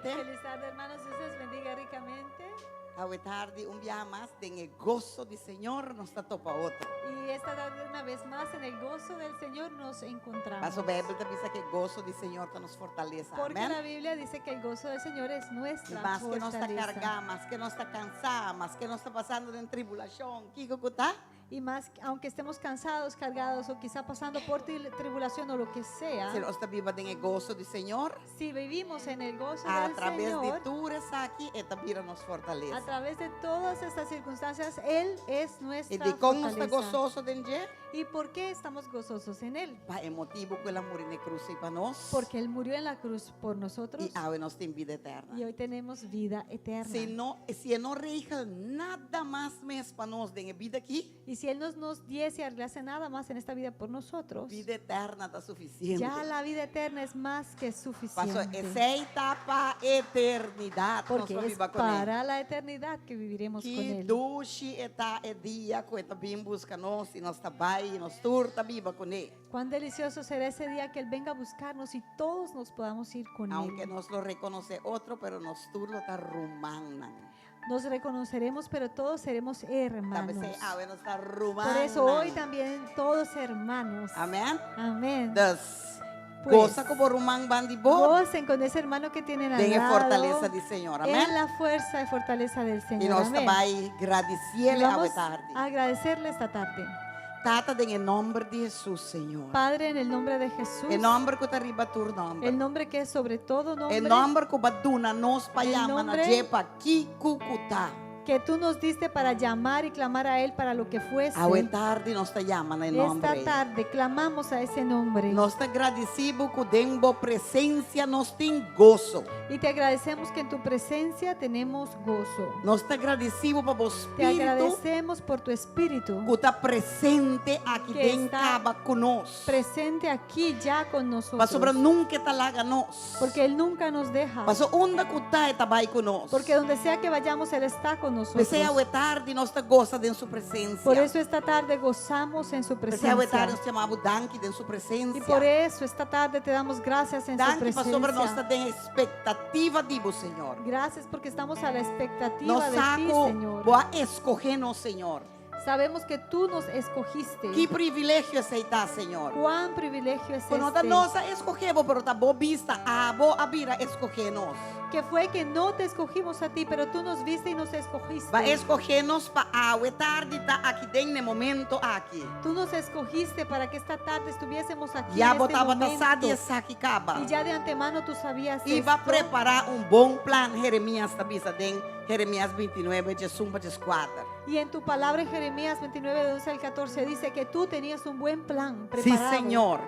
rikamente. Feliz tarde, hermanos. Dios les bendiga ricamente. Awe tardi un biaha mas den e goso di Señor nos ta topa otro. Y esta tarde, una vez más, en el gozo del Señor nos encontramos. Paso Beibel ta bisa ku goso di Señor ta nos fortalesa. Porque Amèn. la Biblia dice que el gozo del Señor es nuestra Maske nos ta fortaleza. kargá, maske nos ta kansá, maske nos ta pasando den tribulashon, kiko ku ta? Y más, aunque estemos cansados, cargados o quizá pasando por tribulación o lo que sea, Si nos ta biba den e goso di Señor, si vivimos en el gozo a del traves di Señor, tur esaki, e ta bira nos a fortalesa. través de todas estas circunstancias, Él es I nuestra dikon nos ta fortaleza. gososo den dje? ¿Y por qué estamos gozosos en Él? Pa e motibu ku el a muri na e krus ei pa nos. Porque Él murió en la cruz por nosotros I awe nos tin bida eterna. y hoy tenemos vida eterna. Si no, si e no regel nada mas mes pa nos den e bida aki, Y si Él no nos diese y arreglase nada más en esta vida por nosotros, bida eterna ta sufisiente. ya la vida eterna es más que Paso suficiente. esei ta pa eternidat nos Porque lo es biba kuné. para la eternidad que viviremos con Ki Él. dushi e ta e dia ku e ta bin buska nos i nos ta bai i nos tur ta biba kuné. Cuán delicioso será ese día que Él venga a buscarnos y todos nos podamos ir con Aunke Él. nos lo rekonosé otro, pero nos tur lo ta rumannan. Nos reconoceremos, pero todos seremos Ta p'esei hermanos. awe nos ta Por eso hoy rumannan. también todos hermanos. Amèn. Amén. Dus, Pues, gosa ku bo ruman band'i bo Gocen con ese hermano que tienen al den e lado. fortalesa di Señor. En Amèn. la fuerza y fortaleza del I Señor. nos ta Amén. bai Y gradisiele awe vamos tardi. a agradecerle esta tarde. Tata den e nòmber di Hesus, Señor. Padre, en el nombre de Jesús. E nòmber ku ta riba tur nòmber. El nombre que es sobre todo nombre. E nòmber ku bo a duna nos pa E yama na nombre dje pa kiko ku ta. Que tú nos diste para llamar y clamar a Él para lo que fuese. Awe tardi nos ta yama na e nòmber Esta ei. tarde clamamos a ese nombre. Nos ta gradisí bo ku den bo presensia nos tin goso. Y te agradecemos que en tu presencia tenemos gozo. Nos ta gradisí bo pa bo Te spiritu agradecemos por tu espíritu ku ta presente aki Que den está kaba ku nos. presente aquí ya con Pasobra nosotros. nunka e ta laga nos. Porque Él nunca nos deja. Paso unda ku ta e ta bai ku nos. Porque donde sea que vayamos, Él está con nosotros. P'esei awe tardi nos ta gosa den su presensia. Por eso esta tarde gozamos en su P'esei awe tardi presencia. nos ta yama bo danki den su Y presensia. por eso esta tarde te damos gracias en su Danki pasobra nos presencia. ta den ekspektativa di bo, Señor. Gracias porque estamos a la expectativa Nos de ti, sa ku Señor. bo a eskohe nos, Señor. Sabemos que tú nos escogiste. Ki privilegio esei ta, Señor. Cuán privilegio es Ku no ta este. nos a eskohe bo, pero ta bo bista, abo a bira eskohe nos. Que fue que no te escogimos a ti, pero tú nos viste y nos escogiste. Bo a eskohe nos pa awe tardi ta aki den e momento aki. Tú nos escogiste para que esta tarde estuviésemos aquí Ya en bo este tabata sa di momento. esaki kaba. Y ya de antemano tú sabías I bo a esto. prepará un bon plan, Jeremias ta bisa den Jeremias 29, 11 pa 14. Y en tu palabra en Jeremías 29, de 11 al 14 dice que tú tenías un buen plan Sí, preparado. Señor.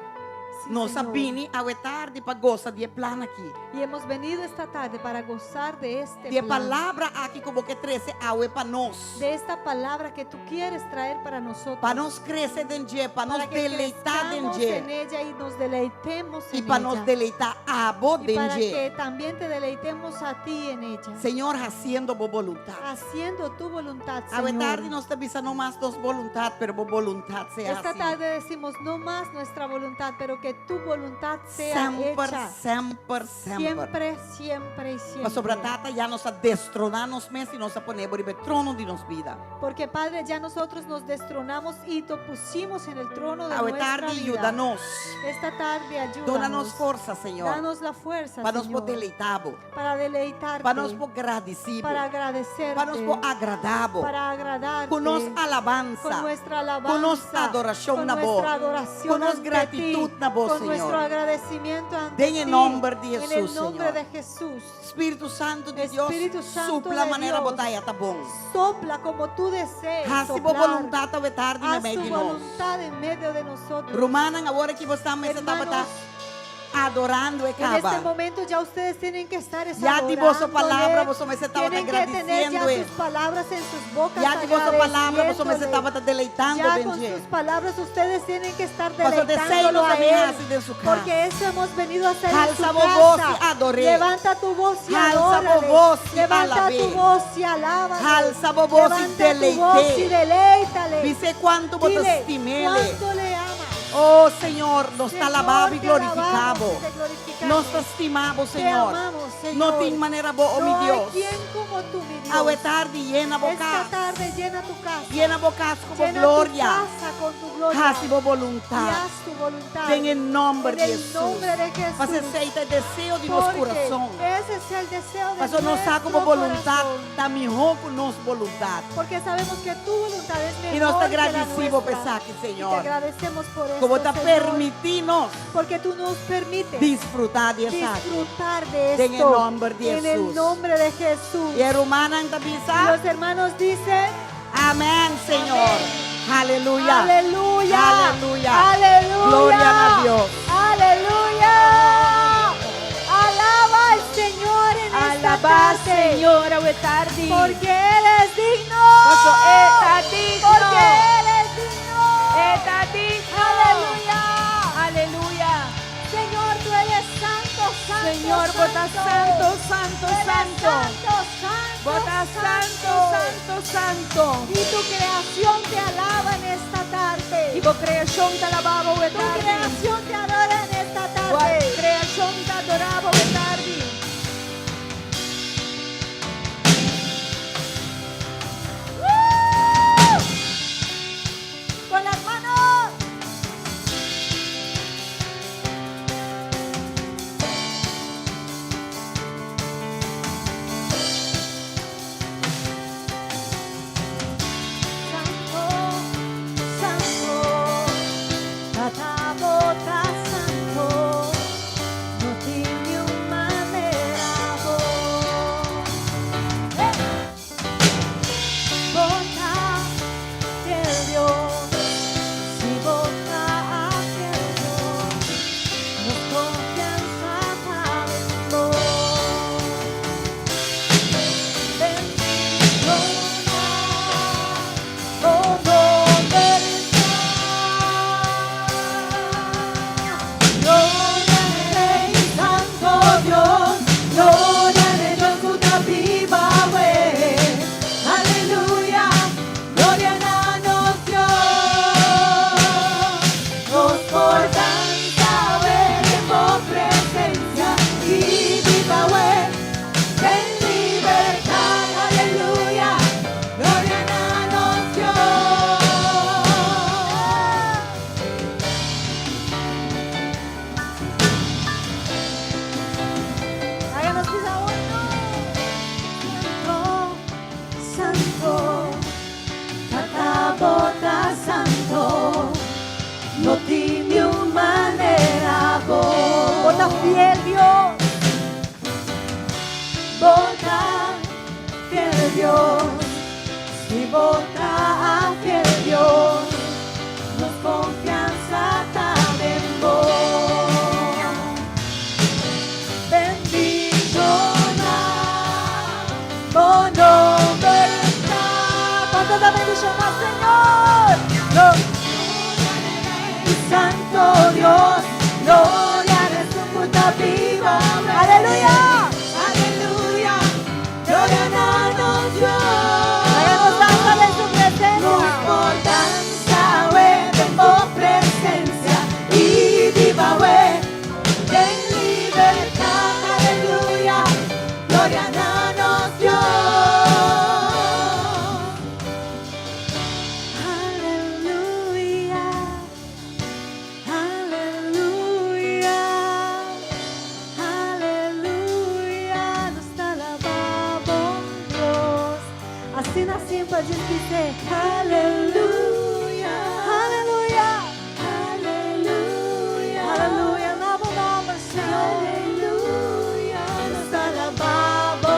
Sí, Nos a Señor. bini awe tardi pa gosa di e plan aki. Y hemos venido esta tarde para gozar de este Di e plan. palabra aki ku bo ke trese awe pa nos. De esta palabra que tú quieres traer para nosotros. Pa nos krese den dje, pa nos para que deleitá den crezcamos dje. en ella y nos deleitemos I en pa nos ella. deleitá abo y den para dje. que también te deleitemos a ti en ella. Señor, hasiendo bo boluntat. Haciendo tu voluntad, Awe Señor. tardi nos ta bisa no mas nos boluntat, pero bo boluntat sea Esta hasí. tarde decimos no más nuestra voluntad, pero que tu voluntad sea Semper, hecha. semper, semper. Siempre, siempre y siempre. Pasobra Tata ya nos a destroná nos mes i nos a pone bo riba e trono di nos bida. Porque Padre, ya nosotros nos destronamos y te pusimos en el trono de Awe nuestra tardi vida. yuda nos. Esta tarde ayúdanos. Duna nos forsa, Señor. Danos la fuerza, Pa nos por Señor. deleitá bo. Para deleitarte. Pa nos por gradisí bo. Para agradecerte. Pa nos por agradá bo. Para agradarte. Ku nos alabansa. Con nuestra alabanza. Ku nos adorashon Con na bo. nuestra adoración Ku nos ante gratitut ti. na bo, Con Señor. nuestro agradecimiento ante Den e ti. nòmber di En el Hesus, nombre Señor. de Jesús. Spiritu Santu di Dios, Espíritu Santo supla de manera Dios. bo ta, ya ta bon. Sopla como tú desees. Hasi bo soplar. boluntat awe tardi Haz meimei tu di nos. voluntad en medio de nosotros. Rumannan, awor ku boso mester tabata Hermanos, adorando e En este kaba. momento ya ustedes tienen que estar es Ya di boso palabra, adorándole. boso mester tabata Tienen que tener ya gradisiendo. sus palabras en sus bocas. Ya di boso palabra, boso mester agradeciéndole. tabata deleitando Ya den con dje. sus palabras ustedes tienen que estar Paso de deleitándolo nos a a Él. den su kas. Porque eso hemos venido a hacer en su Alza bo voz casa. i ador'é. Levanta tu voz y Alza bo adórale. voz i Levanta alab'é. tu voz y alábale. Alza bo voz i Levanta tu voz y deleit'é. deleítale. Bis'é kuantu bo ta Dile stim'é. cuánto le amas. Oh Señor, nos ta Señor, alabá bo i te glorifiká alabamos bo. y te glorificamos. Nos ta stima bo, Te Señor. amamos, Señor. No tin manera bo, oh mi No hay Dios. quien como tú, mi Dios. Awe tardi yena bo Esta kas. tarde llena tu casa. Yena bo kas ku bo Llena tu gloria. casa con tu gloria. Hasi bo Y boluntat. haz tu voluntad. Den e nòmber En di el Hesus. nombre de Jesús. Pasobra esei ta e deseo di nos Porque kurason. ese es el deseo de Pasobra nos sa ku bo nuestro boluntat corazón. ta mihó ku nos boluntat. Porque sabemos que tu voluntad es mejor I nos ta que la gradisí bo nuestra. pa esaki, Y te Señor. agradecemos por Ku bo esto, ta Señor. permití nos Porque tú nos permites disfrutá di esaki. disfrutar de Den e esto. nòmber di En el Jesús. nombre de Jesús. I e rumannan ta bisa. Los hermanos dicen, Amèn, Señor. Aleluya. Aleluya. Aleluya. Aleluya. Gloria na Dios. Aleluya. Alaba al Señor en esta Alabá tarde. Señor awe tardi. Porque Él es digno. Paso E ta digno. Porque Él es digno. E ta digno. Aleluya. Aleluya. Señor, tú eres santo, santo. Señor, bo ta santo, santo, Tú eres santo. Santo, santo, Bo ta santo, santo, santo. Y tu creación te alaba en esta tarde. I bo kreashon ta alabá bo Tu tardi. creación te adora en esta Bo tarde. kreashon ta adorá bo tardi. ¡Woo! Con las manos. Santo, Santo, Tata bo ta santo, no tin niun manera bo. Hey! Bo ta fiel Dios, si bo ta fiel Dios, nos konfiansa ta den bo. Bendishoná, bo nòmber ta. Gloria na Rei Santo Dios, Gloria na Dios ku ta biba awe. Aleluya, Gloria na nos Dios. Nos por dansa den bo presensia i biba den libertat, aleluya, Gloria na nos Dios. Háganos pisa uno. Santo, Santo, Tata bo ta Santo, no tin niun manera bo. Bo ta fiel Dios, bo ta fiel Dios, si bo ta fiel Dios, nos konfiansa ta den bo. Bendishoná, bo nòmber ta. ¿Cuántos da bendición al Señor? No. Santo Dios, gloria na Esun ku ta biba. Aleluya. Aleluya, gloria na nos Dios. Hagamos danza de su presencia. Nos por dansa den bo presensia i biba den libertat, aleluya, gloria na nos Dios. Aleluya, aleluya, aleluya, nos ta alabá bo Dios. Asina simpel, dice, aleluya, aleluya, aleluya, aleluya, na bo nòmber, Señor. Aleluya, nos ta alabá bo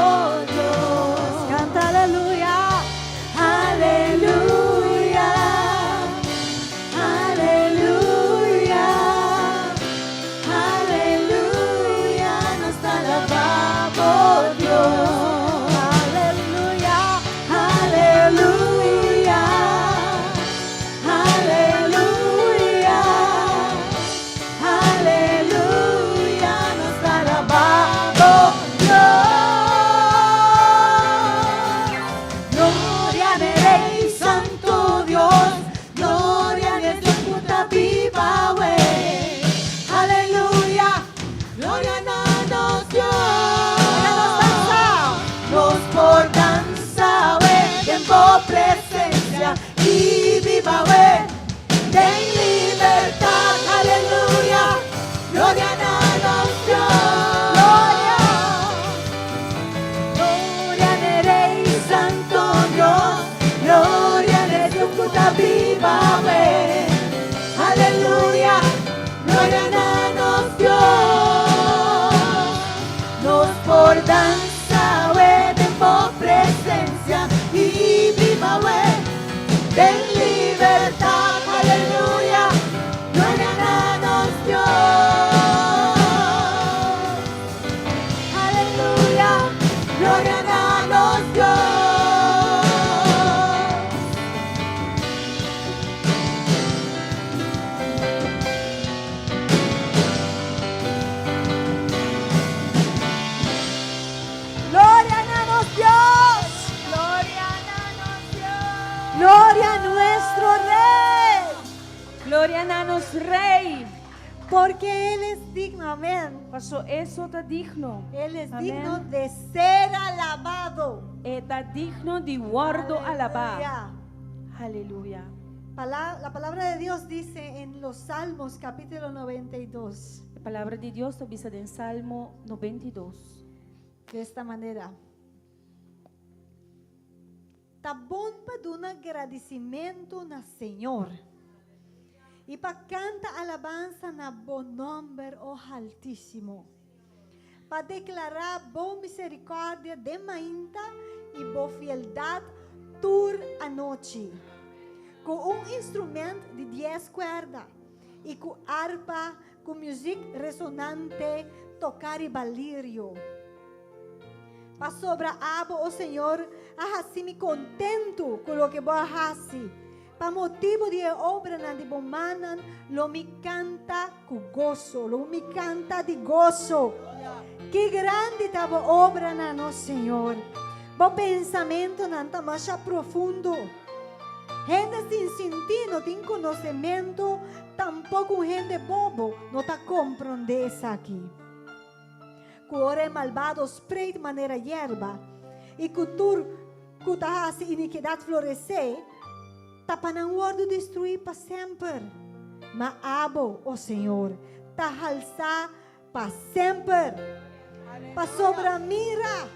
Dios. Kanta aleluya, aleluya, aleluya, aleluya, nos ta alabá bo Dios. Aleluya, aleluya. Dansa awe den bo presensia i biba awe den libertat. Aleluya, gloria na nos Dios. Aleluya, gloria na nos Dios. Gloria na nos Dios. Gloria na nos Dios. Gloria a nuestro Rey. Gloria na nos Rei. Porque Él es digno, amén. Paso e so ta digno. Él es Amén. digno de ser alabado. E ta digno di wòrdu alabá. Aleluya. Aleluya. La palabra de Dios dice en los Salmos capítulo 92 E palabra di Dios ta bisa den Salmo 92. De esta manera. Ta bon pa duna gradisimentu na Señor. I pa kanta alabansa na bo nòmber, o Haltísimo. Pa deklará bo miserikòrdia den mainta i bo fieldat tur anochi. Ku un instrumènt di dies kuerda i ku arpa ku muzik resonante toká riba lirio. Pasobra abo, o Señor, a hasi mi kontentu ku loke bo a hasi. Pa motibu di e obranan di bo mannan lo mi kanta ku goso, lo mi kanta di goso. Ki grandi ta bo obranan, o Señor! Bo pensamentunan ta masha profundo. Hende sin sintí no tin konosementu, tampoko un hende bobo no ta komprondé esaki. Ku ora e malbado spreit manera yerba, i ku tur ku ta hasi inikidat floresé, ta pa nan wòrdu destruí pa semper. Ma abo, o Señor, ta halsá pa semper. Pasobra mira,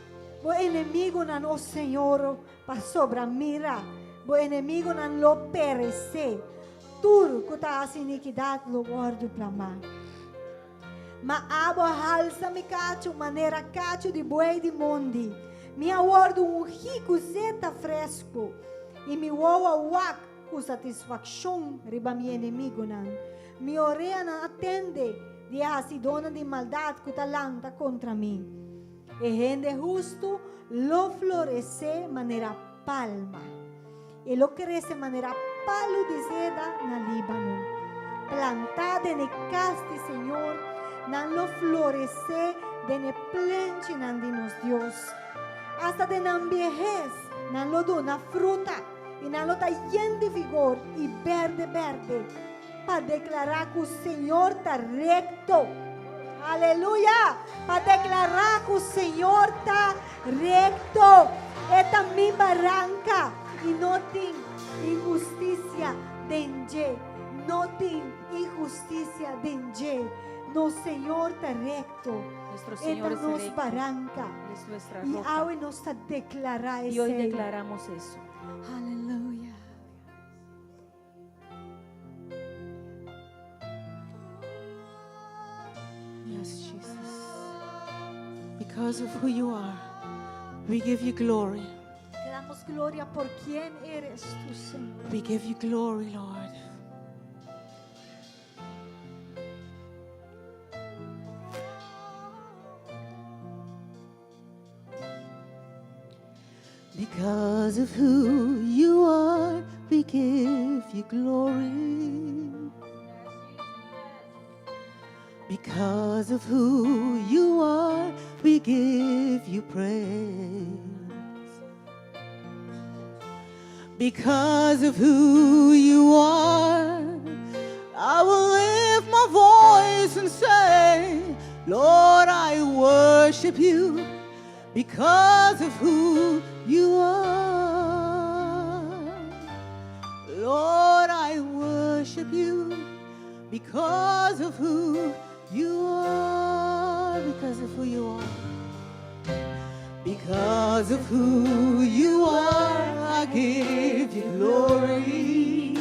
bo enemigunan, o Señor, pasobra mira, bo enemigunan lo peresé, tur ku ta hasi inikidat lo wòrdu plamá. Ma abo a halsa mi kachu manera kachu di buey di mondi. Mi a wòrdu ungí ku zeta fresku, i mi wowo a wak ku satisfakshon riba mi enemigunan. Mi oreanan a tende di e hasidónan di maldat ku ta lanta kontra mi. E hende hustu lo floresé manera palma. E lo krese manera palu di seda na Líbano. Plantá den e kas di Señor, nan lo floresé den e plenchinan di nos Dios. Asta den nan biehes, nan lo duna fruta i nan lo ta yen di vigor i berde berde, pa deklará ku Señor ta rekto. Aleluya! Pa deklará ku Señor ta rekto. E ta mi baranka i no tin inhustisia den dje. No tin inhustisia den dje. Nos Señor ta rekto. Nuestro E Señor ta es nos recto. baranka. Él es nuestra I roca. awe nos ta deklará Y hoy esei. declaramos eso. Aleluya. Yes, Jesus. Because of who you are, we give you glory. Te damos gloria por quien eres tú, Señor. We give you glory, Lord. Because of who you are, we give you glory. Because of who you are, we give you praise. Because of who you are, I will lift my voice and say, Lord, I worship you because of who you are. Lord, I worship you because of who you are, because of who you are. Because of who you are, I give you glory.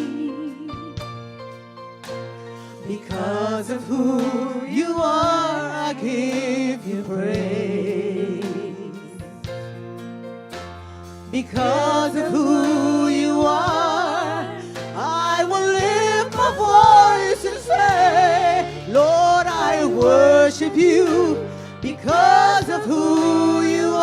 Because of who you are, I give you praise. Because of who you are, I will lift my voice and say, Lord, I worship you because of who you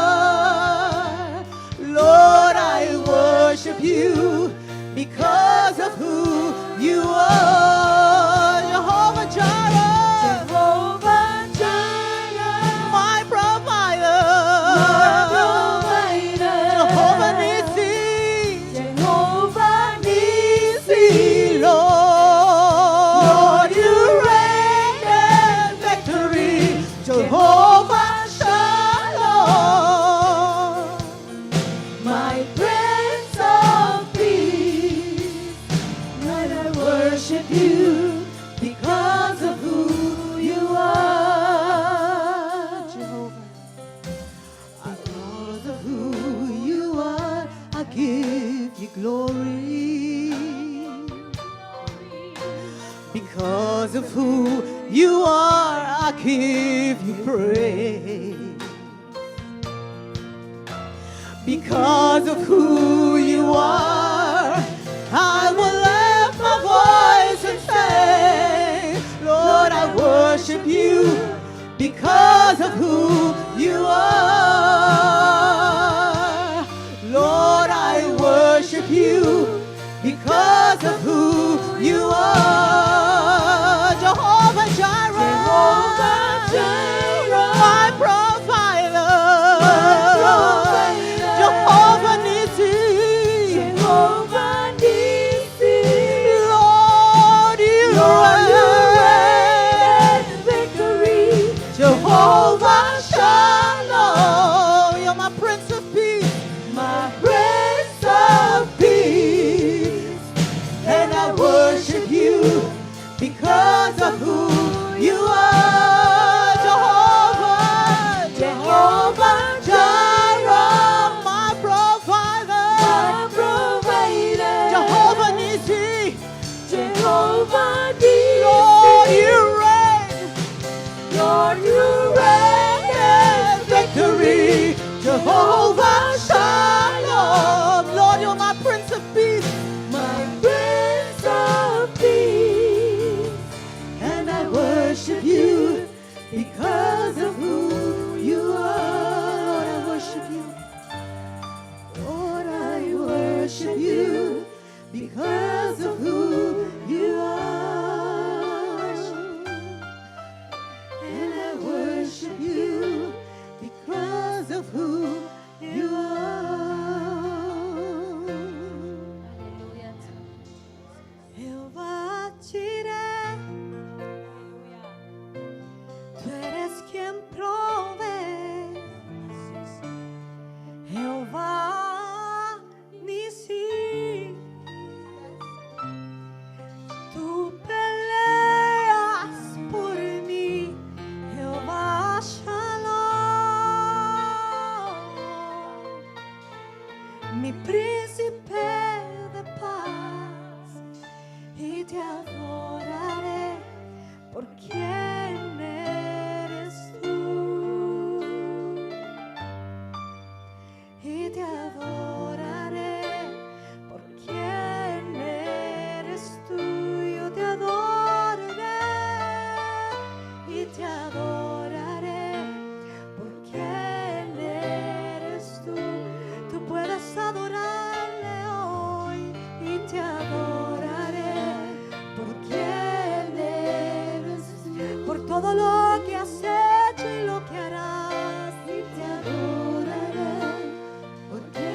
are. Lord, I worship you because of who you are. Jehovah Jireh, Jehovah Jireh, my provider. provider. Jehovah Nissi, Jehovah Nissi. Nissi, Lord, you reign in victory. Jehovah Shalom. My Prince of Peace, Lord, I worship you because of who you are, Jehovah. Because of who you are, I give you glory. Because of who you are, I give you praise. Because of who you are, I will lift my voice and say, Lord, I worship you because of who you are. Lord, I worship you because of who you are. Jehovah Jireh, Jehovah Jireh, my provider. provider. Jehovah Nissi, Jehovah Nissi. Lord, you Lord, you reign. reign in victory. Jehovah Shalom, you're my Prince of Peace, My Prince of Peace, and I worship you because of who you are, Jehovah, Jehovah Jireh, my provider, My provider. Jehovah Nissi, Jehovah Nissi. Lord, you reign. Lord, you reign in victory. Jehovah Shalom. Lord, you're my Prince of Peace. My Prince of Peace. And I worship you because of who you are. Lord, I worship you. Lord, I worship you because of who you are. And I worship you because of who you are. Aleluya. Jehová Jireh, tú eres quien provee. Jehová Nissi, tú peleas por mí. Jehová Shalom, mi príncipe de paz y te adoraré por quien eres tú. Y te adoraré por quien eres tú. Yo te adoraré y te adoraré por quien eres tú. Tú puedes adorarle hoy y te adoraré por quien eres tú, por todo lo que has hecho y lo que harás Y te adoraré porque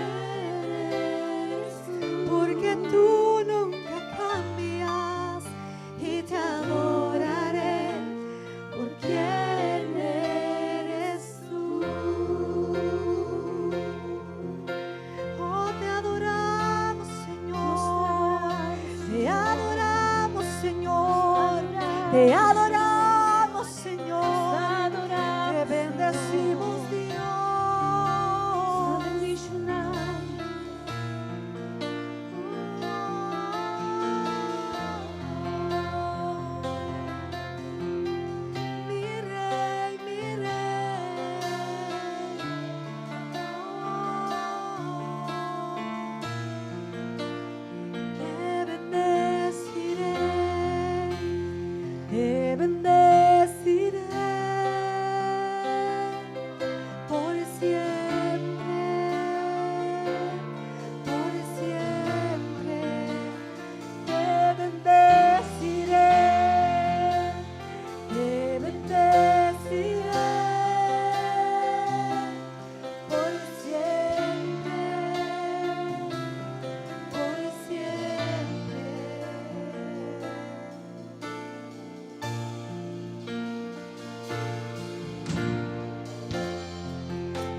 eres tú. porque tú nunca cambias y te adoraré por quien eres tú. Oh, te adoramos, Señor. Te adoramos, Señor. Te adoramos, Señor. Te bendecimos, Dios. Mi rey, mi rey.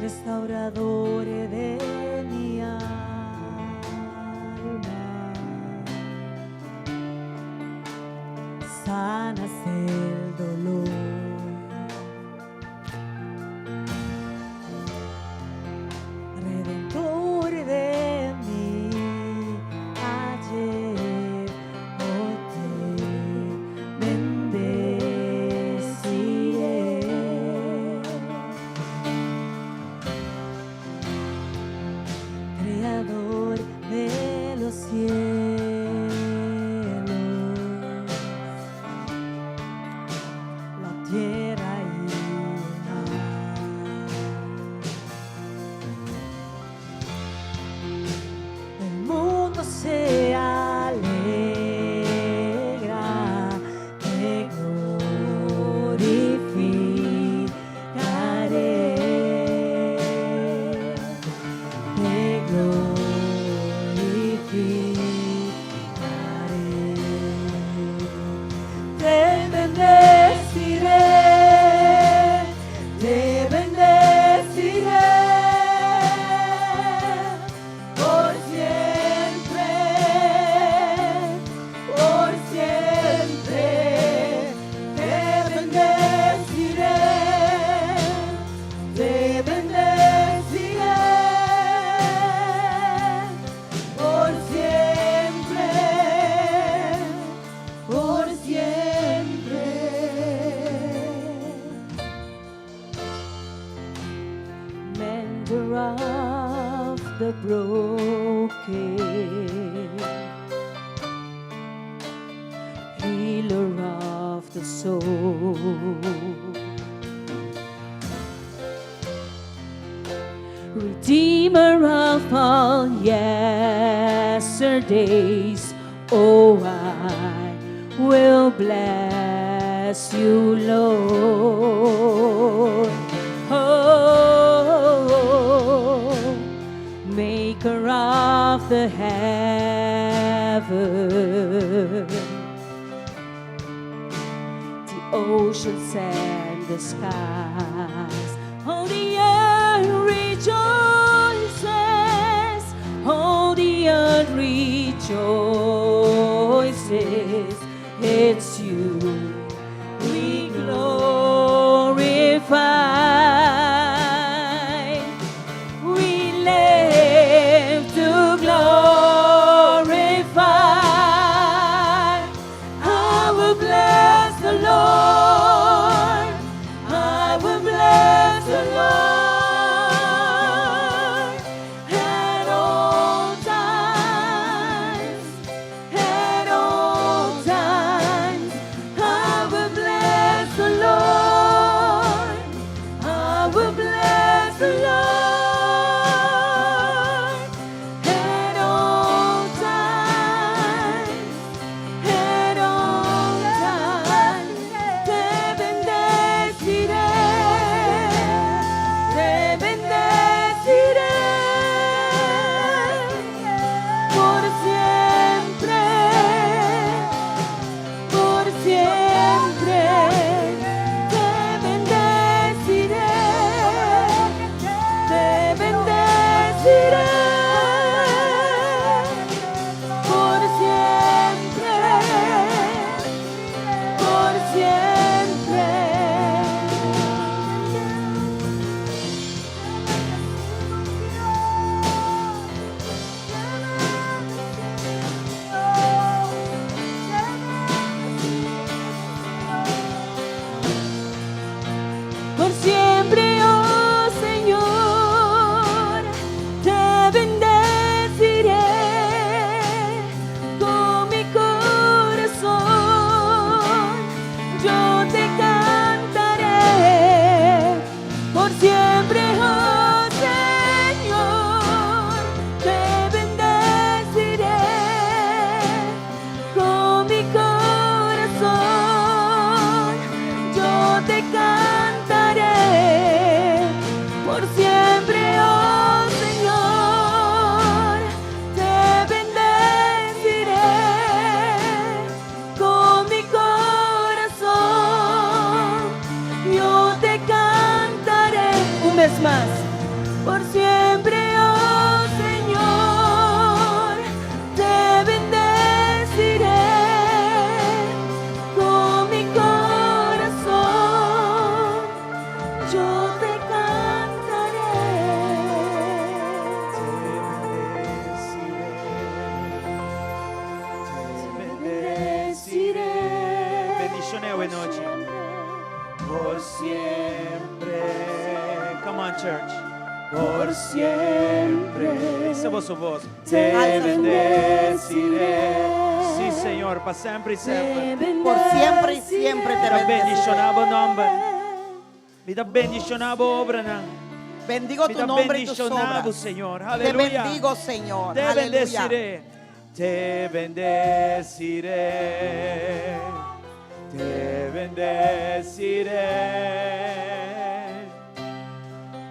Restaurador de mi alma. Sanas el dolor. Redentor de mi ayer, oh te bendeciré. Creador de los cielos, la tierra y el mar. El mundo se alegra, te glorificaré, te glorificaré. Te bendeciré, te bendeciré por siempre, por siempre. Te bendeciré, te bendeciré por siempre, por siempre. Mender of the broken, healer of the soul, redeemer of all yesterdays. Oh, I will bless you, Lord. Oh, maker of the heaven, the oceans and the skies. All the earth rejoices, all the earth rejoices. It's you we glorify. We live to glorify. I will bless the Lord. I will bless the Lord at all times. At all times, I will bless the Lord. I will bless the Lord at all times. At all times, te bendeciré, te bendeciré por siempre, por siempre. Te bendeciré, te bendeciré por siempre, por siempre. Por siempre, oh Señor, te bendeciré con mi corazón. Yo te cantaré por siempre, oh Señor, te bendeciré con mi corazón. Yo te cantaré por siempre, oh Señor, te bendeciré con mi corazón. Yo te cantaré un vez más. Por siempre, oh Señor, te bendeciré con mi corazón. Yo te cantaré. Te bendeciré. Te bendeciré. Bendishon'é awe nochi. Por siempre. Come on, church. Por siempre. Hisa bo bos. Te bendeciré. Si, Señor, pa semper i semper. Por siempre y siempre te Mi ta bendeciré. bendishoná bo nòmber. Mi ta bendishoná bo obranan. Bendigo Mi tu ta nombre y tus bendishoná bo, obras. Señor. Te Aleluya. bendigo, Señor. Te Aleluya. bendeciré. Te bendeciré. Te bendeciré.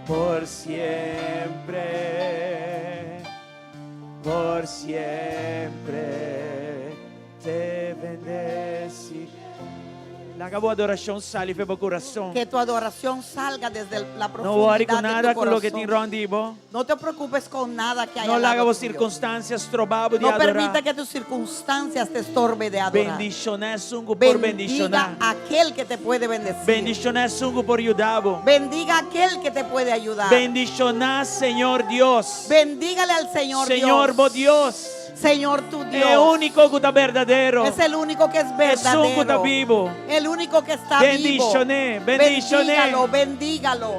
Por siempre. Por siempre. Te bendeciré. Laga bo adorashon sali for di bo kurason. Que tu adoración salga desde la No worry profundidad ku de nada tu ku loke tin corazón. rònt di bo. No te preocupes con nada que hay No al laga lado bo tuyo. sirkunstansia stroba bo di No adorá. permita que tus circunstancias te estorbe de adorar. Bendishoná esun ku por Bendiga bendishoná. a aquel que te puede bendecir. Bendishoná esun ku por yuda bo. Bendiga a aquel que te puede ayudar. Bendishoná Señor Dios. Bendígale al Señor Señor Dios. bo Dios. Señor tu E Dios. úniko ku ta berdadero. Es el único que es Esun ku ta verdadero. bibu. El único que está vivo. Bendishon'é, bendishon'é. Bendígalo, bendígalo.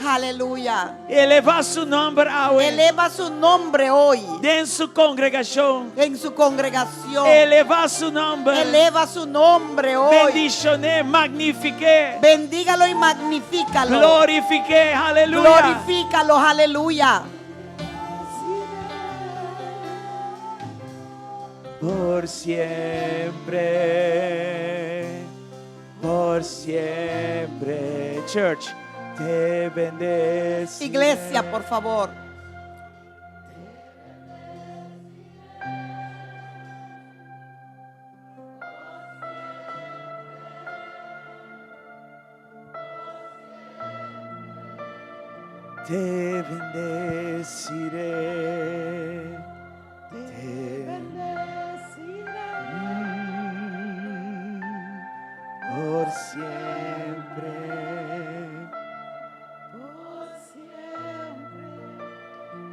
Aleluya. Elevá su nòmber awe. Eleva su nombre hoy Den su kongregashon. en su congregación. Elevá su nòmber. Eleva su nombre hoy. Bendishon'é, magnifik'é. Bendígalo y magnifícalo. Glorifik'é, aleluya. Glorifícalo, aleluya. Por siempre, por siempre. Church, te bendeciré. Iglesia, por favor. Te bendeciré. Te bendeciré. Por siempre. Por siempre.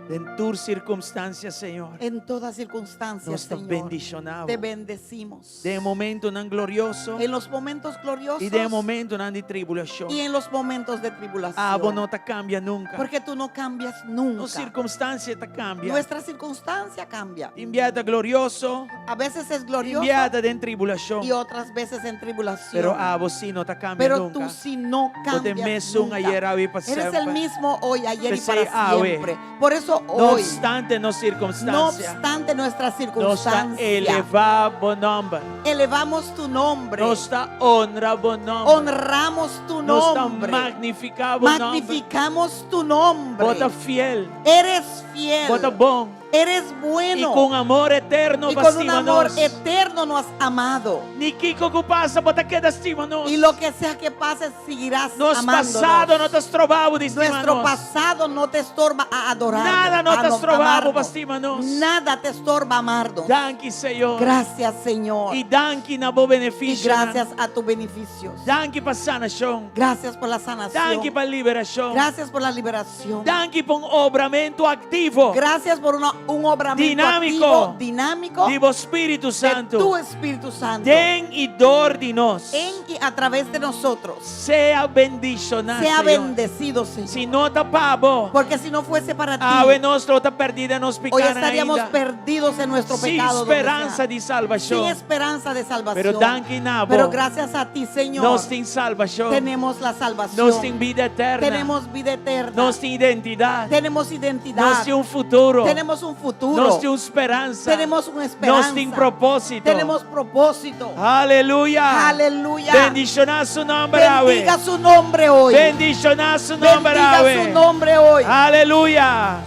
Den tur sirkunstansia, Señor. En todas circunstancias, Nos ta Señor. bendishoná bo. Te bendecimos. Den momentonan glorioso En los momentos gloriosos i den momentonan di tribulashon. y en los momentos de tribulación. Abo no ta kambia nunka. Porque tú no cambias nunca. Nos sirkunstansia ta kambia. Nuestra circunstancia cambia. Tin bia ta glorioso, A veces es glorioso tin bia ta den tribulashon. y otras veces en tribulación. Pero abo sí no ta kambia Pero nunka. tú sí no Bo ta cambias mesun nunca. ayera, awe i pa Eres el semper. mismo hoy, ayer y P'esei para awe. siempre. Por eso No hoy, opstante nos no sirkunstansia, obstante nuestra nos ta circunstancia, elevá bo nòmber. elevamos tu nombre, Nos ta honra bo nòmber. honramos tu Nos ta nombre, magnifiká bo nòmber. magnificamos tu nombre. Bo ta fiel. Eres fiel, Bo ta bon. eres I bueno ku amor eterno y con un amor nos. eterno nos has amado. Ni kiko ku pasa, bo ta keda stima nos. Y lo que sea que pase, seguirás Nos amándonos. pasado no ta stroba bo di Nuestro stima nos. pasado no te estorba a adorar. Nada no a ta stroba bo amarnos. pa stima nos. Nada te estorba a amarnos. Danki, Señor. Gracias, Señor. I danki na bo Y benefisio. gracias a tu beneficios. Danki pa sanashon. Gracias por la sanación. Danki pa liberashon. Gracias por la liberación. Danki pa un obramentu aktivo. Gracias por un obramiento Dinámiko. activo, dinámico Di bo Spiritu de Santu. tu Espíritu Santo. Den i dor di nos. En y a través de nosotros. Sea bendishoná, Sea Señor. bendecido, Señor. Si no ta pa bo, Porque si no fuese para ti, awe nos lo ta pèrdí den nos hoy piká estaríamos ainda. perdidos en nuestro Sin pecado. donde speransa sea. di salbashon. Sin esperanza de salvación. Pero danki na bo. Pero gracias a ti, Señor, Nos tin salbashon. tenemos la salvación. Nos tin bida eterno. Tenemos vida eterna. Nos tin identidat. Tenemos identidad. Nos tin un futuro. Tenemos un futuro. Nos tin un speransa. Tenemos una esperanza. Nos tin propósito. Tenemos propósito. Aleluya. Aleluya. Bendishoná su nòmber, awe. Bendiga su nombre hoy. Bendishoná su nòmber, Bendiga awe. su nombre hoy. Aleluya.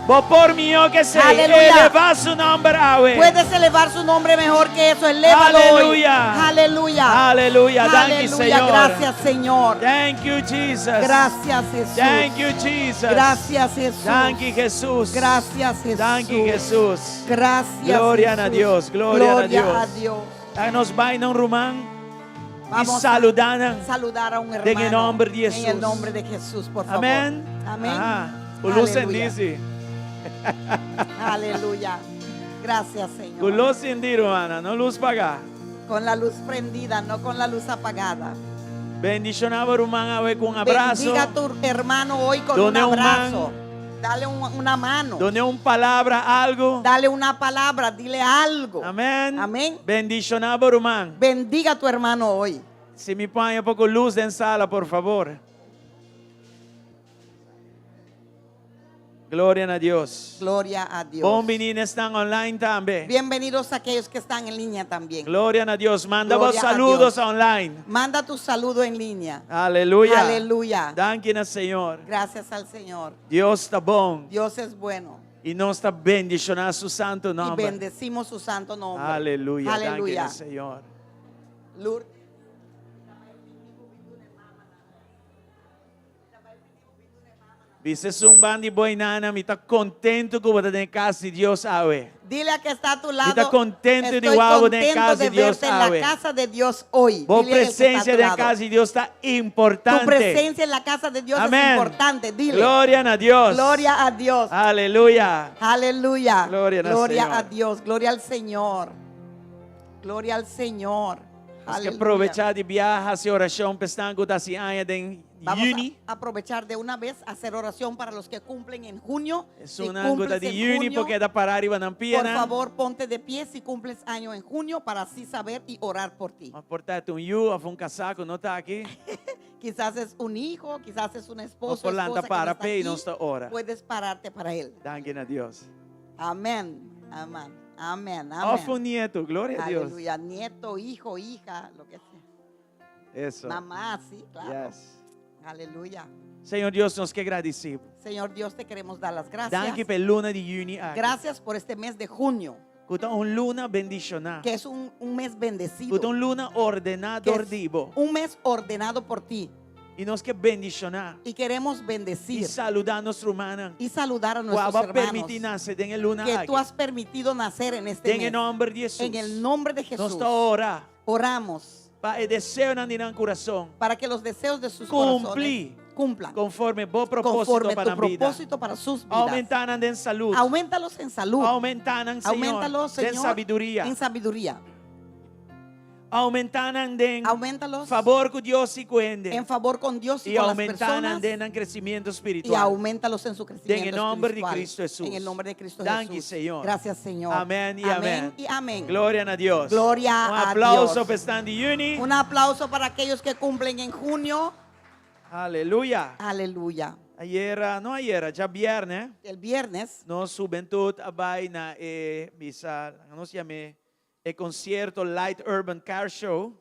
Bo por mihó ku esei. Aleluya. Elevá su nòmber awe. Puedes elevar su nombre mejor que eso. Elévalo hoy. Aleluya. Aleluya. Aleluya. Danki, Aleluya. Señor. Gracias, Señor. Thank you, Jesus. Gracias, Jesús. Thank you, Jesus. Gracias, Jesús. Danki, Jesus. Gracias, Jesús. Danki, Jesus. Gracias. Gloria na Jesús. Dios, gloria na Gloria Dios. a Dios. Laga nos bai na un ruman i Vamos saludá nan. a saludar a un hermano. Den e nòmber di En el Jesús. nombre de Jesús, por favor. Amèn. Amén. Aha. Ku lus Aleluya. sendí, sí. Aleluya. Gracias, Señor. Ku lus sendí, rumannan, no lus pagá. Con la luz prendida, no con la luz apagada. Bendishoná bo ruman awe ku un abraso. Bendiga a tu hermano hoy con un Done un abrazo. man. Dale una mano. Done un palabra, algu. Dale una palabra, dile algo. Amèn. Amèn. Bendishoná bo ruman. Bendiga a tu hermano hoy. Si mi por haña poko lus den sala, por fabor. Gloria na Dios. Gloria a Dios. Bon biní esnan online tambe. Bienvenidos a aquellos que están en línea también. Gloria na Dios. Manda bo Gloria a saludos Dios. online. Manda tu saludo en línea. Aleluya. Aleluya. Danki na Señor. Gracias al Señor. Dios ta bon. Dios es bueno. I nos ta bendishoná su santu Y nòmber. bendecimos su santo nombre. Aleluya. Danki Aleluya. na Señor. Lourdes. Bisa esun banda di bo einan, mi ta kontentu ku bo ta den kas di Dios awe. Dile al que está a tu lado. Mi ta kontentu di Estoy wak bo den contento kas de di Dios verte en la awe. casa de Dios hoy. Bo Dile al que está a presensia tu den lado. kas di Dios ta Tu importante. presencia en la casa de Dios es Amén. importante. Dile. Gloria na Dios. Gloria a Dios. Aleluya. Aleluya. Gloria al Gloria Señor. a Dios. Gloria al Señor. Gloria al Señor. Nos ke Aleluya. probechá di biaha hasi orashon pa esnan ku ta hasi aña den Vamos yüni. a aprovechar de una vez a hacer oración para los que cumplen en junio. Si Esunnan ku ta cumples di en yüni junio, por keda pará riba nan por pianan. favor, ponte de pie si cumples año en junio para así saber y orar por ti. Por ta un yu òf un kasá ku no ta aki. Quizás es un hijo, quizás es un esposo, Por lanta esposa que no para está p'e i aquí. nos ta ora. Puedes pararte para él. Danki na Dios. Amén. Amén. Amén. Òf un Amén. nieto, gloria a Dios. Aleluya. Nieto, hijo, hija, lo que sea. Eso. Mamá, sí, claro. Yes. Aleluya. Señor Dios, nos ke gradisí. Señor Dios, te queremos dar las gracias. Danki pa e luna di yüni aki. Gracias por este mes de junio, Ku ta un luna bendishoná. que es un, un mes bendecido. Ku ta un luna ordená que dor es di bo. un mes ordenado por ti. I nos ke bendishoná. Y queremos I bendecir saludá nos rumannan. y saludar a nuestros Ku bo a hermanos permití nase den e luna que aki. tú has permitido nacer en este Den e mes. nòmber di Hesus. En el nombre de Nos Jesús. ta ora. Oramos Pa e deseonan di nan kurason. para que los deseos de sus Kumpli. corazones cumplan. Konforme bo propósito Conforme pa tu nan bida. propósito para sus vidas. Oumentá nan den salú. Auméntalos en salud. Oumentá nan, Señor. Auméntalos, Den Señor, sabiduria. en sabiduría. Oumentá nan den Auméntalos fabor ku Dios i ku hende. en favor con Dios y I con las oumentá nan personas. den nan kresementu Y spiritual. auméntalos en su Den crecimiento e nòmber di espiritual. Kristu Hesus. En el nombre de Cristo Danki, Jesús. Señor. Gracias, Señor. Amèn i amèn. Amén y amén. Gloria na Dios. Gloria Un a aplauso Dios. pa esnan di yüni. Un aplauso para aquellos que cumplen en junio. Aleluya. Aleluya. Ayera, no ayera, djabièrnè. El viernes Nos hubentut a bai na e misa, nos yam'é e konsierto Light Urban Car Show.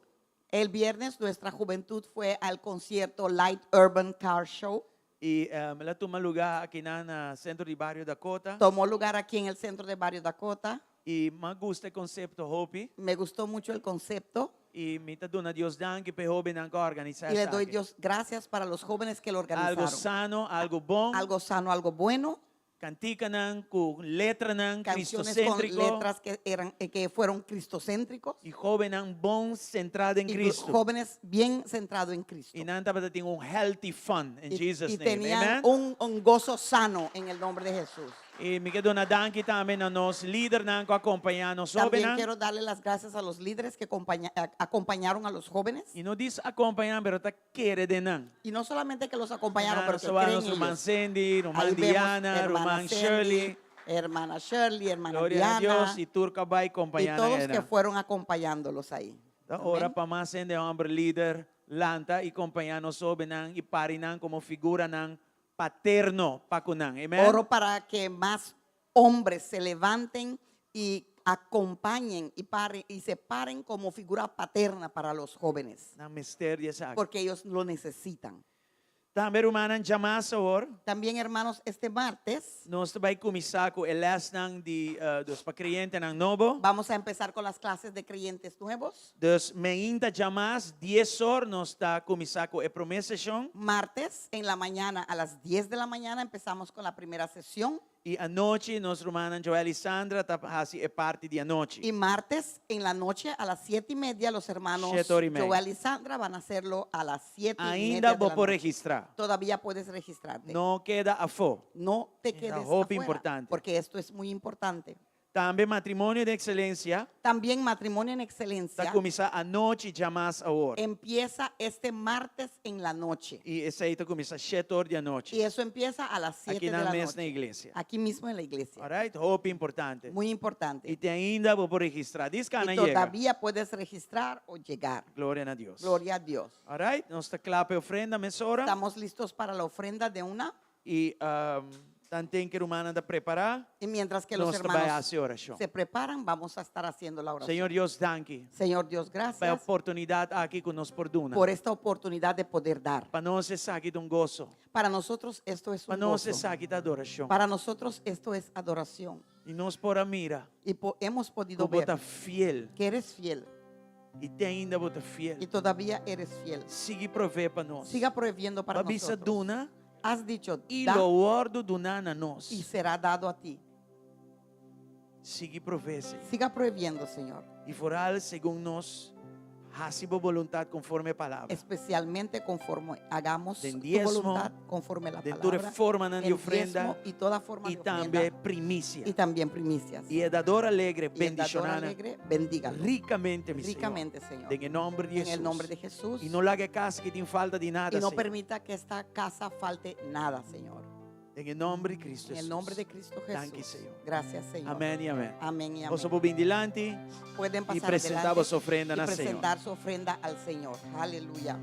El viernes nuestra juventud fue al concierto Light Urban Car Show. I el a tuma lugá aki na Sentro di Bario Dakota. Tomó lugar aquí en el centro de Barrio Dakota. I m'a gusta e konsepto hopi. Me gustó mucho el concepto. I mi ta duna Dios danki pa e hóbennan ku a organisá Y le doy esaki. Dios gracias para los jóvenes que lo Algu organizaron. sano, algu bon. Algo sano, algo bueno. Kantikanan ku letranan Canciones con kristoséntriko. letras que, eran, eh, que fueron cristocéntricos. I hóbennan bon sentrá den Y Kristu. jóvenes bien centrados en Cristo. I nan tabatin un healthy fun in Y, Jesus y name. tenían Amen. un, un gozo sano en el nombre de Jesús. I mi ke duna danki tambe na nos lidernan ku a kompañá nos También hóbennan. quiero darle las gracias a los líderes que acompañaron a los jóvenes. I no djis kompañá, pero ta kere den nan. Y no solamente que los acompañaron, pero Nos que wak creen nos en ruman ellos. Cindy, ruman Ahí vemos Diana, hermana ruman Sandy, Shirley. hermana Shirley, hermana Gloria a Diana. Dios i tur ku a bai y kompañá todos que fueron acompañándolos ahí. Ta ora Amén. pa mas hende hòmber lider lanta i kompañá nos hóbennan i para nan komo figuranan paterno pa ku nan. Amen. Oro para que más hombres se levanten y acompañen y, paren, y se paren como figura paterna para los jóvenes, Nan mester di esaki. porque ellos lo necesitan. Tambe rumannan djamas awor. También hermanos este martes. Nos ta bai kuminsá ku e lèsnan di dus pa kreyentenan nobo. Vamos a empezar con las clases de creyentes nuevos. Dus meinta djamas dies or nos ta kuminsá ku e promé seshon. Martes en la mañana a las dies de la mañana empezamos con la primera sesión. I anochi nos rumannan Joel i Sandra ta hasi e parti di anochi. Y martes en la noche a las siete y media los hermanos Shete ora i mei. Joel y Sandra van a hacerlo a las siete y media Ainda de bo la por noche. registrá. Todavía puedes registrarte. No keda afó. No te Esta quedes hopi afuera, importante. porque esto es muy importante. Tambe Matrimonio den Excelencia También Matrimonio en ta Excelencia kuminsá anochi djamas awor. empieza este martes en la noche. I esei ta kuminsá shete or di anochi. Y eso empieza a las 7 Aki de nan la mes na noche. iglesia. Aquí mismo en la iglesia. Alright, hopi importante. Muy importante. I te ainda bo por registrá. Diskana Y yega. todavía puedes registrar o llegar. Gloria na Dios. Gloria a Dios. Alright, nos ta kla pa e ofrenda mesora. Estamos listos para la ofrenda de una. I tanten ku e rumannan ta prepará, Y mientras que los nos ta bai hermanos hasi orashon. se preparan, vamos a estar haciendo la oración. Señor Dios, danki Señor Dios, pa e gracias oportunidat aki ku nos por duna. por esta oportunidad de poder dar. Pa nos esaki ta un goso. Para nosotros esto es Pa un nos gozo. esaki ta adorashon. Para nosotros esto es adoración. I nos por a mira Y hemos podido ku bo ver ta fiel. que eres fiel. I te ainda bo ta fiel. Y todavía eres fiel. Sigui provee pa nos. Siga proviendo para Bo a bisa nosotros. duna Has dicho, i da lo wòrdu duná na nos. y será dado a ti. Sigui provee, Señor. Siga proviendo, Señor. I foral segun nos hasi bo boluntat konforme e palabra. Especialmente conforme hagamos Den tu diezmo, voluntad conforme la den tur e palabra. formanan di En ofrenda diezmo y toda forma i de tambe ofrenda primisia. y también primicias. I e dador alegre Y el dador bendishoná nan alegre, bendígalo. rikamente, mi Señor. Ricamente, Señor. Den e nòmber di En el nombre de Hesus. Jesús. I no laga e kas aki tin falta di nada, Y no Señor. permita que esta casa falte nada, Señor. Den e nòmber di Cristo En el Hesus. nombre de Cristo Danki, Jesús. Señor. Gracias, Señor. Amén y amén. Amén y amén. Boso por bin dilanti Pueden y pasar presentá adelante boso ofrenda y na Señor. presentar su ofrenda al Señor. Aleluya.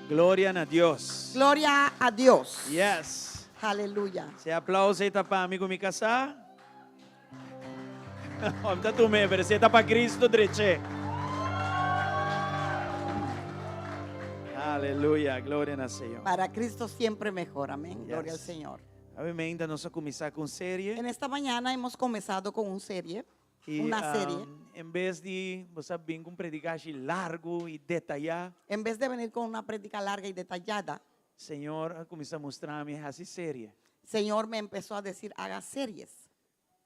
Gloria na Dios. Gloria a Dios. Yes. Aleluya. Si e aplauso ei ta pa mi ku mi kasá. Òf ta tum'é, pero si e ta pa Cristo, drech'é. Aleluya, gloria na Señor. Para Cristo siempre mejor. Amén. Gloria al Yes. Señor. Obviamente nos a kuminsá ku un serie. En esta mañana hemos comenzado con un serie, I, una serie. En bes di bo sa bin ku un predikashi largu i detayá, En vez de venir con una prédica larga y detallada, Señor a kuminsá mustra mi hasi serie. Señor me empezó a decir, haga series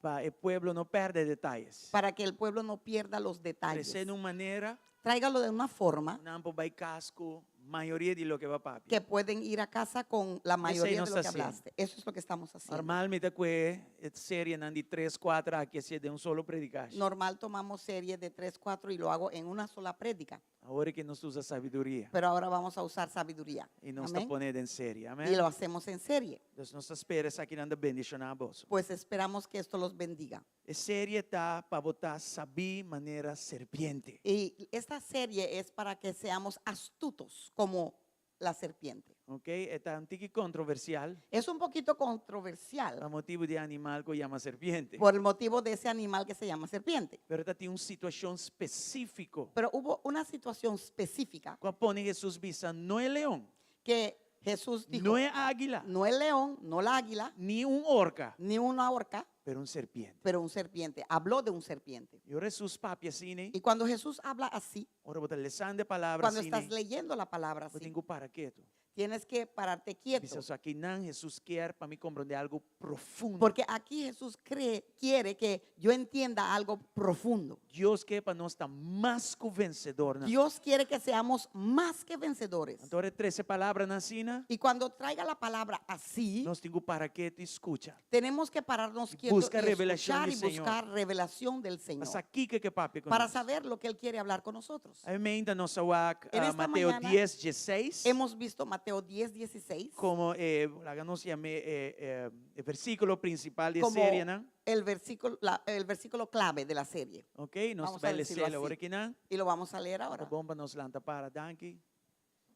Pa e pueblo no pèrdè detayes. para que el pueblo no pierda los detalles. Tres'é na un manera, Tráigalo de una forma nan por bai kas ku mayoria di loke bo a papia. que pueden ir a casa con la mayoría no de lo está que haciendo. hablaste. Eso es lo que estamos haciendo. Normal mi ta kue e serienan di tres, kuater aki hasié den un solo predikashi. Normal tomamos series de 3, 4 y lo hago en una sola prédica. Awor ku nos ta usa sabiduria Pero ahora vamos a usar sabiduría. i nos ta Amén. pone den serie. Amén. Y lo hacemos en serie. Dus nos ta spera esakinan ta bendishoná boso. Pues esperamos que esto los bendiga. E serie ta pa bo ta sabí manera serpiente. Y esta serie es para que seamos astutos como la serpiente. Ok, e ta un tiki kontroversial Es un poquito controversial pa motibu di e animal ku yama serpiente. por el motivo de ese animal que se llama serpiente. Pero tatin un situashon spesífiko Pero hubo una situación específica ku a pone Hesus bisa no e leon, que Jesús dijo, no e águila, no el león, no la águila, ni un orka, ni una orca, pero un serpiente. pero un serpiente. Habló de un serpiente. I ora Hesus papia asina, Y cuando Jesús habla así, ora bo ta lesando e palabra cuando asina, estás leyendo la palabra bo así, tin ku para ketu. Tienes que pararte quieto. Bisa so akinan Hesus kier pa mi komprondé algu profundo. Porque aquí Jesús cree, quiere que yo entienda algo profundo. Dios ke pa nos ta mas ku vensedornan. Dios quiere que seamos más que vencedores. Anto ora e trese palabranan asina, Y cuando traiga la palabra así, nos tin ku para ketu i skucha. tenemos que pararnos Y quietos busca y revelación escuchar del y Señor. buscar revelación del Pa Señor. sa kiko e ke papia ku Para nos. saber lo que Él quiere hablar con nosotros. Awe meinta nos a wak En ah, esta Mateo mañana 10, 16. Hemos visto Mateo 10, 16 Komo e, laga nos yam'é e, e, e versíkulo prinsipal di e como serienan. el versículo, la- el versículo clave de la serie. Ok, nos Vamos a bai decirlo les'é awor así. akinan. Y lo vamos a leer ahora. Ta bon pa nos lanta para, danki.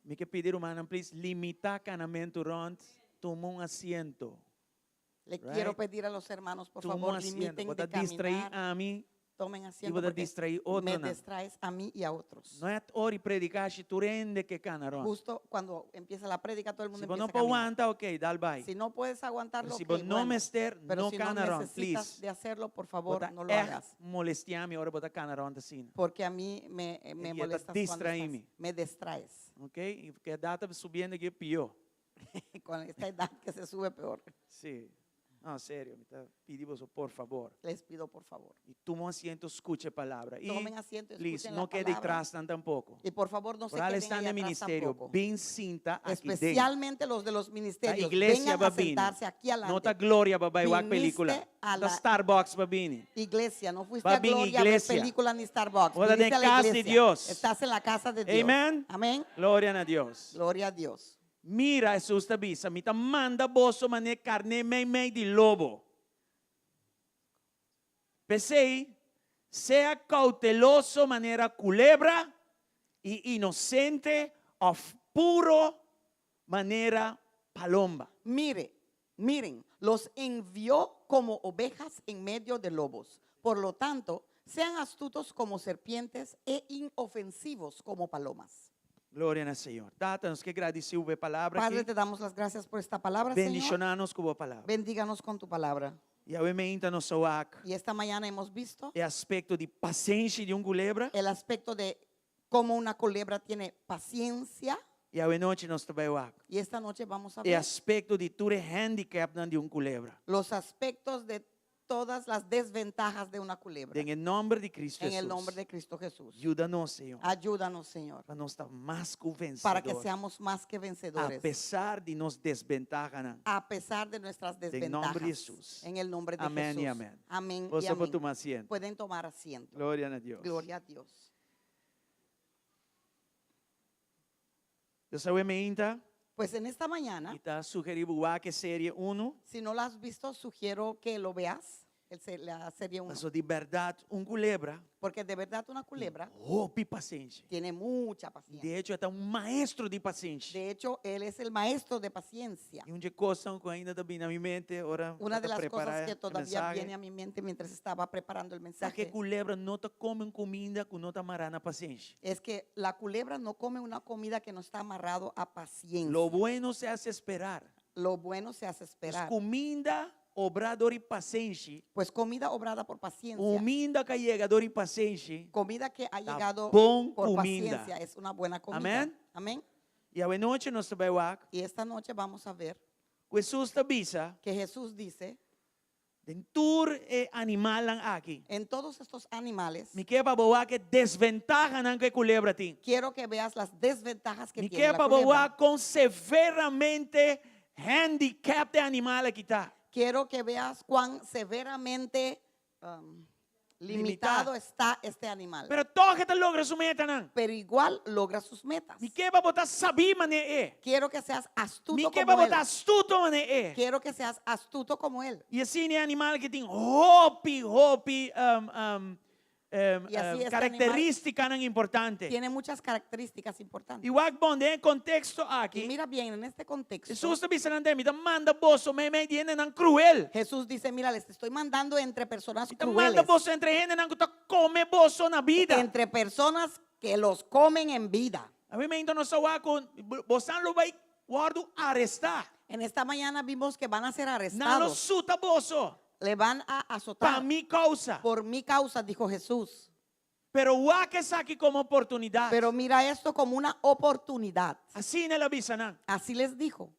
Mi ke pidi rumannan please limitá kanamentu rònt, tuma un asiento. Le quiero Right? pedir a los hermanos, por Tuma un favor, asiento. limiten Bo ta de distraí caminar. ami Tomen i asiento bo ta porque distraí me otronan. distraes a mí y a otros. No e ora di prediká si tur hende ke kana rònt. Justo cuando empieza la prédica, todo el mundo Si bo no empieza a por caminar. wanta, ok, dal bai. Si no puedes aguantarlo, Pero si ok, bo no bueno. mester, Pero no si no kana rònt, necesitas please. de hacerlo, por Bo favor, ta no lo echt hagas. molestiá mi ora bo ta kana rònt asina. Porque a mí me, eh, me E ta molestas cuando distraí estás- mi. me distraes. Ok? I ku edat ta subiendo aki pió. Con esta edad que se sube peor. Sí. No, serio, mi ta pidi boso por fabor. Les pido por favor. I tuma un asiento, skucha e palabra. I Tomen asiento, please, escuchen no la keda palabra. atras nan tampoco. Y por favor, no se Oral queden esnan ahí den atrás ministerio, tampoco. bin sinta aki den. Especialmente los de los Ta ministerios. iglesia Vengan a b'a bini. sentarse aquí adelante. No ta Gloria b'a bai wak Viniste película. a Ta la Starbucks b'a bini. Iglesia, no fuiste B'a a bin Gloria a ver iglesia. película ni Starbucks. Bo ta den Viniste a la kas di iglesia. Dios. Estás en la casa de Dios. Amen. Amén. Gloria na Dios. Gloria a Dios. Mira, Hesus ta bisa, Mi ta manda boso manera karné meimei di lobo. P'esei, sea kouteloso manera kulebra i inosente òf puro manera palomba. Mire, miren, los envió como ovejas en medio de lobos. Por lo tanto, sean astutos como serpientes e inofensivos como palomas. Gloria na Señor. Tata, nos ke gradisí bo pa e palabra Padre, aki. te damos las gracias por esta palabra, Señor. Bendishoná nos ku bo palabra. Bendíganos con tu palabra. I awe meinta nos a wak Y esta mañana hemos visto e aspekto di pasenshi di un kulebra. el aspecto de cómo una culebra tiene paciencia. I awe nochi nos ta bai wak Y esta noche vamos a e ver aspekto di tur e handicapnan di un kulebra. los aspectos de todas las desventajas de una culebra. Den e nomber di Cristo En el Hesus. nombre de Cristo Jesús. Yuda nos, Señor. Ayúdanos, Señor, Pa nos ta mas ku para que vensedor. seamos más que A vencedores. pesar di nos desbentahanan. A pesar de nuestras Den nomber di desventajas. Hesus. En el nombre de Amén y Jesús. amén. Amén y Boso por amén. tuma asiento. Pueden tomar asiento. Gloria na Dios. Gloria a Dios. Dios awe meinta. Pues en esta mañana, Mi ta sugerí bo wak e serie uno. si no la has visto, sugiero que lo veas, el se- la serie 1. Paso di bèrdat un kulebra Porque de verdad una culebra hopi pasenshi. tiene mucha paciencia. De echo, e ta un maestro di pasenshi. De hecho, él es el maestro de paciencia. I un dje kosnan ku ainda ta bini na mi mente ora Una de ta las prepará cosas que e todavía mensahe. viene a mi mente mientras estaba preparando el Ta ke mensaje kulebra no ta kome un kuminda ku no ta mará na pasenshi. es que la culebra no come una comida que no está amarrado a paciencia. Lo bueno se hace esperar. Lo bueno se hace Pues esperar. kuminda obrá dor di pasenshi. Pues comida obrada por paciencia. Kuminda ku a yega dor di pasenshi. Comida que ha Ta llegado bon por kuminda. paciencia es una buena comida. Amén. Amén. I awe nochi nos ta bai wak. Y esta noche vamos a ver Ku Hesus ta bisa. que Jesús dice Den tur e animalnan aki. en todos estos animales, Mi ke pa bo wak e desventahanan ku e kulebra tin. quiero que veas las desventajas que Mi tiene ke la pa bo culebra. wak kon severamente handicapped e animal aki ta. Quiero que veas cuán severamente limitado Limitá. está este animal. Pero tòg e ta logra su metanan. Pero igual logra sus metas. Mi ke pa bo ta sabí manera e. Quiero que seas astuto Mi ke como pa él. bo ta astuto manera e. Quiero que seas astuto como él. I asina e animal aki tin hopi, hopi um, I así este karakterístikanan importante. Tiene muchas características importantes. I wak bon den e konteksto aki. Y mira bien, en este contexto, Hesus ta bisa nan, Mi ta manda boso meimei di hendenan kruel. Jesús dice, mira, les estoy mandando entre personas Mi ta manda crueles, boso entre hendenan ku ta kome boso na bida. entre personas que los comen en vida. Awe mainta nos a wak ku bosan lo bai wòrdu arestá. En esta mañana vimos que van a ser Nan lo arrestados. suta boso Le van a pa azotar mi kousa. por mi causa, dijo Jesús. Pero wak esaki komo oportunidat. Pero mira esto como una oportunidad. Asina el a bisa nan. Así les dijo.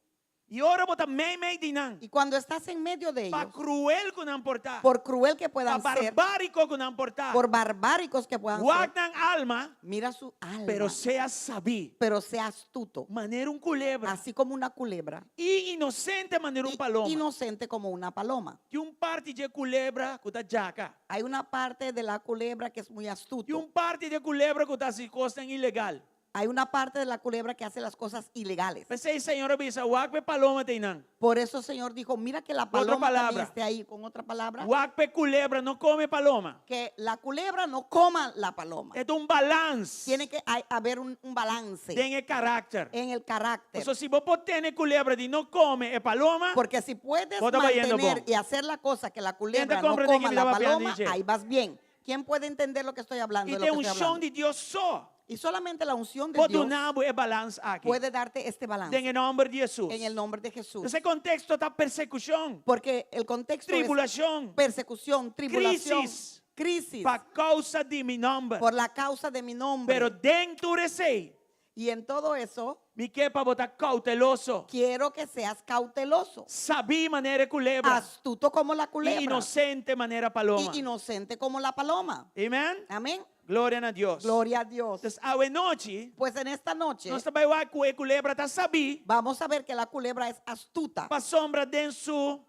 I ora bo ta meimei di nan. Y cuando estás en medio de Pa ellos, kruel ku nan por ta. por cruel que Pa puedan ser, barbáriko ku nan por ta. por barbáricos que puedan ser, Wak nan alma, mira su alma, pero sea sabí. pero sea astuto, Manera un kulebra. así como una culebra, I inosente manera un y paloma. inocente como una paloma. Tin un parti di kulebra ku ta djaka. Hay una parte de la culebra que es muy Tin astuto. un parti di kulebra ku ta hasi kosnan ilegal. Hay una parte de la culebra que hace las cosas ilegales. P'esei Señor a bisa, wak p'e paloma ta einan. Por eso el Señor dijo, mira que la Otra paloma también palabra. esté ahí. Con otra palabra, Wak p'e kulebra no kome paloma. que la culebra no coma la paloma. E ta un balans Tiene que haber un balance den e karakter. en el carácter. So si bo por tene kulebra di no kome e paloma, Porque si puedes Bo ta bayendo mantener bon. y hacer la cosa que la culebra no comprende coma que la mi taba paloma, pidiendo, ahí vas bien. ¿Quién puede entender lo que estoy hablando? I de lo ta que estoy unshon hablando? di Dios so Y solamente la unción de por Dios duna bo e balans aki. puede darte este balance. Den e nòmber di Hesus. En el nombre de Jesús. E konteksto ta persekushon, Porque el contexto es tribulashon, persecución, tribulación, Crisis. crisis, pa kousa di mi nòmber. por la causa de mi nombre. Pero den tur esei, Y en todo eso, mi ke pa bo ta kouteloso. quiero que seas cauteloso, Sabí manera kulebra. astuto como la I culebra inosente manera paloma. y inocente como la paloma. Amen? Amén. Gloria na Dios. Gloria a Dios. Entonces, awenochi, Pues en esta noche nos ta bai wak ku e kulebra ta sabí vamos a ver que la culebra es astuta pasobra den su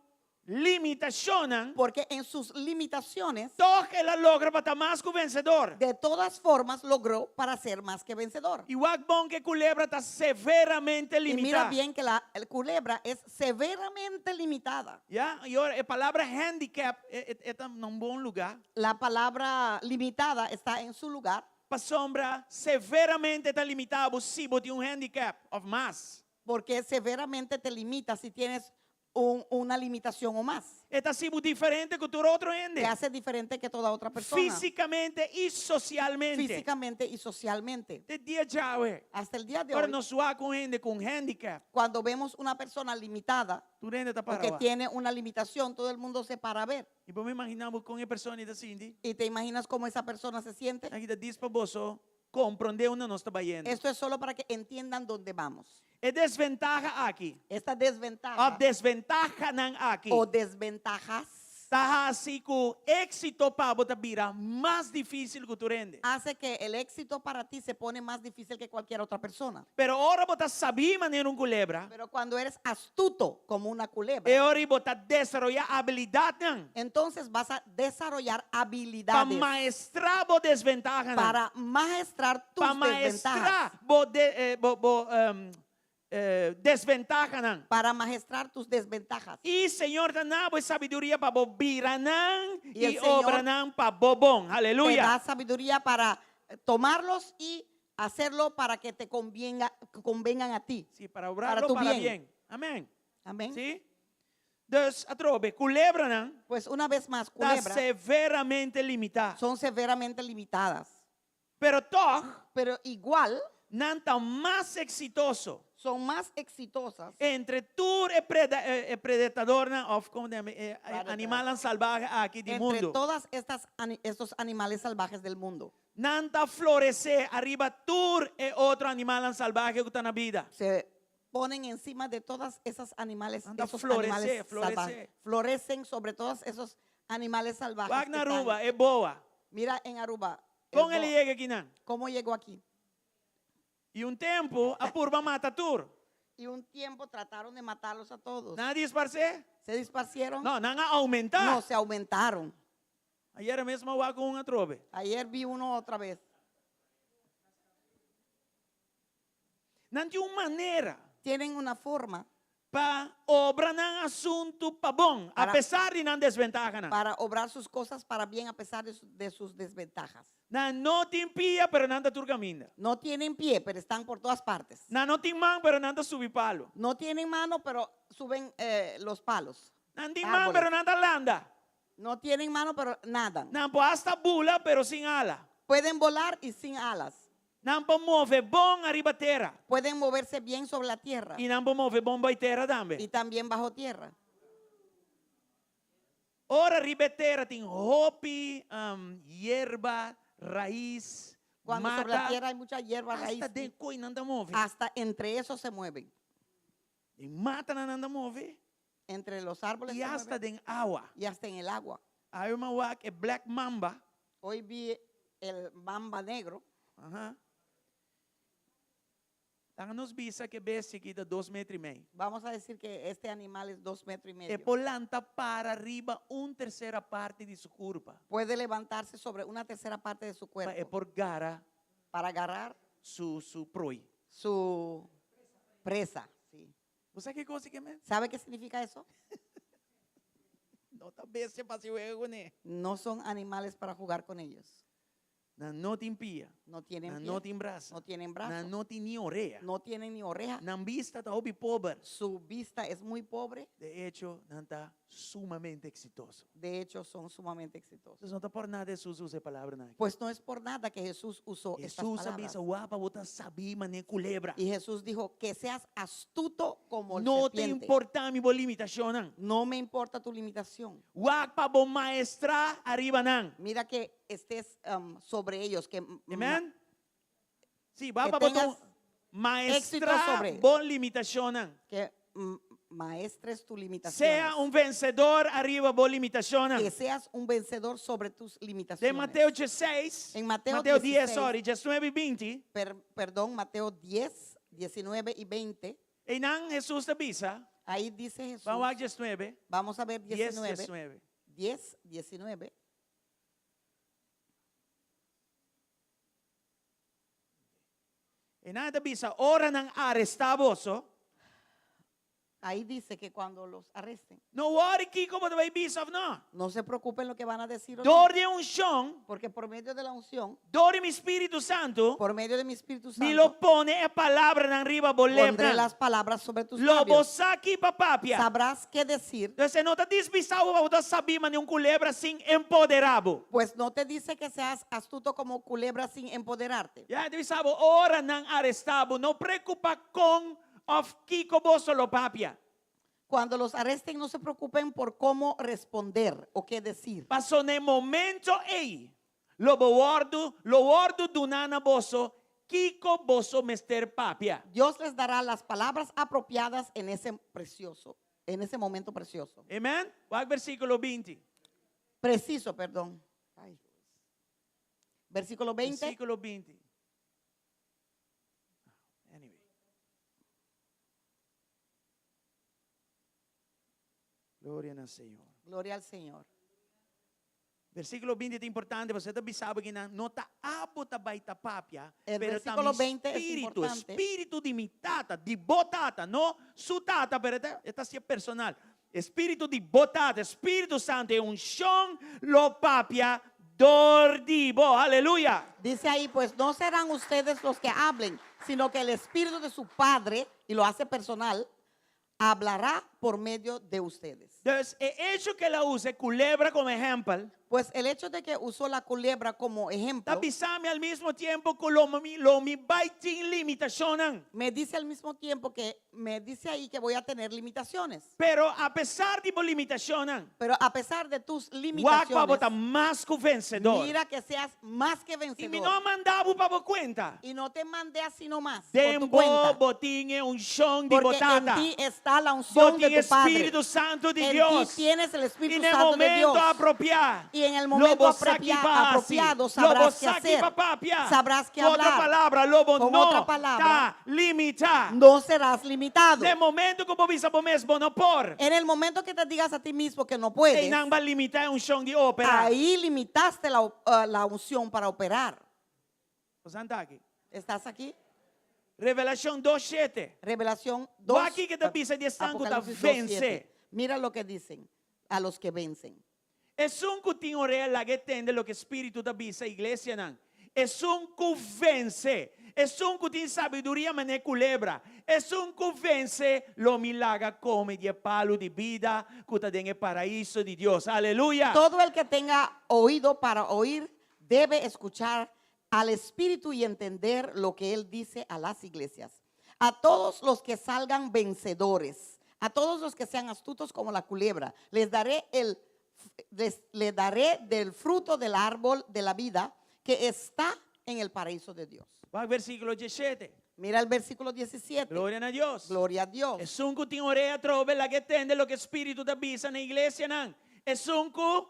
limitashonnan, porque en sus limitaciones, tòg el a logra pa ta mas ku vensedor. de todas formas, logró para ser más que vencedor. I wak bon ku e kulebra ta severamente Y mira limitá. bien que la el culebra es severamente limitada. Ya? I awor, e palabra handicap e ta na un bon lugá. La palabra limitada está en su lugar. Pasobra severamente ta limitá si bo tin un handicap òf mas. Porque severamente te limita si tienes una limitación o más. E ta hasi bo diferente ku tur otro hende. Te hace diferente que toda otra persona. Físikamente i sosialmente. Físicamente y socialmente. Te dia djawe. Hasta el día de Ora hoy, nos wak un hende ku un handicap. cuando vemos una persona limitada Tur hende ta o para que tiene una limitación, todo el mundo se para a ver. I bo por imaginá bo kon e persona ta sinti. ¿Y te imaginas cómo esa persona se siente? Aki ta djis pa boso komprondé unda nos ta bayendo. Esto es solo para que entiendan dónde vamos. E desventaha aki. Esta desventaja Òf desventahanan aki. o desventajas Ta hasi ku éksito pa bo ta bira mas difísil ku tur hende. hace que el éxito para ti se pone más difícil que cualquier otra persona. Pero ora bo ta sabí manera un kulebra, Pero cuando eres astuto como una culebra, e ora ei bo ta desaroyá abilidatnan entonces vas a desarrollar pa habilidades maestrá bo desventahanan. para maestrar tus Pa desventajas. maestrá bo de, eh, bo, bo, eh, desventahanan. Para maestrar tus desventajas. I Señor ta duna bo sabiduria pa bo bira nan I el i Señor obra nan pa bo bon. Te Aleluya. da sabiduría para tomarlos y hacerlo para que te convenga, convengan a ti. Sí, para obrarlo para tu para bien. bien. Amén. Amén. Sí? Dus, atrobe, kulebranan Pues una vez más, ta culebra severamente limitá. son severamente limitadas. Pero tòg, Pero igual nan ta mas eksitoso son más exitosas entre tur e preda, e, e predadornan òf kon e, e, Predator. animalnan salvahe aki di entre mundu. todas estas estos animales salvajes del mundo. Nan ta floresé ariba tur e otro animalnan salvahe ku ta na bida. Se ponen encima de todas esas animales, Anda, esos florece, animales florece. salvajes. Florecen sobre todos esos animales salvajes. Wak que na están. Aruba, e boa. Mira en Aruba. el Kon el a boa. yega akinan? ¿Cómo llegó aquí? I un tempu, a purba mata tur. Y un tiempo trataron de matarlos a todos. Nan a disparsé? ¿Se disparcieron? No, nan a oumentá. No, se aumentaron. Ayera mes mi a wak un atrobe. Ayer vi uno otra vez. Nan tin un manera Tienen una forma pa obra nan asuntu pa bon, Para- apesar di nan desventahanan. para obrar sus cosas para bien a pesar de sus desventajas. Nan no tin pia, pero nan ta tur kaminda. No tienen pie, pero están por todas partes. Nan no tin man, pero nan ta subi palu. No tienen mano, pero suben los palos. Nan tin man, Árboles. pero nan ta landa. No tienen mano, pero nadan. Nan por hasta bula, pero sin ala. Pueden volar y sin alas. Nan por move bon ariba tera. Pueden moverse bien sobre la tierra I nan por move bon bou tera tambe. y también bajo tierra. Ora riba tera tin hopi, yerba. rais, Cuando sobre la mata, tierra hay mucha hierba, raíz, hasta den koi nan ta move. hasta entre eso se mueven. Den matanan nan ta move. Entre los árboles I se hasta mueven. den awa. Y hasta en el agua. Awe mi a wak e black mamba. Hoy vi el mamba negro. Aha. Laga nos bisa ku e bestia aki ta dos metro i mei. Vamos a decir que este animal es dos metros y E medio. por lanta para riba un tersera parti di su kurpa. Puede levantarse sobre una tercera parte de su Pa e cuerpo por gara para agarrar su su prooi. su presa. Sí. Bo sa ki kos ke men? ¿Sabe qué significa eso? No ta bestia pa hasi wega kuné. No son animales para jugar con ellos. Nan no tin pia. No tienen Nan pie, no tin brasa. no tienen Nan brazo, no tin ni orea. no tienen ni oreja. Nan bista ta hopi pober. Su vista es muy pobre. De echo, nan ta sumamente eksitoso. De hecho, son sumamente exitosos. Entonces, no ta por nada Hesus a usa e palabranan aki. Pues no es por nada que Jesús usó estas Hesus a palabras. bisa, Wak pa bo ta sabí manera kulebra. Y Jesús dijo, que seas astuto como el No ta serpiente. importá mi bo limitashonnan. No me importa tu limitación. Wak pa bo maestrá ariba nan. Mira que estés sobre ellos, que Amen? Sí, wak que pa bo tengas éxito maestrá sobre ellos. bo limitashonnan. Que maestres tu limitación. Sea un vensedor ariba bo limitashonnan. Que seas un vencedor sobre tus Den limitaciones. Mateo 16, En Mateo Mateo 10, 16. sorry, 19 i 20. Perdón, Mateo 10, 19 y 20. Einan Hesus ta bisa. Ahí dice Jesús. Ban wak 19. Vamos a ver 10, 19. 19. 10, 19. Einan ta bisa, ora nan arestá boso. Ahí dice que cuando los arresten, No worry kiko bo ta bai bisa of no. no se preocupen lo que van a decir o no, Dor di e unshon, porque por medio de la unción, dor di mi Spiritu Santu, por medio de mi Espíritu mi Santo, lo pone e palabranan riba bo pondré lepnan. las palabras sobre tus Lo bo labios. sa ki pa papia. Sabrás qué decir. Entonces, no ta djis bisa bo pa bo ta sabí manera un kulebra sin empoderá bo. Pues no te dice que seas astuto como culebra sin empoderarte. Ya, e ta bisa bo, ora nan arestá bo, no preokupá kon òf kiko boso lo papia. Cuando los arresten, no se preocupen por cómo responder o qué decir. Paso na e momento ei, lo bo wòrdu, lo wòrdu duná na boso kiko boso mester papia. Dios les dará las palabras apropiadas en ese precioso, en ese momento precioso. Amen? Wak versíkulo 20. Preciso, perdón. Ay. Versículo 20. Versíkulo 20. Anyway. Gloria na Señor. Gloria al Señor. Versíkulo 20 ta importante, pasobra e ta bisa bo ku no ta abo ta bai ta papia, El pero ta versículo mi 20 es spiritu, importante. spiritu di mi tata, di bo tata, no su tata, pero e ta hasié personal. Spiritu di bo tata, Spiritu Santu, e unshon lo papia dor di bo. Aleluya. Dice ahí, pues no serán ustedes los que hablen, sino que el Espíritu de su Padre, y lo hace personal, hablará por medio de ustedes. Dus e echo ku el a usa e kulebra komo ehèmpel, Pues el hecho de que usó la culebra como ejemplo, ta bisa mi al mismo tempu ku lo mi, lo mi bai tin limitashonnan. me dice al mismo tiempo que me dice ahí que voy a tener limitaciones. Pero apesar di bo limitashonnan, Pero a pesar de tus wak pa bo limitaciones, ta mas ku vensedor. mira que seas más que I mi vencedor. no a manda bo pa bo kuenta. Y no te mandé así nomás, por Den tu bo cuenta. bo tin e unshon di Porque en bo tata. ti está la unción Bo de tin tu Padre. Spiritu Santu di En ti Dios. tienes el I Espíritu na Santo de momento Dios. apropiá. Y en el Lo momento bo sa ki pa hasi. apropiado Lo bo sabrás qué sa ki hacer. pa papia. Sabrás qué Ku otro hablar. palabra, lo bo Con no otra palabra, ta limitá. No serás limitado. Den momento ku bo bisa bo mes bo no por. En el momento que te digas a ti mismo que no puedes, Einan b'a limitá e unshon di operá. ahí limitaste la unción para operar. Bo ta aki. ¿Estás aquí? Revelashon 2, 7. Revelación 2. Wak kiko e ta bisa di esnan ku ta Apocalipsis 2, vense. 7. Mira lo que dicen a los que vencen. Esun ku tin orea lag'é tende loke Spiritu ta bisa iglesianan. Esun ku vense, esun ku tin sabiduria manera kulebra, esun ku vense lo mi laga kome di e palu di bida ku ta den e paraiso di Dios. Aleluya! Todo el que tenga oído para oír debe escuchar al Espíritu y entender lo que Él dice a las iglesias. A todos los que salgan vencedores, a todos los que sean astutos como la culebra, les daré el, les, le daré del fruto del árbol de la vida que está en el paraíso de Dios. Wak versíkulo 17. Mira el versículo 17. Gloria na Dios. Gloria a Dios. Esun ku tin orea trobe lag'é tende loke Spiritu ta bisa na iglesianan. Esun ku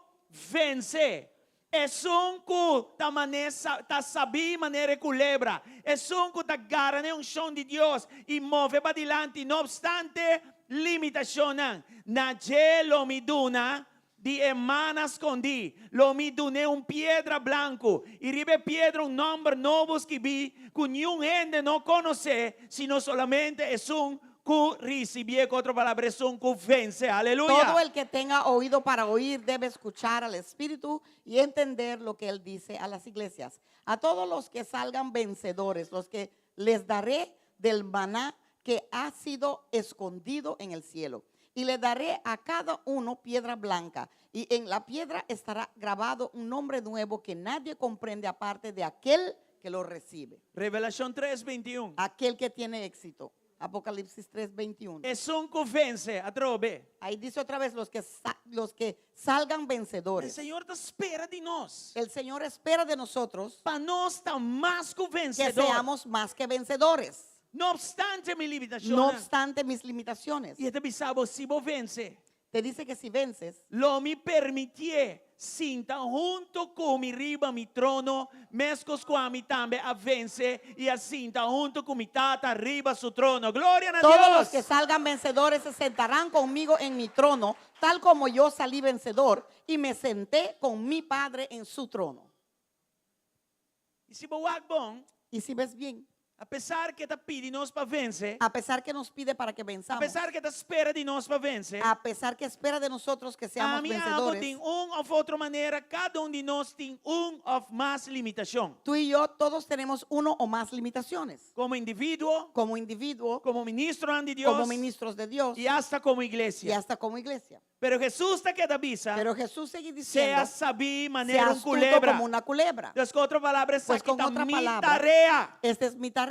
vense. Esun ku ta mane ta sabí manera e kulebra. Esun ku ta gara na e unshon di Dios i move padilanti no opstante limitashonnan. Na dje lo mi duna Di e mana skondí, lo mi dun'é un piedra blanku, i riba e piedra un nòmber nobo skibí ku niun hende no konosé, sino solamente esun ku risibié, ku otro palabra, esun ku vense. Aleluya! Todo el que tenga oído para oír debe escuchar al Espíritu y entender lo que Él dice a las iglesias. A todos los que salgan vencedores, los que les daré del maná que ha sido escondido en el cielo. Y le daré a cada uno piedra blanca, y en la piedra estará grabado un nombre nuevo que nadie comprende aparte de aquel que lo recibe. Revelashon tres, bintiun. Aquel que tiene éxito. Apocalipsis 3, 21. Esun ku vense, atrobe. Ahí dice otra vez, los que, los que salgan El vencedores. Señor ta spera di nos. El Señor espera de nosotros Pa nos ta mas ku que vensedor. seamos más que vencedores. No opstante mi No limitashonnan. obstante mis limitaciones. I e ta bisa bo, si bo vense. Te dice que si vences. Lo mi permitié sinta hunto ku mi riba mi trono, meskos ku ami tambe a vense i a sinta hunto ku mi Tata riba su trono. Gloria na Todos los Dios! que salgan vencedores se sentarán conmigo en mi trono, tal como yo salí vencedor y me senté con mi Padre en su trono. I si bo wak bon, Y si ves bien, Apesar ku e ta pidi nos pa vense, a pesar que nos pide para que venzamos, apesar ku e ta spera di nos pa vense, a pesar que espera de nosotros que seamos ami abo vencedores, tin un òf otro manera, kada un di nos tin un òf mas limitashon. tú y yo todos tenemos uno o más limitaciones. Komo individuo, Como individuo, komo ministronan di Dios, como ministros de Dios i asta komo y iglesia. hasta como iglesia. Pero Hesus ta keda bisa, Pero Jesús sigue diciendo, sea sabí sea manera un astuto culebra. como una culebra. Dus ku otro palabra, Pues esaki con ta otra mi palabra, tarea esta es mi tarea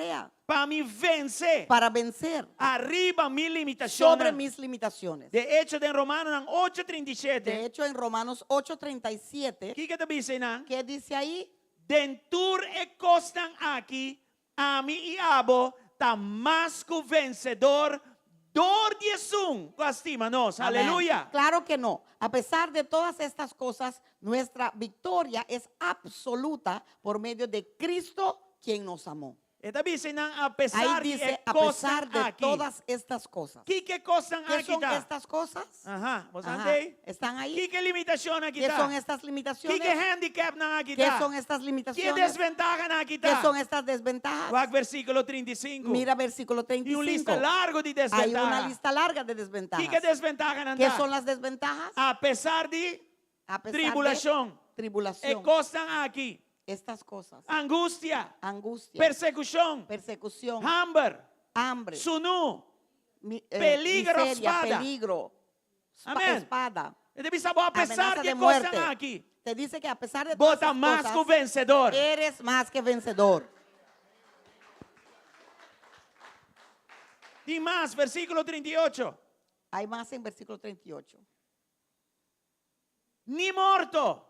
pa mi vense para vencer ariba mi sobre limitashonnan. mis limitaciones. De echo, den Romanonan ocho trinta i De shete, hecho, en Romanos 8:37, kiko ta bisa einan? ¿qué dice ahí? Den tur e kosnan aki, ami i abo ta mas ku vensedor dor di esun ku a stima nos. Amén. Aleluya! Claro que no. A pesar de todas estas cosas, nuestra victoria es absoluta por medio de Cristo quien nos amó. E ta bisa einan a Ahí pesar di dice, e a pesar kosnan de aki. todas estas cosas. Kiko e kosnan ¿Qué aki son ta? estas cosas? Aha, bo Ajá. sa ei? ¿Están ahí? Kiko e limitashonnan aki ¿Qué ta? son estas limitaciones? Kiko e handicapnan aki ¿Qué ta? son estas Ki e limitaciones? desventahanan aki ¿Qué ta? son estas desventajas? Wak versíkulo 35. Mira versículo Tin un lista 35. largu di Hay una desventaha. lista larga de desventajas. Kiko e desventahanan ¿Qué ta? son las desventajas? A pesar di A pesar de tribulashon, e tribulación, kosnan aki, estas cosas, angustia, angustia, persekushon, persecución, hamber, hambre, sunú, mi, eh, peligro, miseria, spada. peligro, spa- Amén. espada, E ta bisa bo a pesar amenaza di de e kosnan muerte. aki, Te dice que a pesar de todas bo ta esas mas cosas, ku vensedor. eres más que vencedor. Tin mas, versíkulo 38. Hay más en versículo 38. Ni morto,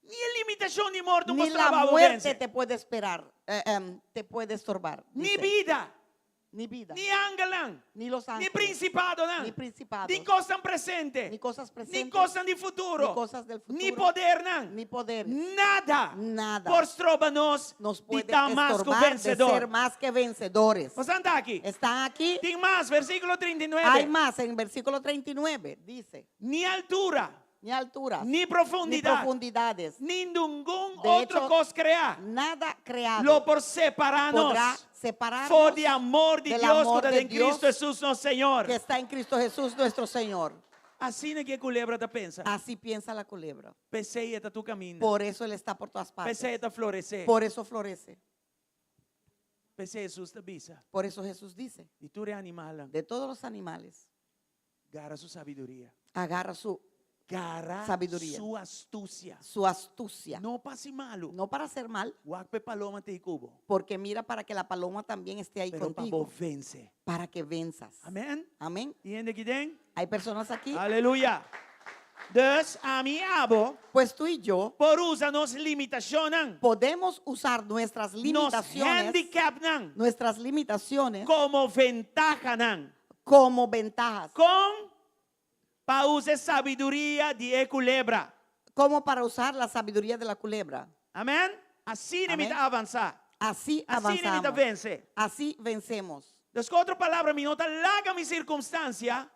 ni e limitashon di morto Ni por la stroba bo muerte vense. te puede esperar, eh, em, te puede estorbar. Ni dice. bida, Ni vida, ni angelnan, ni los ni ángeles, principadonan, ni principados, ni kosnan presente, ni cosas ni presentes, kosnan di futuro, ni cosas del ni futuro, podernan, ni poderes, nada, nada por stroba nos nos di puede ta mas ku estorbar de ser vensedor. más que vencedores. Boso ta aki? Están aquí. Tin mas, versíkulo 39. Hay más en versículo 39, dice, Ni altura, ni alturas, ni ni profundidat, profundidades, ni ningun De otro hecho, kos kreá nada creado lo por separá nos podrá separarnos for di amor di del Dios ku amor ta de den Cristo Dios Hesus nos Señor. que está en Cristo Jesús nuestro Señor. Asina ku e kulebra ta pensa. Así piensa la culebra. P'esei e ta tur kaminda. Por eso él está por todas partes. P'esei e ta floresé. Por eso florece. P'esei Hesus ta bisa. Por eso Jesús dice, Di tur e animalnan, de todos los animales, gara su sabiduria. agarra su, Gara Sabiduria. su astusia. su astucia. No pa hasi malu. No para hacer mal, Wak p'e paloma t'ei ku bo. porque mira para que la paloma también esté ahí Pero pa bo contigo, vense. para que venzas. Amèn? Amén. Tin hende aki den? Hay personas aquí. Aleluya. Dus, ami i abo Pues tú y yo por usa nos limitashonnan, podemos usar nuestras nos limitaciones, handicapnan, nuestras limitaciones komo ventahanan. como ventajas, Kon pa usa sabiduria di e kulebra. como para usar la sabiduría de la culebra. Amèn? Asina mi Amèn. ta avansá. Así Asina mi ta avanzamos. vense. Así vencemos. Dus ku otro palabra, mi no ta laga mi sirkunstansia,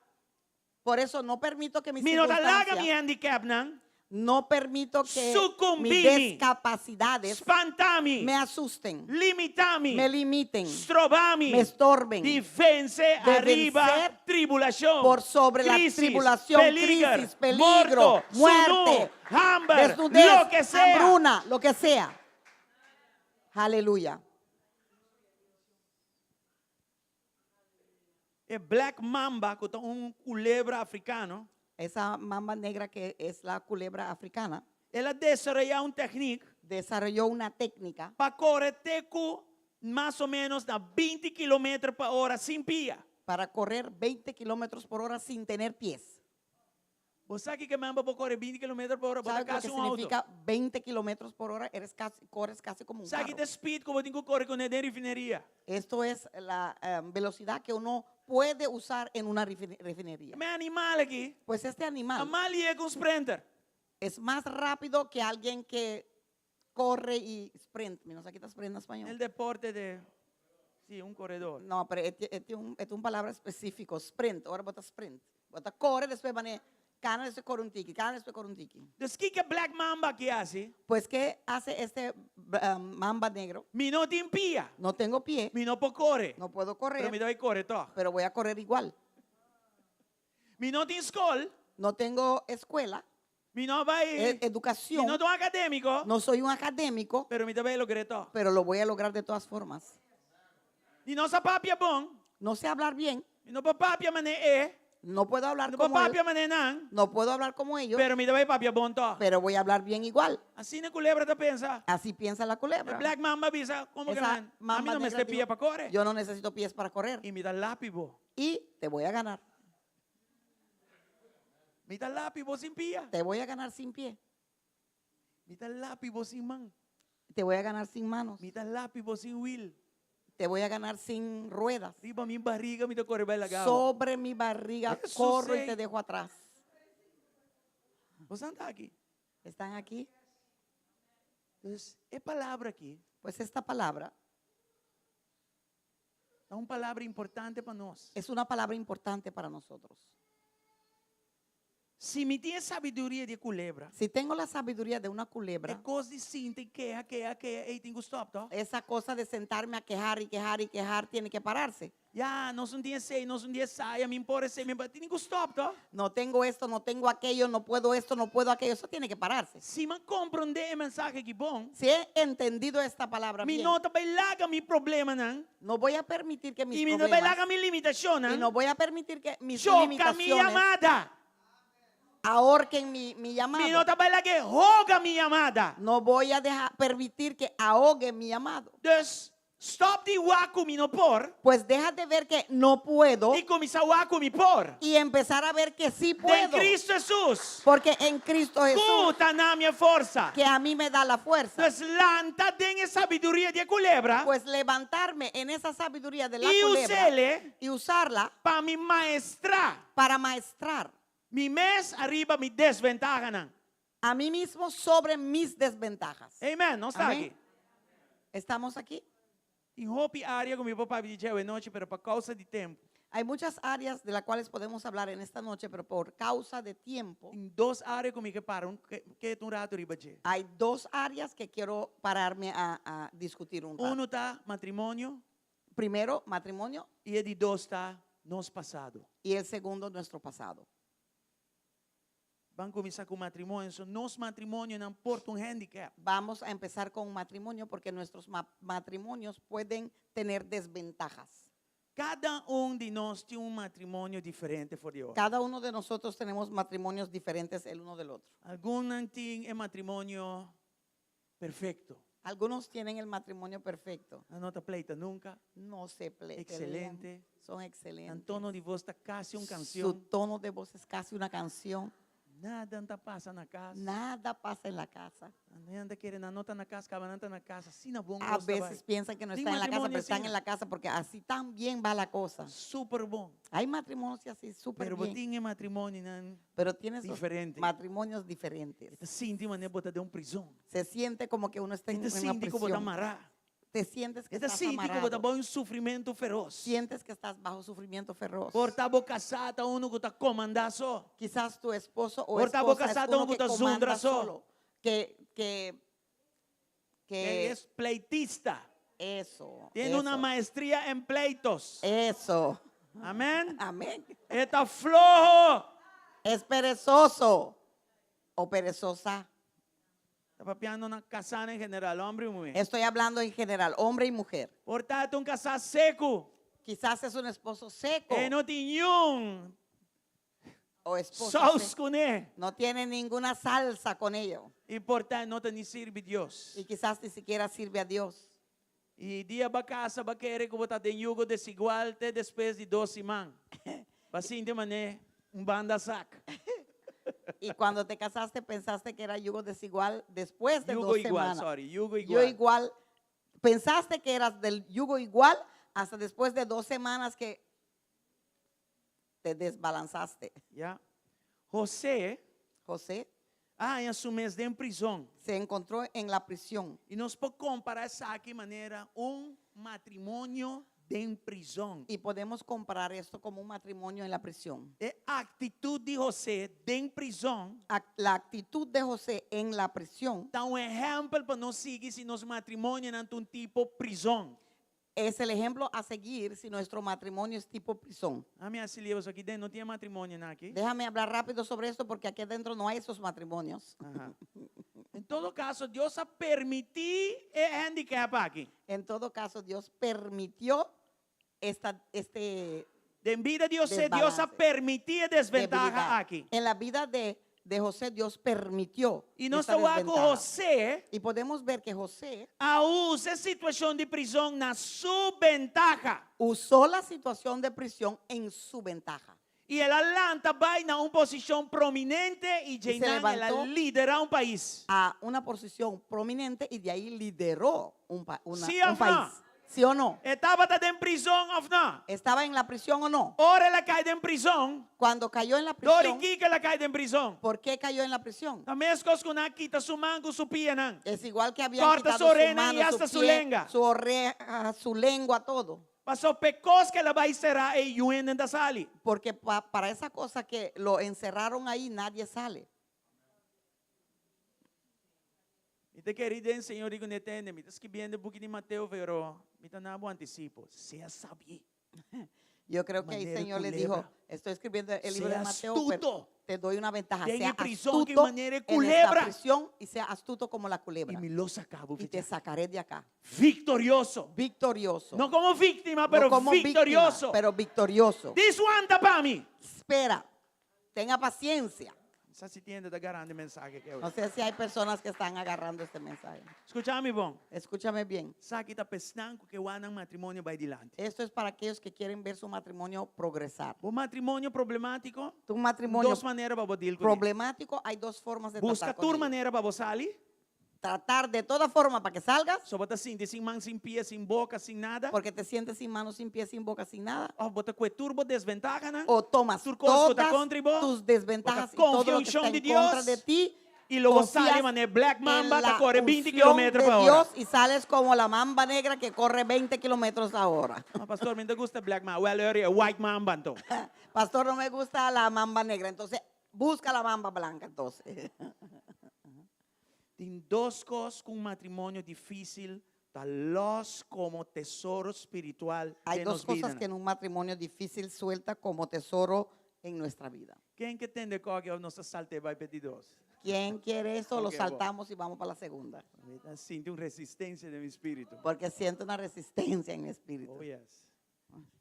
Por eso no permito que mis mi no ta laga mi circunstancias, handicapnan, no permito que Sucumbí mis mi. discapacidades spanta mi, me asusten, limitá mi, me limiten, stroba mi, me estorben di vense de ariba vencer tribulashon, por sobre la krisis, tribulación, peliger, crisis, peligro, morto, muerte, sunú, hamber, desnudez, loke sea. hambruna, lo que sea. Aleluya. E black mamba, ku ta un kulebra afrikano, Esa mamba negra que es la culebra africana, el a desaroyá un téknik desarrolló una técnica pa kore te ku mas o ménos na 20 kilometer pa ora sin pia. para correr 20 kilómetros por hora sin tener pies. Bo sa kiko ke men pa bo kore 20 kilometer pa ora, bo ta ¿Sabes lo que kasi un outo. significa 20 kilómetros por hora? Eres casi, corres casi como un Sa ki carro. ta e speed ku bo tin ku kore kuné den refineria. Esto es la velocidad que uno puede usar en una refinería. E animal aki, Pues este animal ta mas lihé ku un sprinter. es más rápido que alguien que corre y sprint. No sé qué está sprint en español. El deporte de, sí, un corredor. No, pero este, este es un, este es un palabra específico, sprint. Ora bo ta sprint. Bo ta kore, despues bane, kana despues kore un tiki, kana despues kore un tiki. Dus kiko e black mamba aki a hasi? Pues, ¿qué hace este mamba negro? Mi no tin pia. No tengo pie, Mi no por kore. no puedo correr, Pero mi ta bai kore tòg. pero voy a correr igual. Mi no tin skol. No tengo escuela, Mi no bai. educación. Mi no ta un akadémiko. No soy un académico, Pero mi ta bai logr'é tòg. pero lo voy a lograr de todas formas. Mi no sa papia bon. No sé hablar bien. Mi no por papia manera e. No puedo hablar No por como él. papia manera nan. No puedo hablar como ellos. Pero mi ta bai papia bon tòg. Pero voy a hablar bien igual. Asina e kulebra ta pensa. Así piensa la culebra. E black mamba a bisa, komo ke Esa men? mamba Ami no negra mester dijo, pia pa kore. Yo no necesito pies para correr. I mi ta lapi bo. Y te voy a ganar. Mi ta lapi bo sin pia. Te voy a ganar sin pie. Mi ta lapi bo sin man. Te voy a ganar sin manos. Mi ta lapi bo sin wiel. Te voy a ganar sin ruedas. Riba mi barriga mi ta kore bai laga bo. Sobre mi barriga Jesús, corro y eh. te dejo atrás. Boso ta aki? ¿Están aquí? Entonces, e palabra aki Pues esta palabra ta un palabra importante pa nos. es una palabra importante para nosotros. Si mi tin e sabiduria di kulebra, Si tengo la sabiduría de una culebra, e kos di sinta i keha, keha, keha, ei tin ku stòp, to? esa cosa de sentarme a quejar y quejar y quejar tiene que pararse. Ya, nos no tin esei, nos no tin esaya, mi n' por esei, mi tin ku stòp, to? No tengo esto, no tengo aquello, no puedo esto, no puedo aquello. Eso tiene que pararse. Si m'a komprondé e mensahe aki bon, Si he entendido esta palabra mi bien, no ta bai laga mi problemanan, no voy a permitir que mis i mi no ta bai problemas laga mi limitashonnan, y no voy a permitir que mis choka mi limitaciones yamada. ahorquen mi, mi llamado. Mi no ta bai lag'é hoga mi yamada. No voy a dejar, permitir que ahogue mi llamado. Dus, stòp di wak ku mi no por. Pues deja de ver que no puedo I kuminsá wak ku mi por. y empezar a ver que sí Den puedo. Kristu Hesus. Porque en Cristo Jesús, Ku ta duna mi e forsa. que a mí me da la fuerza. Dus lanta den e sabiduria di e kulebra. Pues levantarme en esa sabiduría de la I culebra us'é y usarla pa mi maestrá. para maestrar Mi mes ariba mi desventahanan. a mí mismo sobre mis desventajas. Amen. Nos ta Amén. aki. ¿Estamos aquí? Tin hopi área ku mi por papia di dje awe nochi, pero pa kousa di tempu. Hay muchas áreas de las cuales podemos hablar en esta noche, pero por causa de tiempo, Tin dos área ku mi ke para un ke ke un ratu riba dje. hay dos áreas que quiero pararme a, a discutir un rato. Uno ta matrimonio Primero, matrimonio, i e di dos ta nos pasado. y el segundo, nuestro pasado. Ban kuminsá ku matrimonio. So, nos matrimonionan por ta un handicap. Vamos a empezar con matrimonio porque nuestros matrimonios pueden tener desventajas. Kada un di nos tin un matrimonio diferente for di otro. Cada uno de nosotros tenemos matrimonios diferentes el uno del otro. Algun tin e matrimonio perfekto. Algunos tienen el matrimonio perfecto. Nan no ta pleita nunka. No se pelean. Excelente. Son excelentes. Nan tono di bos ta kasi un Su kansion. tono de voz es casi una canción. Nada no ta pasa na kas. Nada pasa en la casa. Nan ta kere nan no ta na kas, kaba nan ta na kas, asina bon A kos ta bai. veces piensan que no Tin están en la casa, matrimonio pero están asina. en la casa porque así también va la cosa. Super bon. Hay matrimonios así súper Pero bo bien, tin e matrimonionan pero tienes los diferente. matrimonios diferentes. E ta sinti manera bo ta den un prizòn. Se siente como que uno está E en ta una sinti ku bo ta prisión. mará. Te sientes que E ta estás sinti ku bo ta amarrado. bou un sufrimentu feros. Sientes que estás bajo sufrimiento feroz. Por ta bo kasá ta unu ku ta komandá so. Quizás tu esposo o Por ta bo esposa es kasá ta uno un ku que ta comanda zundra so. solo. Que, que, E que es pleitista. eso. Tiene una eso, maestría en pleitos. Eso. Amén. Amén. E ta floho. Es perezoso o perezosa. Ta papiando na kasá en general, hòmber i muhé. Estoy hablando en general, hombre y mujer. Por ta un kasá seku. Quizás es un esposo seco E no tin niun o esposa sous seca. kuné. No tiene ninguna salsa con ello. I por ta no ta ni sirbi Dios. Y quizás ni siquiera sirve a Dios. I dia b'a kasa b'a kere ku bo ta den yugo desigual te despues di dos siman. B'a sinti manera un banda sak. Y cuando te casaste pensaste que era yugo desigual después de Yugo dos igual, semanas. sorry, yugo Yo igual. igual, pensaste que eras del yugo igual hasta después de dos semanas que te desbalanzaste. Ya. José José a haña su mes den prizòn. se encontró en la prisión. I nos por kompará esaki manera un matrimonio den prizòn. Y podemos comparar esto como un matrimonio en la prisión. E aktitut di José den prizòn La actitud de José en la prisión ta un ehèmpel pa nos sigui si nos matrimonionan ta un tipo prizòn. es el ejemplo a seguir si nuestro matrimonio es tipo prisión. Ami hasi lihe pasobra aki den no tin matrimonionan aki. Déjame hablar rápido sobre esto porque aquí adentro no hay esos matrimonios. Aha. En todo kaso, Dios a permití e handicap aki. En todo caso, Dios permitió esta, este Den bida di José, Dios a desbalance, permití e desventaha debilidad. aki. En la vida de, de José, Dios permitió I nos esta ta wak ku desventaja. José Y podemos ver que José a usa e situashon di prizòn na su bentaha. usó la situación de prisión en su ventaja. I el a lanta bai na un posishon prominente i Y se djeinan el a levantó liderá un pais. a una posición prominente y de ahí lideró un, pa- una- ¿Sí un o no? país. ¿Sí o no? E tabata den prizòn òf no? ¿Estaba en la prisión o no? Ora el a kai den prizòn, Cuando cayó en la dor di prisión, kiko el a kai den prizòn? ¿por qué cayó en la prisión? Ta meskos ku nan a kita su man ku su pianan. Es igual que habían Corta quitado su su oreja y mano, hasta su su pie, lenga. su oreja, su lengua, todo. Paso p'e kos ku el a bai será ei niun hende n' ta sali. Porque pa- para esa cosa que lo encerraron ahí, nadie sale. Mi ta kere den Señor di ku ne tende. Mi ta skibiendo e buki di Mateo, pero mi ta duna bo antisipo. Sea sabí. Yo creo que ahí el Manera Señor le culebra. dijo, estoy escribiendo el libro Sea de Mateo, pero astuto. te doy una ventaja. Den Sea e prizòn ku astuto manera en esta culebra. prisión y sea astuto como la culebra. I mi lo saka bo Y te sacaré de acá. Viktorioso. Victorioso. No komo víktima, No pero como víctima, viktorioso. pero victorioso. This one ta pa mi. Espera, tenga paciencia. Sa si tin hende ta garando e mensahe aki. No sé si hay personas que están agarrando este mensaje. Skucha mi bon. Escúchame bien. Esaki ta p'esnan ku ke wak nan matrimonio bai dilanti. Esto es para aquellos que quieren ver su matrimonio progresar. Bo matrimonio problemátiko? Tu matrimonio Dos manera pa bo deal kuné. problemático, hay dos formas de Buska tratar con tur ello. manera pa bo sali. Tratar de toda forma para que salgas, So bo ta sinti sin man, sin pia, sin boka, sin nada. porque te sientes sin manos, sin pies, sin boca, sin nada. Òf bo ta kue tur bo desventahanan. O tomas Tur kos ku ta todas kontra bo. tus desventajas y Bo ta todo lo que konfia está unshon di en contra Dios. de ti. I lo bo confías sali manera Black en Mamba la ta kore 20 unción kilómetro de pa ora. Dios y sales como la mamba negra que corre 20 kilómetros la hora. Ah, pastor, mi no ta gusta Black Mamba. Well, ori White Mamba anto. Pastor, no me gusta la mamba negra. Entonces, busca la mamba blanca entonces. Tin dos kos ku un matrimonio difísil ta lòs komo tesoro spiritual Hay den dos nos cosas vida. que en un matrimonio difícil suelta como tesoro en nuestra vida. Ken ke tende e kos aki òf nos ta salta bai pa di dos? ¿Quién quiere eso? Lo Ok, bueno. saltamos y vamos para la segunda. Mi ta sinti un resistensia den mi spiritu. Porque siento una resistencia en mi espíritu. Oh yes.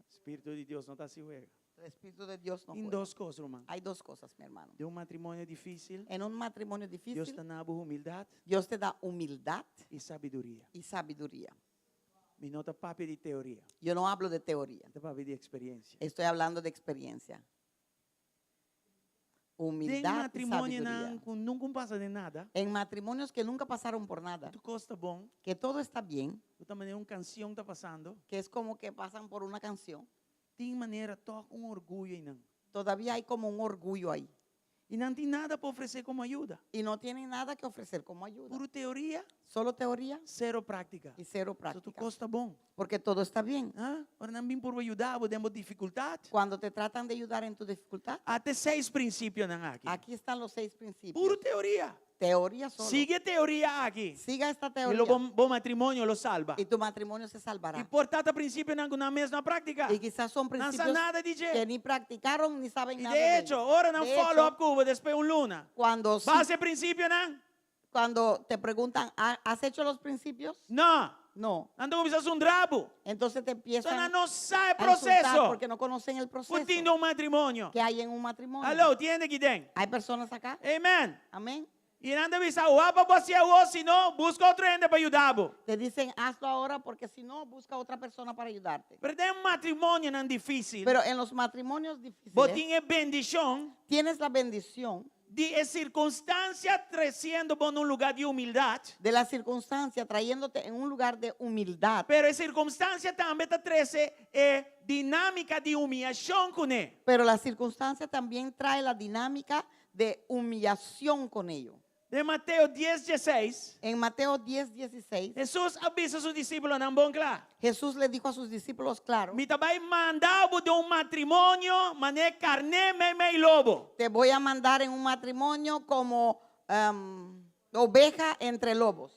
Spiritu di Dios no ta hasi wega. El espíritu de Dios no Tin juega. dos kos, ruman. Hay dos cosas, mi hermano. Den un matrimonio difísil, En un matrimonio Dios difícil, ta duna bo humildat Dios te da humildad i sabiduria. y sabiduría. Mi no ta papia di teoria, Yo no hablo de teoría, mi ta papia di eksperensia. estoy hablando de experiencia. Den Humildad y matrimonionan sabiduría. ku nunka a pasa den nada. En matrimonios que nunca pasaron por nada, Tur kos ta bon. que todo está bien, Ta manera un kansion ta pasando. que es como que pasan por una canción, Tin manera toch un orguyo einan. todavía hay como un orgullo ahí. I nan no tin nada pa ofresé komo ayudo. Y no tienen nada que ofrecer como ayuda. Puro teoria, Solo teoría sero práktika. y cero So, tur práctica. kos ta bon. Porque todo está bien. Ah? Ora nan bin purba yuda bo den bo difikultat. Cuando te tratan de ayudar en tu dificultad, Ata seis prinsipionan aki. aquí están los seis principios. Puro teoria. Teoría solo. Sigui e teoria aki. Siga esta I teoría lo bo, bo matrimonio lo salba. y tu matrimonio se I salvará. por ta prinsipionan ku nan mes no a praktiká. Y quizás son No sabe principios nada di dje. que ni practicaron ni saben I nada. de de echo, ello. ora nan De follow hecho, up ku bo despues un luna. Cuando, sí- B'a hasi e prinsipionan? cuando te preguntan, "¿Ha- ¿has hecho los principios? No. No. Nan ta kuminsá zundra bo. Entonces te So empiezan nan no sa e a insultar proseso. porque no conocen el proceso Ku tin den un matrimonio. que hay en un matrimonio. Aló, tin hende aki den. Hay personas acá. Amen. Amén. I nan ta bisa, wak pa bo hasié awor, si no, buska otro hende pa yuda bo. Te dicen, hazlo ahora porque si no, busca otra persona para ayudarte. Pero den matrimonionan difísil. Pero en los matrimonios difíciles, Bo tin e bendishon tienes la bendición di e sirkunstansia tresiendo bo na un lugá di humildat. de la circunstancia trayéndote en un lugar de humildad. Pero e sirkunstansia tambe ta trese e dinámika di humiliashon kuné. Pero la circunstancia también trae la dinámica de humillación con ello. Den Mateo 10, 16, En Mateo 10, 16, Hesus a bisa su disipelnan bon kla. Jesús le dijo a sus discípulos, claro, Mi ta bai manda bo den un matrimonio, manera karné meimei lobo. te voy a mandar en un matrimonio como em, oveja entre lobos.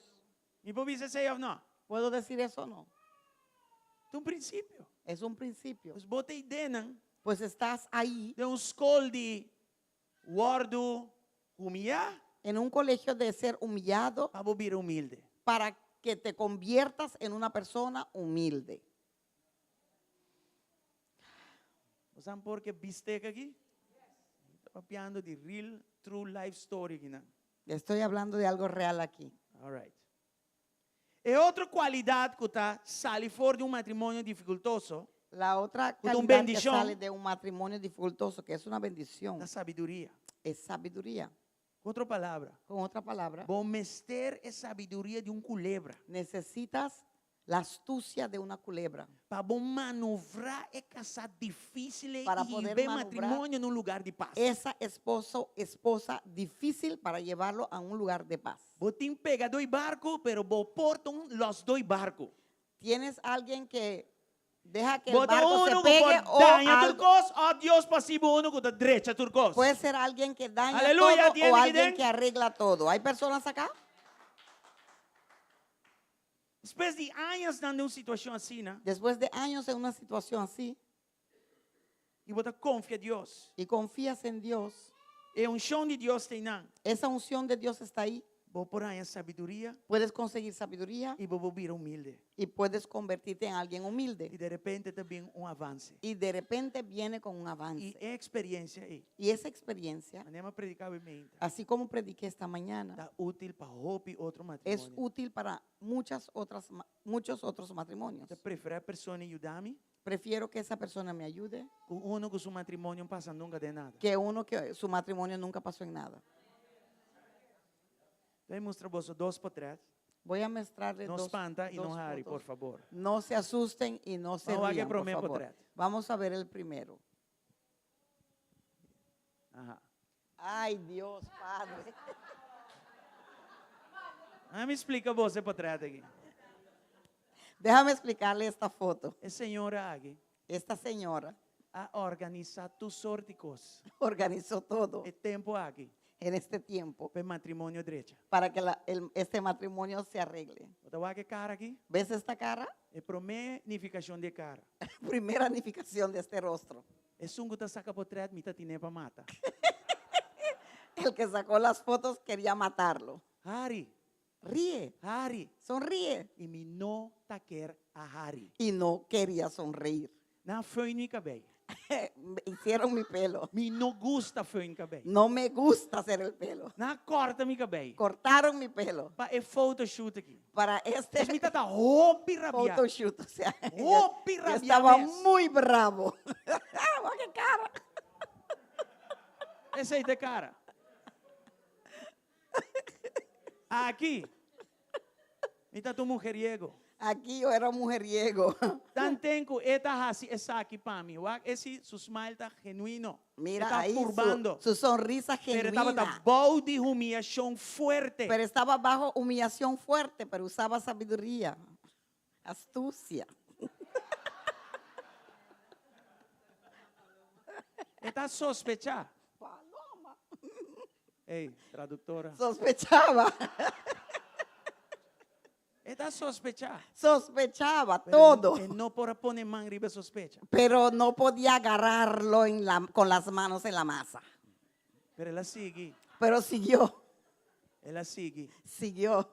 Mi por bisa esei òf no? ¿Puedo decir eso o no? Ta un prinsipio. Es un principio. Pues bo ta einan, Pues estás ahí den un skol di wòrdu humiliá, en un colegio de ser humillado pa bo bira humilde. para que te conviertas en una persona humilde. Bo sa por ke bistek aki? Ta papiando di real true life story aki nan. Estoy hablando de algo real aquí. All right. E otro kualidat ku ta sali for di un matrimonio difikultoso, La otra Con un calidad que bendición. sale de un matrimonio dificultoso, que es una bendición, ta sabiduria. es sabiduría. Ku otro palabra, Con otra palabra, bo mester e sabiduria di un kulebra. necesitas la astucia de una culebra Pa bo manobrá e kasá difísil Para i poder hiba manobrar matrimonio na un lugá di pas. esa esposo, esposa difícil para llevarlo a un lugar de paz. Bo tin pegadó di barku, pero bo por ta un losdó di barku. Tienes alguien que deja que el Bo ta barco se uno ku pegue por o daña algo. tur kos, òf Dios por hasi bo uno ku ta drecha tur kos. Puede ser alguien que daña Aleluya, todo tiene o que alguien den. que arregla todo. ¿Hay personas acá? Despues di aña den un situashon asina, ne? Después de años en una situación así I bo ta konfia Dios. y confías en Dios, E unshon di Dios ta einan. esa unción de Dios está ahí. Bo por haña sabiduria Puedes conseguir sabiduría i bo por bira humilde. y puedes convertirte en alguien I humilde. di repente ta bin un avanse. Y de repente viene con un I avance. e eksperensia ei. Y esa experiencia, Manera mi a prediká awe mainta. así como prediqué esta mañana, Ta útil pa hopi otro es matrimonio. útil para muchas otras, ma- muchos otros matrimonios. Mi ta preferá e persona yuda mi, Prefiero que esa persona me ayude ku uno ku su matrimonio no a pasa nunka den nada. que uno que su matrimonio nunca pasó en nada. Mi ta mustra boso dos portrèt. Voy a mostrarles No dos, spanta i dos no hari, fotos. por fabor. No se asusten y no se Vamos a ver rían, por promé favor. portrèt. Vamos a ver el primero. Ajá. Ay, Dios, Padre. Laga mi splika boso e portrèt aki. Déjame explicarle esta foto. E señora aki Esta señora a organisá tur sorto di kos. organizó todo E tempu aki en este tiempo pa e matrimonio drecha. para que la- el- este matrimonio se arregle. Bo ta wak e kara aki? ¿Ves esta cara? E promé nifikashon di e kara. Primera nificación de este rostro. Esun ku ta saka portrèt, mi tabatin pa mata. El que sacó las fotos quería matarlo. Hari, Ríe, hari. sonríe. I mi no ta ke a hari. Y no quería sonreír. Nan a fön mi kabei. Me Hicieron mi pelo. Mi no gusta fön kabei. No me gusta hacer el pelo. Nan a kòrta mi kabei. Cortaron mi pelo Pa e photoshoot aki. para este Mi tabata hopi rabiá. photoshoot. O sea, yo, Hopi yo rabiá estaba mes. muy bravo. ¡Qué cara! Esei ta e kara. Aki, mi ta un mujeriego. Aquí yo era un mujeriego. Tanten ku e ta hasi esaki pa mi. Wak esei su smile ta genuino. Mira E ta ahí su, purbando. su sonrisa Pero tabata genuina. bou di humiliashon fuerte. Pero estaba bajo humillación fuerte, pero usaba sabiduría, astucia. E ta sospechá. Ei, traduktora. Sospechaba, E ta sospechá. sospechaba Pero todo, E no por a pone man riba e sospecha. pero no podía agarrarlo en la- con las manos en la masa. Pero el a sigui. Pero siguió, El a sigui. siguió.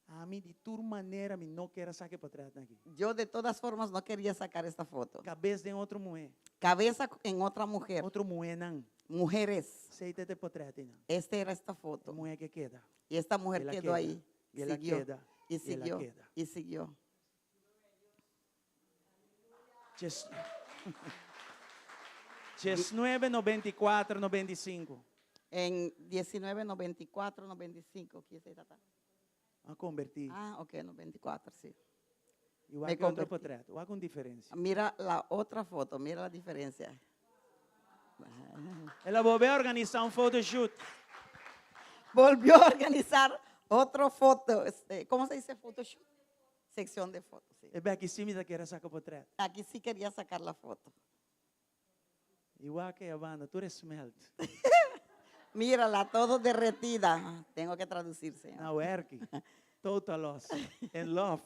Ami di tur manera mi no ker a saka e potrèt aki. Yo de todas formas no quería sacar esta foto. Kabes den otro muhé. Cabeza en otra mujer, Otro muhénan. mujeres. Esei ta e potrèt nan. Esta era esta foto. Muhé aki a keda. Y esta mujer El a quedó queda, ahí. y el a Siguió. queda, Y y el a siguió. queda. Y siguió. 19, 94, 95. En 19, 94, 95. ¿Qué es esta? A kombertí. Ah, ok, 94, sí. I wak Me e otro convertí. potrèt. Wak un diferensia. Mira la otra foto, mira la diferencia. El a bolbe organisá un photoshoot. Volvió a organizar otro foto. ¿Cómo se dice photoshoot? Sección de fotos. Sí. E bia aki sí mi ta ker a saka potrèt. Aquí sí quería sacar la foto. I wak e banda, tur smelt. Mírala, todo derretida. Tengo que traducir, señor. Na werki. Total loss. In love.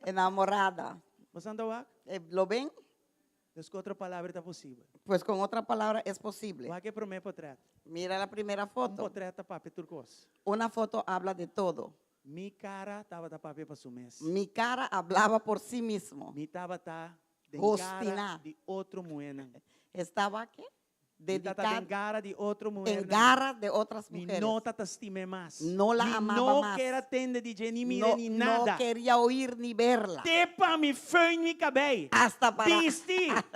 Enamorada. Bo ta wak? ¿Lo ven? Dus ku otro palabra ta posibel. Pues con otra palabra es posible. Wak e promé potrèt. Mira la primera Un foto. potrèt ta papia tur kos. Una foto habla de todo. Mi kara tabata papia pa su mes. Mi cara hablaba por sí mismo. Mi tabata den gara Obstiná. di otro muhénan. Estaba ¿qué? Mi tabata den Dedicada gara di otro en muhénan. garras de otras Mi mujeres. no tabata stim'é mas. No la Mi amaba no más. ker a tende di dje ni mira No, ni no nada. quería oír ni verla. Te pa mi föhn mi kabei. Hasta para Bisti. I hacer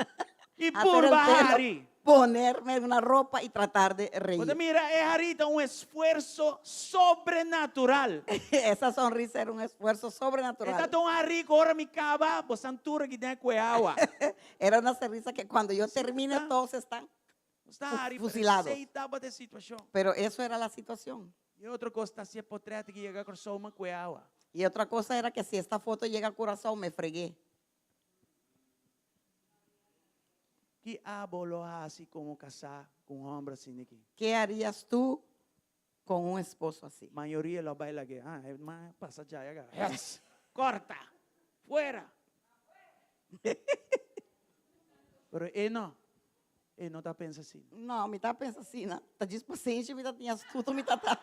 el purba pelo, hari. ponerme una ropa y tratar de reír. Bo ta mira e hari ta un esfuerso sobrenatural. Esa sonrisa era un esfuerzo E sobrenatural. tabata un hari ku ora mi kaba, boso tur aki den a kue awa. Era una sonrisa que cuando yo termine está. todos están. Está hari, fusilados. Esei tabata e situashon. Pero eso era la situación. I otro kos ta si e potrèt aki yega Kòrsou m'a kue awa. Y otra cosa era que si esta foto llega a Curazao me fregué. Ki abo lo hasi komo kasá ku un hòmber asina aki? ¿Qué harías tú con un esposo así? Mayoria lo bai lag'é. Ah, e man pasa djai agora. Yes! Korta! Fuera! Pero e no. E no ta pensa asina. No, mi ta pensa asina. Ta djis pasenshi mi ta tin astuto mi ta ta.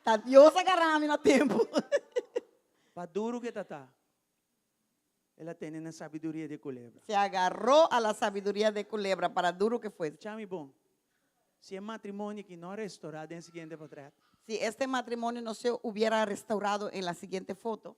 Ta Dios a gara mi na tempu. Pa duru ku e ta ta, el a tene na sabiduria di e kulebra. Se agarró a la sabiduría de culebra para duro que fuese. Skucha mi bon. Si e matrimonio aki no a restorá den siguiente potrèt. Si este matrimonio no se hubiera restaurado en la siguiente foto,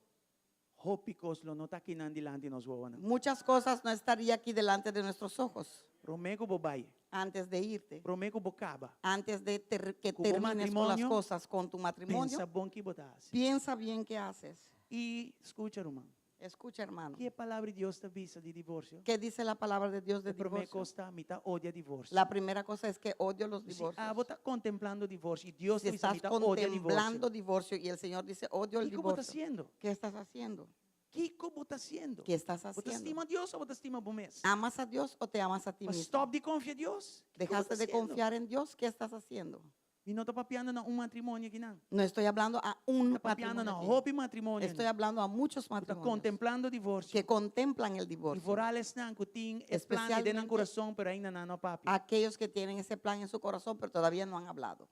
Hopi kos lo no ta akinan dilanti nos wowonan. muchas cosas no estaría aquí delante de nuestros ojos Promé ku bo bai. antes de irte, Promé ku bo kaba. antes de que Ku bo termines con las matrimonio, cosas, con tu matrimonio, Pensa bon ki bo ta hasi. piensa bien qué haces. I skucha, ruman. Escucha, hermano. Ki e palabra di Dios ta bisa di divorsio? ¿Qué dice la palabra de Dios de E promé divorcio? kos ta, mi ta odia divorsio. La primera cosa es que odio los Si divorcios. abo ta kontemplando divorsio i Dios Si ta bisa estás mi ta odia contemplando divorsio. divorcio y el Señor dice odio el Kiko bo ta divorcio. hasiendo? ¿Qué estás haciendo? Kiko bo ta hasiendo? ¿Qué estás Bo ta haciendo? stima Dios òf bo ta stima bo mes? ¿Amas a Dios o te amas a ti Bo mismo? stòp di konfia Dios. Kiko bo ta ¿Dejaste de hasiendo? confiar en Dios? ¿Qué estás haciendo? Mi no ta papiando na un matrimonio akinan. No estoy hablando a un Ta papiando matrimonio na aquí. hopi matrimonio. Estoy hablando a muchos Ta matrimonios kontemplando divorsio. que contemplan el I divorcio. vooral esnan ku tin e plan den nan Especialmente kurason, pero ainda nan no a papia. Aquellos que tienen ese plan en su corazón, pero todavía no han hablado.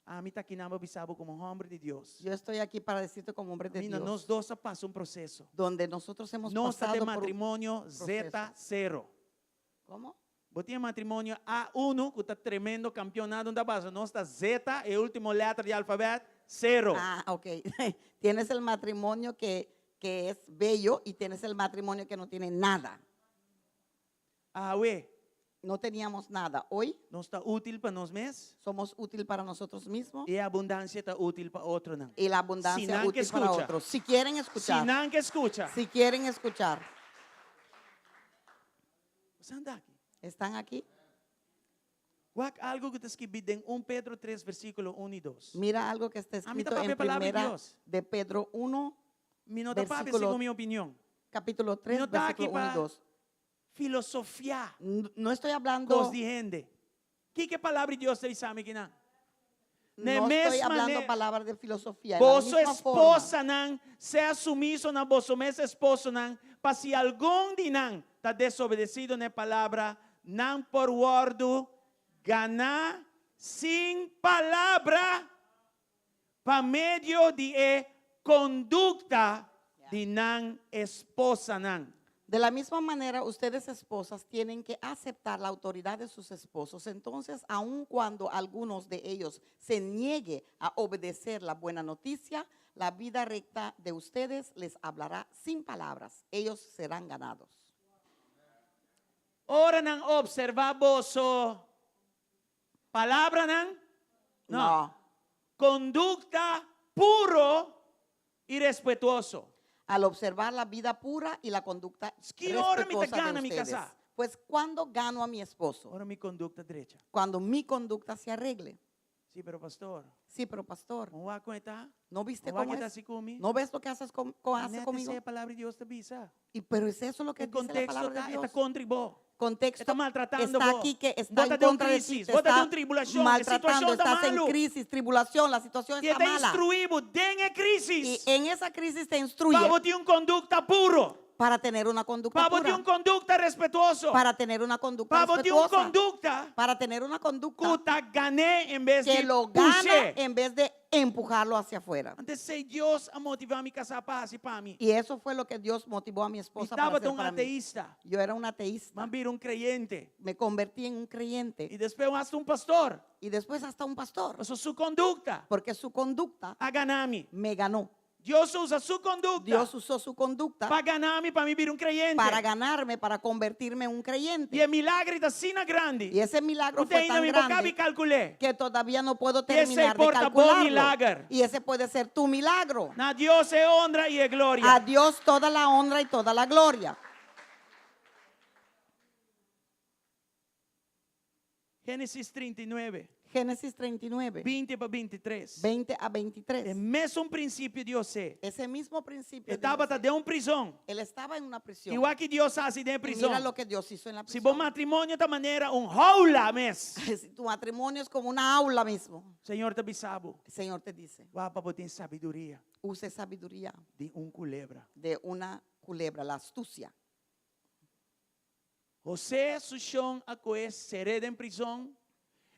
Ami ta akinan pa bisa bo komo hòmber di Dios. Yo estoy aquí para decirte como hombre de Mira, Dios, nos dos a pasa un proseso. donde nosotros hemos Nos ta pasado den por un matrimonio proceso. Z0. ¿Cómo? Bo tin matrimonio A1, ku ta tremendo kampeonato ta pasa. Nos ta Z, e último lèter di alfabèt, zero. Ah, ok. Tienes el matrimonio que es bello y tienes el matrimonio que no tiene nada. Awe. No teníamos nada. Hoy Nos ta útil pa nos mes. somos útil para nosotros mismos I e abundansia ta útil pa otronan. y la abundancia Si nan ke útil para skucha. otros. Si quieren escuchar. Si nan ke skucha. Si quieren escuchar. Boso ta aki. ¿Están aquí? Wak algu ku ta skibí den 1 Pedro 3 versíkulo 1 i 2. Mira algo que está A mi escrito ta papia en palabra di primera Dios. de Pedro 1, Mi no ta papia versíkulo segun mi opinion. capítulo 3, no ta aki versículo 1 y pa 2. filosofiá No estoy hablando, kos di hende. Kiko e palabra di Dios ta bisa mi kinan? no Ne estoy mes hablando manera, palabras de filosofía. En la boso misma forma, esposanan sea sumiso na boso mes esposonan, pa si algun di nan ta desobedesido na e palabra, nan por wòrdu ganá sin palabra pa medio di e kondukta di nan esposanan. De la misma manera, ustedes esposas tienen que aceptar la autoridad de sus esposos. Entonces, aun cuando algunos de ellos se niegue a obedecer la buena noticia, la vida recta de ustedes les hablará sin palabras. Ellos serán ganados. Ora nan observá boso palabranan? No. No. Kondukta puro i respetuoso. Al observar la vida pura y la conducta Ki ora mi ta respetuosa de gana mi ustedes. kasá? Pues, ¿cuándo gano a mi esposo? Ora mi kondukta drecha. Cuando mi conducta se arregle. Sí, pero pastor. Sí, pero pastor, Bo no wak kon e ta? ¿no viste Bo no wak cómo e ta es? hasi ku mi? ¿No ves lo que haces con, con- hace Neta conmigo? e palabra di Dios ta bisa. Y, pero es eso lo que E dice la contexto palabra de ta, Dios. ta kontra bo. Contexto E ta maltratando está bo. aquí que está Bo ta en den un contra de ti, crisis, te bo ta está den un tribulacion, e maltratando, situashon ta estás en malu. crisis, tribulación, la situación I está ta mala. instruí bo den e Y crisis. en esa crisis te instruye Pa bo tin un kondukta puro. para tener una conducta Pa bo tin pura, un kondukta respetuoso. para tener una conducta Pa bo tin un respetuosa, kondukta para tener una conducta ku ta gan'é en bes que di lo gana push'é. en vez de empujarlo hacia afuera. Anto esei Dios a motivá mi kasá pa hasi pa mi. Y eso fue lo que Dios motivó a mi Mi esposa para tabata hacer un para mí. ateista. Yo era un ateísta. M'a bira un kreyente. Me convertí en un creyente. I despues hasta un pastor. Y después hasta un pastor. Pasobra su kondukta Porque su conducta a gana mi. me ganó. Dios a usa su kondukta Dios usó su conducta pa gana mi pa mi bira un kreyente. para ganarme, para convertirme en un creyente. I e milager ta asina grandi. Y ese milagro fue Usted tan ainda mi no grande kaba kalkul'é. que todavía no puedo Y ese terminar de por ta bo calcularlo. milager. Y ese puede ser tu milagro. Na Dios e honra i e gloria. A Dios toda la honra y toda la gloria. Génesis 39, Génesis 39, 20 pa 23. 20 a E 23. mesun prinsipio di José. Ese mismo principio. de E tabata José. den un prizòn. Él estaba en una prisión. I wak kiko Dios a hasi den Y prizòn. mira lo que Dios hizo en la Si bo prisión. matrimonio ta manera un houla mes. Si tu matrimonio es como una aula mismo. Señor ta bisa bo. El Señor te dice, Wak pa bo tin sabiduria use sabiduría di un kulebra. de una culebra, la astucia. José su shon a kohe ser'é den prizòn.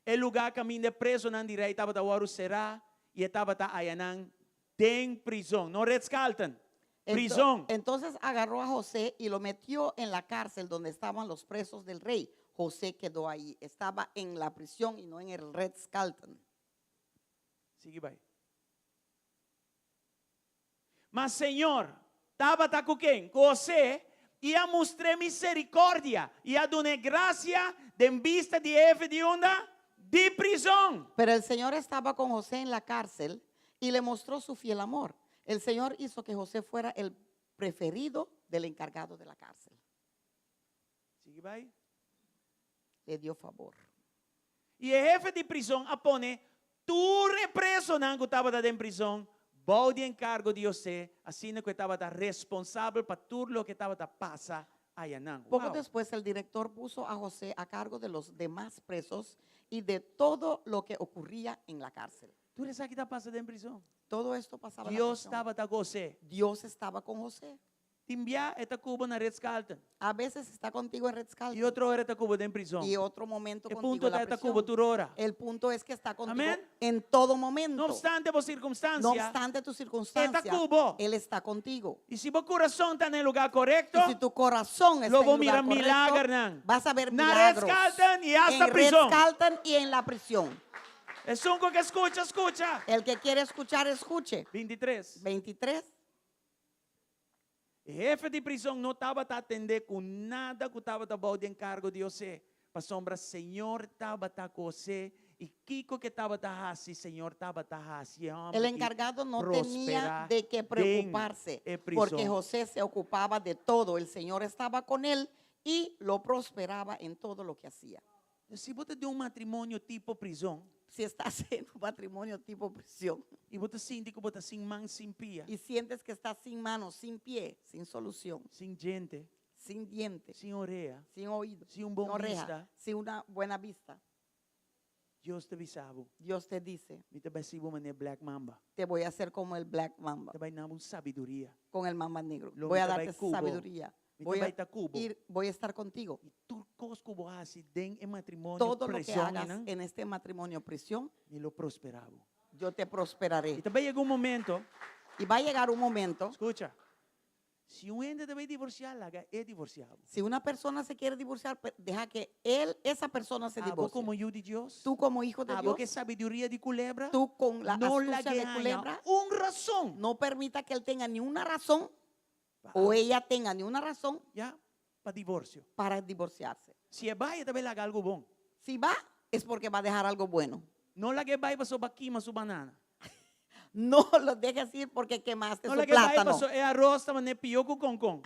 E lugá kaminda e presonan di rei tabata wòrdu será i e tabata ayanan den prizòn. No Ritz-Carlton, prizòn. Entonces agarró a José y lo metió en la cárcel donde estaban los presos del rey. José quedó ahí, estaba en la prisión y no en el Ritz-Carlton. Sigui bai. Ma Señor tabata ku ken? Ku José i a mustr'é miserikòrdia i a dun'é grasia den bista di e hefe di unda? Di prizòn. Pero el Señor estaba con José en la cárcel y le mostró su fiel amor. El Señor hizo que José fuera el preferido del encargado de la cárcel. Sigui bai. Le dio favor. I e hefe di prizòn a pone tur e presonan ku tabata den prizòn bou di enkargo di José, asina ku e tabata responsabel pa tur loke tabata pasa ayanan. Poco Wow. después el director puso a José a cargo de los demás presos y de todo lo que ocurría en la cárcel. Tur esaki ta pasa den prizòn. Todo esto pasaba en la Dios prisión. tabata ku José. Dios estaba con José. Tin bia e ta ku bo na Ritz-Carlton. A veces está contigo en Ritz-Carlton. I otro ora e ta ku bo den prizòn. Y otro momento E contigo punto en la ta e ta prisión. ku bo tur ora. El punto es que está contigo Amén. en todo momento. No obstante bo sirkunstansia. No obstante tu circunstancia, E ta ku bo. Él está contigo. I si bo kurason ta na e lugá korekto, Y si tu corazón está lo en bo el lugar mira correcto, milagernan. vas a ver Na milagros. Ritz-Carlton i hasta en prizòn. Ritz-Carlton y en la prisión. Esun ku ke skucha, skucha. El que quiere escuchar, escuche. 23. 23. E hefe di prizon no tabata atendé ku nada ku tabata bou di enkargo di José, pasobra Señor tabata ku José i kiko ku e tabata hasi, Señor tabata hasi e hòmber El ki encargado no tenía prosperá de qué den preocuparse, e porque prizon. José se ocupaba de todo. El Señor estaba con él y lo prosperaba en todo lo que hacía. Si bo ta den un matrimonio tipo prizon. Si estás en un matrimonio tipo prisión. I bo ta sinti ku bo ta sin man sin pia. Y sientes que estás sin mano, sin pie, sin solución. Sin djente. Sin diente. Sin orea. Sin oído. Sin un bon sin oreja, bista. Sin una buena vista. Dios ta bisa bo. Dios te dice. Mi ta bai hasi bo manera Black Mamba. Te voy a hacer como el Black Mamba. Ta bai duna bo sabiduria. Con el Mamba negro. Lo Voy mi a ta bai darte ku bo. sabiduría. Mi Voy ta a bai ta ku bo. ir, voy a estar contigo. I tur kos ku bo hasi den e matrimonio Todo lo que prison hagas einan, en este matrimonio prisión, mi lo prosperá bo. yo te prosperaré. I ta bai yega un momento. Y va a llegar un momento. Skucha. Si un hende ta bai divorsiá, laga e divorsiá bo. Si una persona se quiere divorciar, deja que él, esa persona se Abo divorcie. komo yu di Dios, Tú como hijo de abo Dios, ku sabiduria di kulebra, tú con la no astucia lag'é de haña culebra, un rason. no permita que él tenga ni una razón o ella tenga ni una razón Ya, pa divorsio. para divorciarse. Si e bai, e ta bai laga algu bon. Si va, es porque va a dejar algo bueno. No lag'é bai pasobra b'a kima su banana. No lo dejes ir porque quemaste No su lag'é bai plátano. paso e arroz ta manera pió ku concon.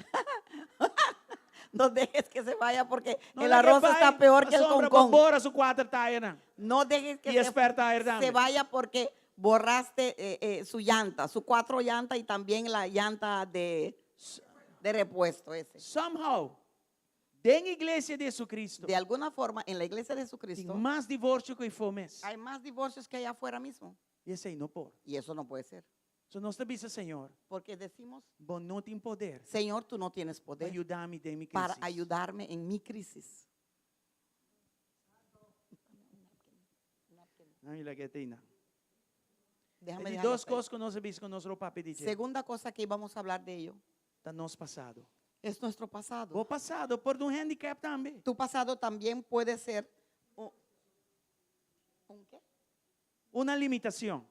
No dejes que se vaya porque No el lag'é arroz bai está peor que el pasobra concón. b'a bora su kuater tayanan. No dejes que I spare tire se tambe. vaya porque borraste eh, eh, su llanta, su cuatro llantas y también la llanta de, de repuesto ese. Somehow, den iglesia di Jesucristo, De alguna forma, en la iglesia de tin Jesucristo mas divorsio ku eifó mes. hay más divorcios que allá afuera mismo. I esei no por. Y eso no puede ser. So nos ta bisa, Señor, Porque decimos, bo no tin poder Señor, tú no tienes pa poder yuda mi den mi para crisis. ayudarme en mi crisis. Ami lag'é te einan. Déjame E di dejarlo dos hasta ahí. kos ku nos a bisa ku nos lo papia di dje. Segunda cosa que íbamos a hablar de ello Ta nos pasado. es nuestro pasado. Bo pasado por ta un handicap tambe. Tu pasado también puede ser un, ¿un qué? Una limitashon.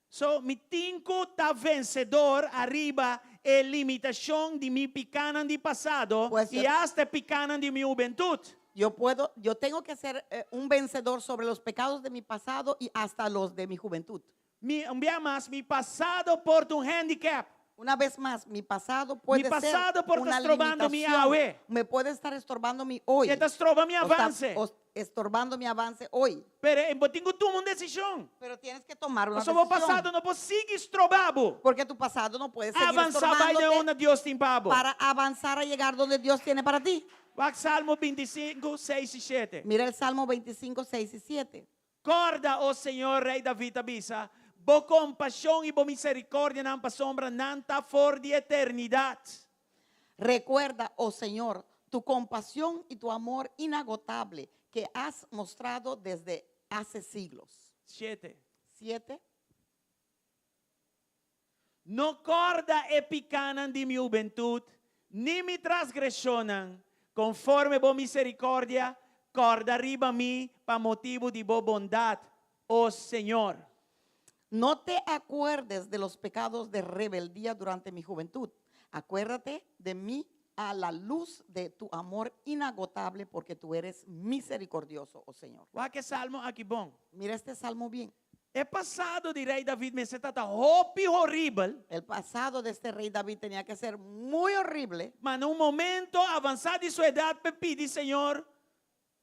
So, mi tin ku ta vensedor ariba e limitashon di mi pikánan di pasado Pues i yo- asta pikánan di mi hubentut. Yo puedo, yo tengo que ser eh, un vencedor sobre los pecados de mi pasado y hasta los de mi juventud. Mi, un bia mas, mi pasado por ta un handicap. Una vez más, mi pasado puede Mi pasado ser por ta una strobando mi limitación. awe. Me puede estar estorbando mi hoy. E ta stroba mi O está- avanse. o estorbando mi avance hoy. Pero eh, bo tin ku tuma un desishon. Pero tienes que tomar una Pasobra bo decisión. pasado no por sigui stroba bo. Porque tu pasado no puede seguir Avansá bai na estorbándote unda Dios tin pa bo. para avanzar a llegar donde Dios tiene para ti. Wak Salmo 25, 6 i 7. Mira el Salmo 25, 6 y 7. Kòrda, o Señor, Rei David a bisa, bo kompashon i bo miserikòrdianan pasobra nan ta for di eternidat. Recuerda, oh Señor, tu compasión y tu amor inagotable que has mostrado desde hace siglos. 7. 7. No kòrda e pikánan di mi hubentut, ni mi transgreshonnan, konforme bo miserikòrdia, kòrda riba mi pa motibu di bo bondat, o Señor. No te acuerdes de los pecados de rebeldía durante mi juventud. Acuérdate de mí a la luz de tu amor inagotable, porque tú eres misericordioso, oh Señor. Wak e salmo aki bon. Mira este salmo bien. E pasado di rei David mester tabata hopi horibel. El pasado de este rey David tenía que ser muy horrible. Ma na un momento avansá di su edat, p'e pidi Señor,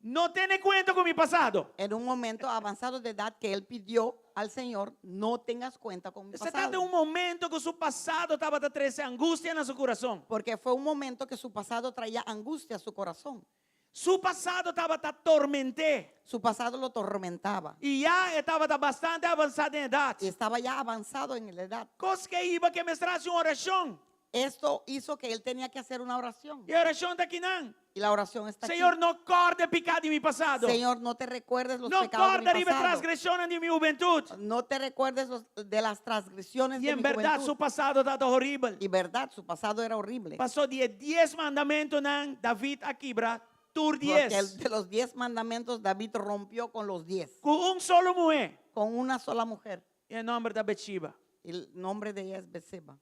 no tene kuenta ku mi pasado. En un momento avanzado de edad que él pidió al Señor, no tengas cuenta con mi Se trata di pasado. un momento ku su pasado tabata trese angustia na su kurason. Porque fue un momento que su pasado traía angustia a su corazón. Su pasado tabata torment'é. Su pasado lo tormentaba. I ya e tabata bastante avansá den edat. Y estaba ya avanzado en la edad. Kos ku a hiba ku e mester a hasi un orashon. Esto hizo que él tenía que hacer una oración. I e orashon ta akinan. Y la oración está aquí. Señor, no kòrda piká di mi pasado. Señor, no te recuerdes los No pecados de kòrda mi riba pasado. transgreshonnan di mi hubentut. No te recuerdes los- de las transgresiones I de en mi berdat, juventud. su pasado tabata horibel. Y verdad, su pasado era horrible. Pasó di e 10 mandamentunan, David a kibra tur Porque 10. el- de los 10 mandamientos, David rompió con los 10. Ku un solo muhé. Con una sola mujer. I e nòmber ta Betseba. Y el nombre de ella es Betseba.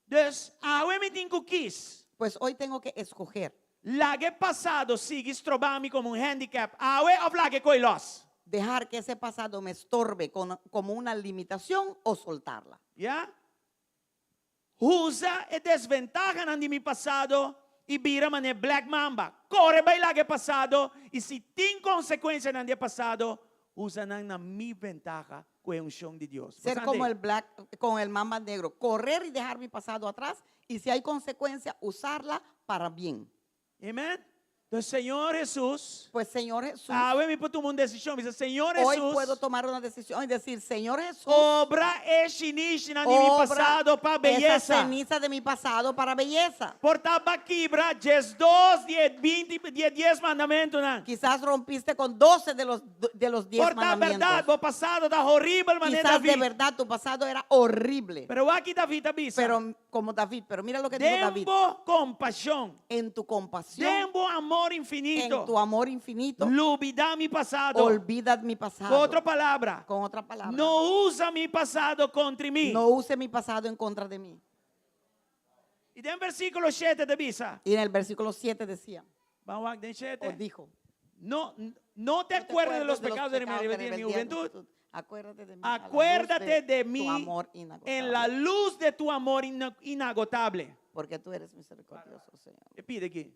Dus, awe mi tin ku kies. Pues hoy tengo que escoger. Laga e pasado sigui stroba mi komo un handicap awe òf laga e koi lòs? Dejar que ese pasado me estorbe con como una limitación o soltarla. Ya. Usa e desventahanan di mi pasado i bira manera Black Mamba. Kore bai laga e pasado i si tin konsekuensianan di e pasado, usa nan na mi ventaha ku e unshon di Dios. Ser como el black con el mamba negro, correr y dejar mi pasado atrás y si hay consecuencia usarla para bien. Amen. Entonces, Señor Jesús. Pues Señor Jesús. Awe mi por tuma un decisión. Bisa, Señor Hoy Jesús. puedo tomar una decisión y decir, Señor Jesús. Obra e shinishinan di mi pasado pa beyesa. Esa ceniza de mi pasado para belleza. Por ta b'a kibra 12 di e binti di e dies mandamentunan. Quizás rompiste con 12 de los de los diez Por ta mandamientos. berdad bo pasado ta horibel manera Quizás de David. verdad tu pasado era horrible. Pero wak ki David a bisa. Pero como David, pero mira lo que dijo Den David. bo compasión. En tu compasión. Den bo amor infinito. En tu amor infinito. Lubida mi pasado. Olvida mi pasado. Cu otro palabra. Con otra palabra. No usa mi pasado contra mi. No use mi pasado en contra de mí. Y den versículo shete ta bisa. Y en el versículo 7 decía. Ban wak den shete. O dijo. No, no te acuerdes de los pecados de mi rebeldía en mi juventud. Acuérdate de mí. Acuérdate de Tu mí amor inagotable. en la luz de tu amor inagotable. Porque tú eres misericordioso, Señor. E pide aquí.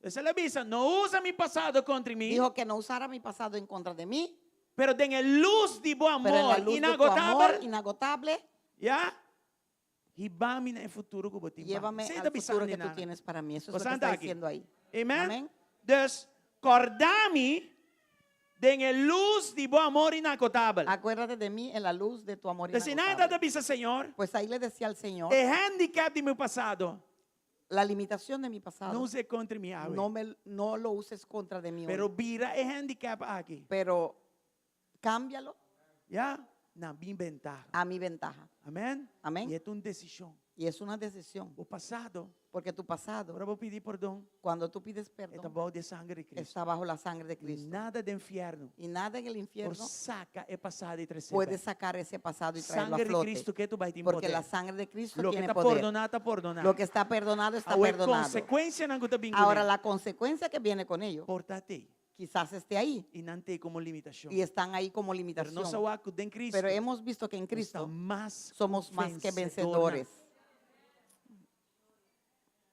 Esa la bisa, no usa mi pasado contra mí. Dijo que no usara mi pasado en contra de mí. Pero den e luz di bo Pero en la amor luz de tu amor inagotable. inagotable. Ya? Hiba mi na e futuro ku bo tin pa mi. Llévame Esei al ta bisando futuro que tú nana. tienes para mí. Eso es lo que Bosanta está aki. diciendo ahí. Amen? Amén. Dus, korda mi den e luz di bo amor inagotabel. Acuérdate de mí en la luz de tu amor Dus si nan inagotable. ta bisa Señor, Pues ahí le decía al Señor, e handicap di mi pasado, la limitación de mi pasado, no us'é kontra mi awe. no me, no lo uses contra de mí hoy. Pero bira e handicap aki. Pero cámbialo Ya? Na mi bentaha. a mi ventaja. Amén. Amén. I e ta un desishon. Y es una decisión. Bo pasado. Porque tu pasado. Ora bo pidi pordon. Cuando tú pides E ta perdón. bou di e sangre di Cristo. Está bajo la sangre de Cristo. Nada den infierno. Y nada en el infierno. Por saca e pasado y trece. Puede sacar ese pasado y traerlo a Sangre di flote. Cristo ke tu bai tin Porque poder. la sangre de Cristo Lo que tiene ta poder. pordoná ta pordoná. Lo que está perdonado está Awor perdonado. consecuencianan ku ta bin Ahora kuné. la consecuencia que viene con ello. Por ta tei. Quizás esté ahí. I nan tei komo limitashon. Y están ahí como Pero limitación. nos a wak ku den Cristo. Pero hemos visto que en nos ta Cristo mas somos más que vencedornan. vencedores.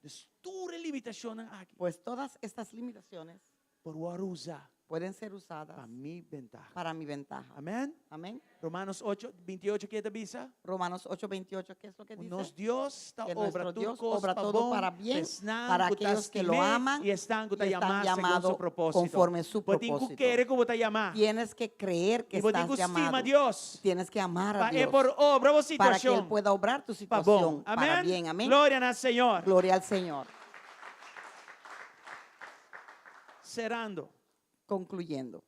Dus tur e limitashonnan aki. Pues todas estas limitaciones Por wòrdu usá pueden ser usadas pa mi bentaha. para mi ventaja. Amén. Amén. Romanos 8, 28, ke ta bisa? Romanos 8, 28, ¿qué es lo que dice? Nos Dios ta Que obra nuestro tur Dios kos obra pa todo bon, para bien, esnan para ku ta aquellos que lo stim'é aman i esnan ku ta y están yamá segun su llamados propósito. conforme su Bo tin ku propósito. kere ku bo ta yamá. Tienes que creer que I bo tin estás ku stima llamado. Dios. Tienes que amar a Pa e Dios. por obra bo Para que Él situashon. pueda obrar tu Pa bon. situación para Amén. bien. Amén. Gloria na Señor. Gloria al Señor. Cerrando. Concluyendo.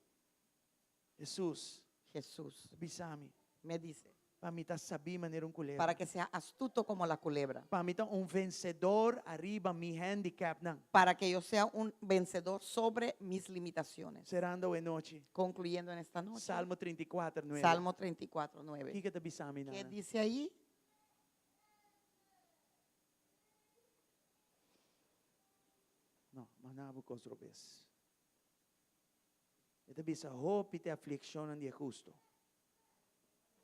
Jesús. Jesús. Bisa mi. Me dice. Pa mi ta sabí manera un culebra. Para que sea astuto como la culebra. Pa mi ta un vencedor ariba mi handicapnan. Para que yo sea un vencedor sobre mis limitaciones. Cerrando e nochi. Concluyendo en esta noche. Salmo 34, 9. Salmo 34, 9. Kiko ta bisa mi ¿Qué nan? dice ahí? No, ma na bo kos robes. E ta bisa hopi ta e aflikshonnan di e hustu.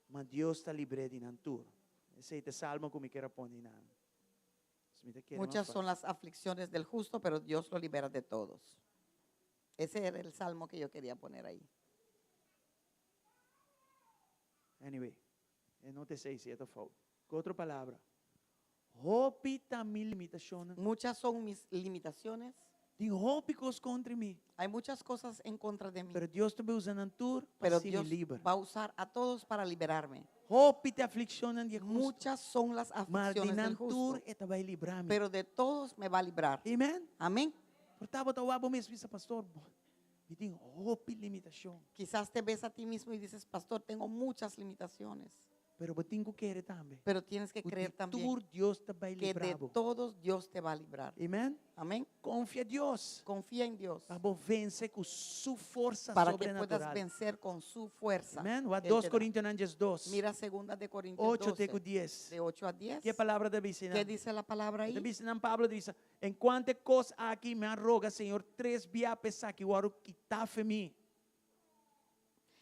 Ma Dios ta libr'é di nan tur. Esei ta e salmo ku mi kier a pone nan. Mi ta kere mas Muchas son fácil. las aflicciones del justo, pero Dios lo libera de todos. Ese era el salmo que yo quería poner ahí. Anyway, e no ta esei si e ta fout. Ku otro palabra, hopi ta mi limitashonnan. Muchas son mis limitaciones. Tin hopi kos kontra mi. Hay muchas cosas en contra de mí. Pero Dios ta bai usa nan tur pa Pero hasi mi Dios liber. va a usar a todos para liberarme. Hopi ta e aflikshonnan di e hustu. Muchas son las Ma di aflicciones del nan justo. tur e ta bai libra mi. Pero de todos me va a librar. Amen. Amén. Por ta bo ta wak bo mes bisa, Pastor, mi tin hopi limitashon. Quizás te ves a ti mismo y dices, pastor, tengo muchas limitaciones. Pero bo tin ku kere tambe. Pero tienes que Ku creer di también tur Dios ta bai que de libra bo. todos Dios te va a librar. Amen. Amén. Konfia Dios. Confía en Dios Pa bo vense ku su forsa para que puedas sobrenatural. vencer con su fuerza. Amen. Wak Él 2 te da. Korintionan 2. Mira segunda de Corintios 8 te 12, ku 10. de 8 a 10. Ki palabra ta bisa ¿Qué dice la palabra Ta ahí? bisa nan Pablo ta bisa, En kuantu e kos aki mi a roga Señor tres bia pa esaki wòrdu kitá fe mi.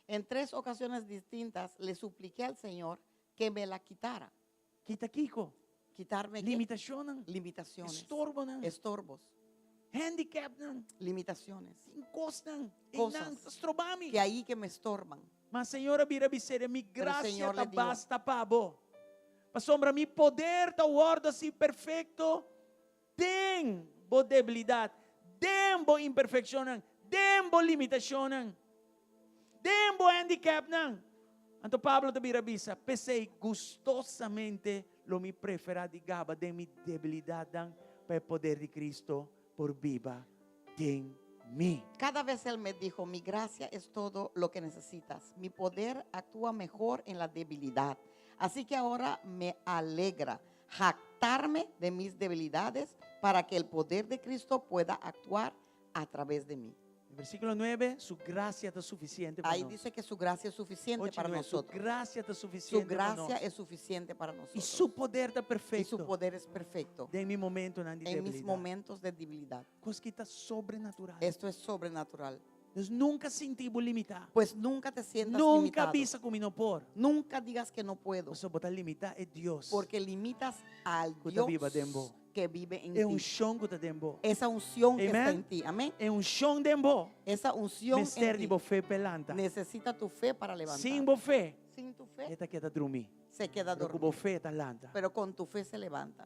En tres ocasiones distintas le supliqué al Señor que me la quitara. Kita kiko? Quitarme qué? Limitashonnan. Limitaciones. Estorbonan. Estorbos. Handicapnan. Limitaciones. Tin kosnan. Cosas. Einan ta stroba mi. Que ahí que me estorban. Ma Señor a bira bis'é, Mi Pero gracia Señor ta le dijo, basta pa bo. Pasobra mi poder ta wòrdu hasi perfekto den bo debilidat, den bo imperfekshonnan, den bo limitashonnan, den bo handicapnan. Anto Pablo ta bira bisa, P'esei gustosamente lo mi preferá di gaba den mi debilidatnan pa e poder di Cristo por biba den mi. Cada vez él me dijo, mi gracia es todo lo que necesitas. Mi poder actúa mejor en la debilidad. Así que ahora me alegra jactarme de mis debilidades para que el poder de Cristo pueda actuar a través de mí. Versíkulo 9, Su grasia ta sufisiente pa Ahí nos. dice que su gracia es suficiente Ocho para 9, Su nosotros. grasia ta Su sufisiente pa gracia nos. es suficiente para I nosotros. su poder ta Y su perfekto poder es perfecto den mi momentonan di en mis debilidat. momentos de debilidad. Kos ki ta sobrenatural. Esto es sobrenatural. Dus nunka sinti bo limitá. Pues nunca te sientas Nunka limitado. bisa ku mi no por. Nunca digas que no puedo. Pasobra bo ta limitá e Dios. Porque limitas al Ku ta biba Dios den bo. que vive en E ti. unshon ku ta den bo. Esa unción que está Amen. en ti. Amén. E unshon den bo. Esa unción en Mester di ti. bo fe p'e lanta. Necesita tu fe para levantar. Sin bo fe, Sin tu fe, e ta keda drumí. se queda Pero ku bo dormido. fe e ta lanta. Pero con tu fe se levanta.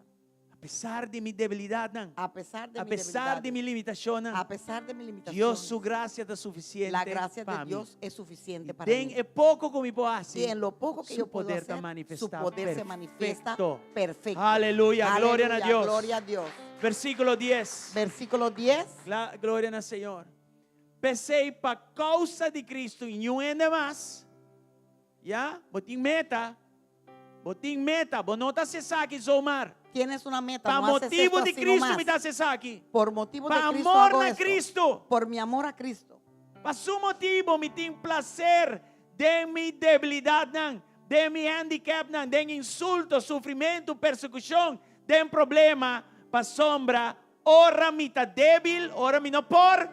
A pesar di mi debilidatnan, A pesar de a mi pesar di mi debilidades, limitashonnan, a pesar de mi limitaciones, Dios su grasia ta suficiente la gracia pa de mi. Dios es suficiente I para den mí. e poko ku mi por hasi, Y en lo poco que su yo puedo poder ta hacer, su manifestá poder se manifiesta perfecto. perfecto. Aleluya, gloria na Aleluya, Dios. Gloria a Dios. Versíkulo 10. Versículo 10. Gla- Gloria na Señor. P'esei pa kousa di Cristo i niun hende mas, ya, bo tin meta, bo tin meta, bo no ta hasi esaki zomaar. Tienes una meta, Pa no haces motibu esto di así Cristo nomás. mi ta hasi esaki. Por motivo de Pa Cristo amor hago na esto. Cristo. Por mi amor a Cristo. Pa su motibu mi tin plaser den mi debilidatnan, den mi handicapnan, den insulto, sufrimentu, persekushon, den problema, pasobra ora mi ta débil, ora mi no por,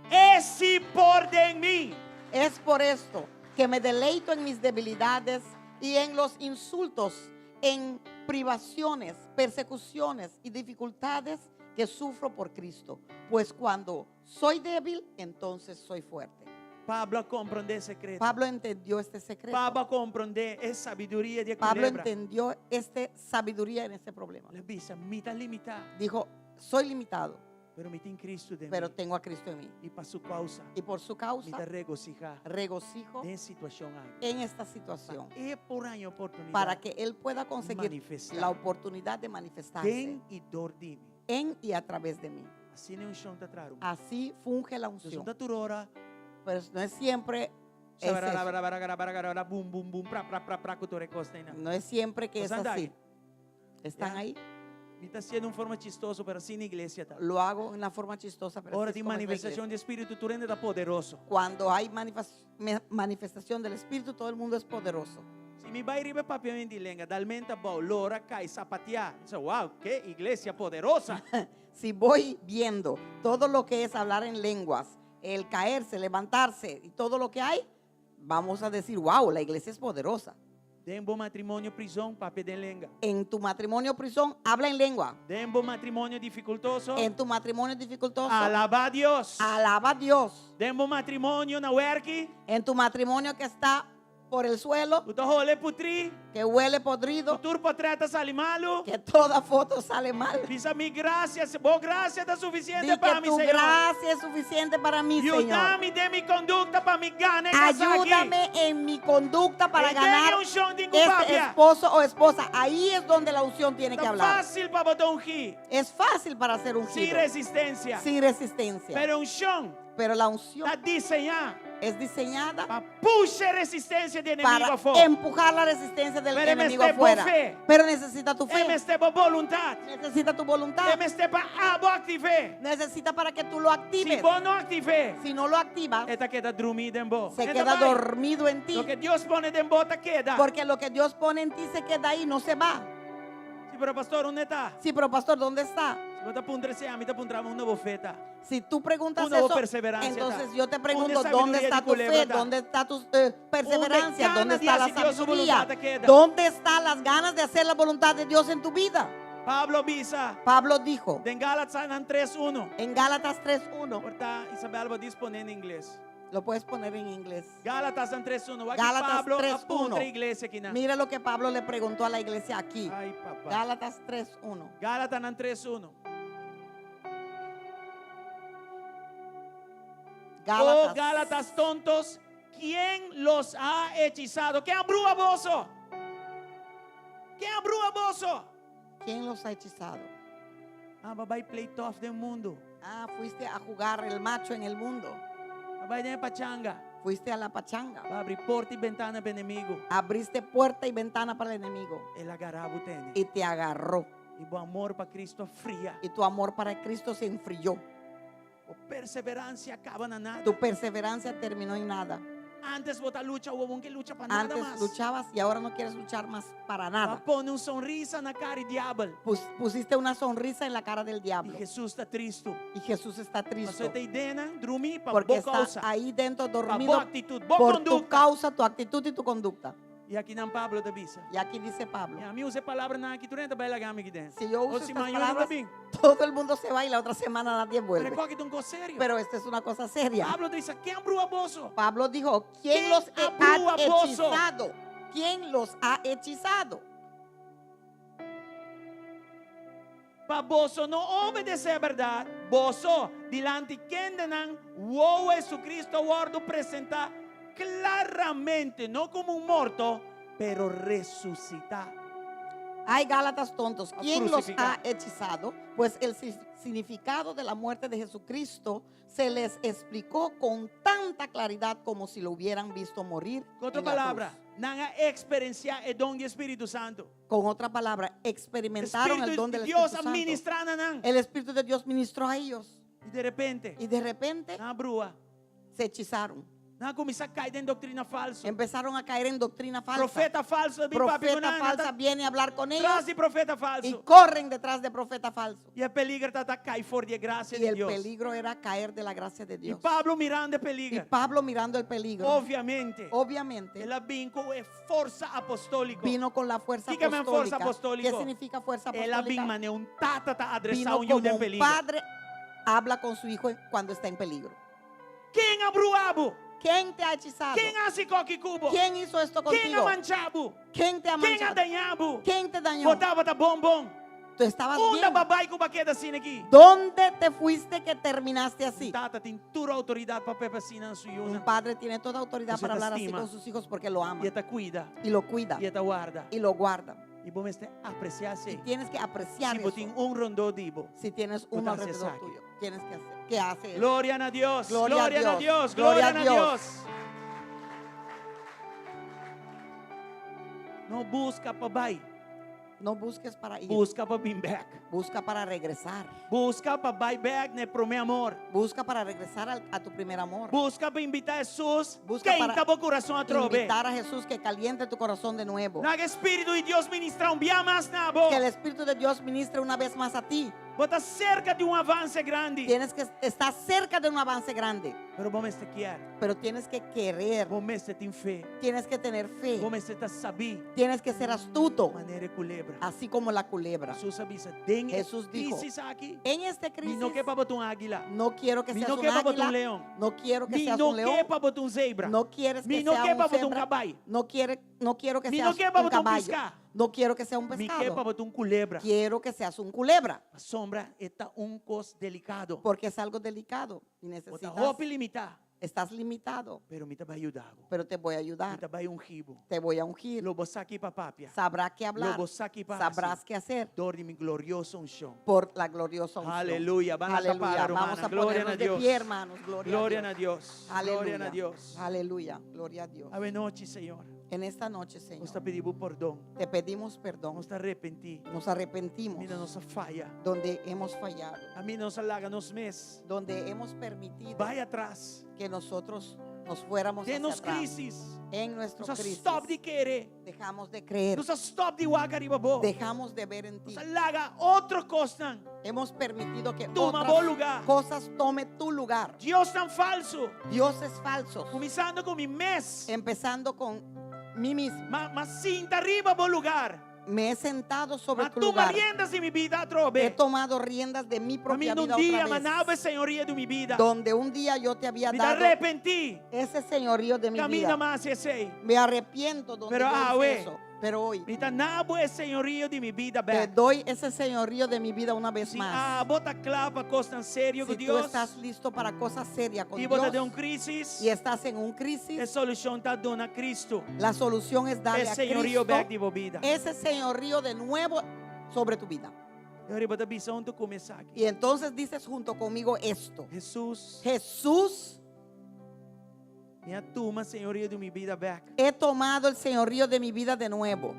e si por den mi. Es por esto que me deleito en mis debilidades y en los insultos, en privaciones, persecuciones y dificultades que sufro por Cristo. Pues cuando soy débil, entonces soy fuerte. Pablo a komprondé e sekreto. Pablo entendió este secreto. Pablo a komprondé e sabiduria di e Pablo kulebra. entendió esta sabiduría en este problema. El a bisa, mi ta limitá, Dijo, soy limitado, pero mi tin Cristo den pero mi. tengo a Cristo en mí. I pa su kousa, Y por su mi causa, ta regosihá regocijo den e situashon aki. en esta situación. Pa e por haña oportunidat Para que Él pueda conseguir manifestá la oportunidad de manifestarse den i dor di mi. en y a través de mí. Asina e unshon ta traha. Así funge la Entonces, unción. no ta tur ora. Pero no es siempre es eso. Bum, bum, bum, pra, pra, pra, pra, ku tur e kosnan. No es siempre que es Pues anda así. ahí. ¿Están Ya. ahí? Mi ta hasié den un forma chistoso, pero asina iglesia ta. Lo hago en una forma chistosa, pero Ora así es tin como es la manifestashon iglesia. di Spiritu, tur hende ta poderoso. Cuando hay manifestación del Espíritu, todo el mundo es poderoso. Si mi bai riba papiamentu di lenga, dalmentu abou, lora, kai, sapatiá. Bisa, wow, ke iglesia poderosa. Si voy viendo todo lo que es hablar en lenguas, el caerse, levantarse y todo lo que hay, vamos a decir, wow, la iglesia es poderosa. Den bo matrimonio prizon, papia den lenga. En tu matrimonio prisión, habla en lengua. Den bo matrimonio difikultoso, En tu matrimonio dificultoso, alabá Dios. alaba a Dios. Den bo matrimonio na wèrki, En tu matrimonio que está por el suelo, ku ta hole putrí, que huele podrido, ku tur potrèt ta sali malu. que toda foto sale mal. Bisa mi grasia, bo grasia ta sufisiente Di pa que mi, tu Señor. gracia es suficiente para mí, Yuda Señor. mi den mi kondukta pa mi gana e kasá aki. Ayúdame en mi conducta para E den ganar e unshon tin ku este papia. esposo o esposa. Ahí es donde la unción tiene que Ta hablar. fásil pa bo ta ungí. Es fácil para ser Sin ungido. resistensia. Sin resistencia. Pero unshon. Pero la unción ta diseñá es diseñada pa pusha e resistensia di enemigo para afó. empujar la resistencia del Pero e enemigo mester bo afuera. fe. Pero necesita tu E fe, mester bo boluntat. necesita tu voluntad, E mester pa abo aktiv'é. necesita para que tú lo Si actives. bo no aktiv'é, Si no lo activas, e ta keda drumí den bo. se E ta queda bai. dormido en ti. Loke Dios pone den bo ta keda. Porque lo que Dios pone en ti se queda ahí, no se va. Si, pero pastor, unda e ta? Sí, pero pastor, ¿dónde está? Si bo ta puntra esei, ami ta puntra bo unda bo fe ta. Si tú preguntas Unda bo eso, perseverancia entonces ta? yo te pregunto, Unda ¿dónde sabiduría está di tu culebra fe? ta? ¿Dónde está tu eh, perseverancia? Unda ¿Dónde gana di está la haci Dios su sabiduría? voluntad ta keda? ¿Dónde están las ganas de hacer la voluntad de Dios en tu vida? Pablo a bisa Pablo dijo den Gálatasnan 3.1. en Gálatas 3.1, Por ta Isabel bo disponé na ingles. lo puedes poner en inglés. Gálatasnan 3.1. Wak Gálatas Pablo a puntra 3.1. iglesia akinan. Mira lo que Pablo le preguntó a la iglesia aquí. Ay, papá. Gálatas 3.1. Gálatasnan 3.1. Gálatas. Oh, Gálatas tontos, ¿quién los ha hechizado? Ken a bruha boso? Ken a bruha boso? ¿Quién los ha hechizado? Ah, b'a bai play tough den mundu. Ah, fuiste a jugar el macho en el mundo. B'a bai den pachanga. Fuiste a la pachanga. B'a habri porta i bentana pa enemigu. Abriste puerta y ventana para el enemigo. El a gara bo tene. Y te agarró. I bo amor pa Kristu a fria. Y tu amor para Cristo se enfrió. Bo perseveransia a kaba na nada. Tu perseverancia terminó en nada. Antes bo ta lucha, awor bo no ke lucha pa nada Antes mas. luchabas y ahora no quieres luchar más para nada. B'a pone un sonrisa na kara di diabel. Pusiste una sonrisa en la cara del I diablo. Hesus ta tristu. Y Jesús está triste. Pasobra e ta eiden drumí pa Porque bo está kousa. ahí dentro Pa bo dormido aktitut, bo por tu kondukta. causa, tu actitud y tu conducta. I akinan Pablo ta bisa. Y aquí dice Pablo. I ami usa e palabranan aki, tur hende ta bai laga mi aki den. Si yo uso O si estas mañana palabras, ta bin. todo el mundo se va y la otra semana nadie Pero vuelve. esaki ta un kos serio. Pero esta es una cosa seria. Pablo ta bisa, ken a bruha boso? Pablo dijo, ¿quién ¿Quién los a bruha ha boso? hechizado? ¿Quién los ha hechizado? Pa boso no obedesé bèrdat, boso dilanti kendenan wowo Jesucristo a wòrdu presentá klaramente, no komo un morto, pero resusitá. Ay, Gálatas tontos, A ¿quién los crucificar. ha hechizado? Pues el significado de la muerte de Jesucristo se les explicó con tanta claridad como si lo hubieran visto morir. Ku otro en la palabra, cruz. nan a eksperensiá e don di Spiritu Santu. Con otra palabra, experimentaron el Spiritu don del di Dios Espíritu a Santo. ministrá na nan. El Espíritu de Dios ministró a ellos. I di repente, Y de repente nan a bruha. se hechizaron. Nan a kuminsá kai den doktrina falsu. Empezaron a caer en doctrina falsa. Profeta falsu a bin papia ku Profeta nan, falsa viene a hablar con ellos Tras di profeta y falsu. corren detrás de profeta falso. I e peliger tabata kai for di e grasia Y di el Dios. peligro era caer de la gracia de I Dios. Pablo mirando e Y peliger. Pablo mirando el peligro, Obviamente, obviamente, el a bin ku e forsa apostóliko. vino con la fuerza Kiko men forsa apostólica. apostóliko? ¿Qué significa fuerza El a bin apostólica? manera un tata ta adresá Vino un yu como den un peliger. padre habla con su hijo cuando está en peligro. Ken a bruha bo? ¿Quién te ha hechizado? Ken a hasi kos aki ku bo? ¿Quién hizo esto Ken a contigo? mancha bo? ¿Quién te ha Ken a manchado? daña bo? ¿Quién te dañó? Bo tabata bon bon. Tú estabas Unda bien. b'a bai ku b'a keda asina aki? ¿Dónde te fuiste que terminaste así? Tata tin tur outoridat pa papia asina na su Un yunan. padre tiene toda autoridad Entonces para te hablar así estima. con sus hijos porque lo ama I e ta kuida. y lo cuida I e ta warda. y lo guarda. I bo mester apresiá esei. Y tienes que apreciar Si bo eso. tin un rondó di bo. Si tienes Bo uno ta hasi alrededor esaki. tuyo, tienes que hacer. ¿Qué hace? Gloria na Dios. Gloria a Gloria na Dios. Dios. Gloria Gloria a na Dios. Dios. No buska pa bai. No busques para ir. Buska pa bin bèk. Busca para regresar. Buska pa bai bèk na e promé amor. Busca para regresar a tu primer amor. Buska pa invitá Hesus. Busca Kenta para bo kurason atrobe. Invitar a Jesús que caliente tu corazón de nuevo. Laga Spiritu di Dios ministrá un bia mas na bo. Que el Espíritu de Dios ministre una vez más a ti. Bo ta serka di un avanse grandi. Tienes que estar cerca de un avance grande, Pero bo mester kier. pero tienes que querer, Bo mester tin fe. tienes que tener fe, Bo mester ta sabí. tienes que ser astuto, Manera e kulebra. así como la culebra. Hesus a bisa, den e Hesus dijo, krisis aki. En esta Mi crisis no ke pa bo ta un águila. no quiero que Mi seas no un ke pa bo ta un águila, leon. no quiero que Mi seas no un ke león, pa bo ta un zebra. no quieres Mi que no sea ke un pa bo ta un cebra, kabai. no quiere, no quiero que Mi no seas ke pa un bo ta un caballo, piská. no quiero que sea un Mi ke pa pescado, bo ta un kulebra. quiero que seas un culebra, Pasobra e ta un kos delikado. porque es algo delicado y Bo ta necesitas hopi limitá. Estás limitado, Pero mi ta bai yuda bo. pero te voy a Mi ayudar. ta bai ungi bo. Te voy a ungir. Lo bo sa ki pa papia. Sabrá qué hablar. Lo bo sa ki pa Sabrás hasi. qué hacer Dor di mi glorioso unshon. por la gloriosa unción. Aleluya. Ban a Aleluya. tapar, Vamos hermana. a Gloria ponernos a de Dios. pie, hermanos. Gloria, Gloria a na Dios. Dios. Gloria na Aleluya. Dios. Aleluya. Gloria a Dios. Awe nochi, Señor. En esta noche, Señor, Nos ta pidi bo pordon. te pedimos perdón. Nos ta arepentí. Nos arrepentimos Kaminda nos a faya. donde hemos fallado, Kaminda nos a laga nos mes. donde hemos permitido Bai atras. que nosotros nos fuéramos Den hacia nos atrás. krísis. En nuestro Nos a crisis. stòp di kere. Dejamos de creer. Nos a stòp di wak riba bo. Dejamos de ver en ti. Nos a laga otro kosnan. Hemos permitido que Tuma bo otras lugá. cosas tome tu lugar. Diosnan falsu. Dios es falso. Kuminsando ku mi mes. Empezando con mí mismo. M'a m'a sinta riba bo lugá. Me he sentado sobre M'a tu tuma lugar. rienda di mi bida He atrobe. tomado riendas de mi propia Kaminda vida un dia otra m'a vez. duna bo señorio di mi bida. Donde un día yo te había Mi ta dado arepentí. ese señorío de mi Kaminda vida. m'a hasi esei. Me arrepiento donde Pero yo hice awe. eso. Pero hoy Mi ta duna bo e señorio di mi bida te bèk. doy ese señorío de mi vida una vez Si más. abo ta kla pa kosnan serio Si ku tú Dios. estás listo para cosas serias con I bo ta den Dios un krísis. y estás en un E crisis, solushon ta duna Kristu. la solución es darle E a señorio Cristo bèk di bo bida. ese señorío de nuevo sobre tu vida. I ora bo ta bisa huntu ku mi esaki. Y entonces dices junto conmigo esto. Hesus, Jesús, mi a tuma señorio di mi bida bèk. he tomado el señorío de mi vida de nuevo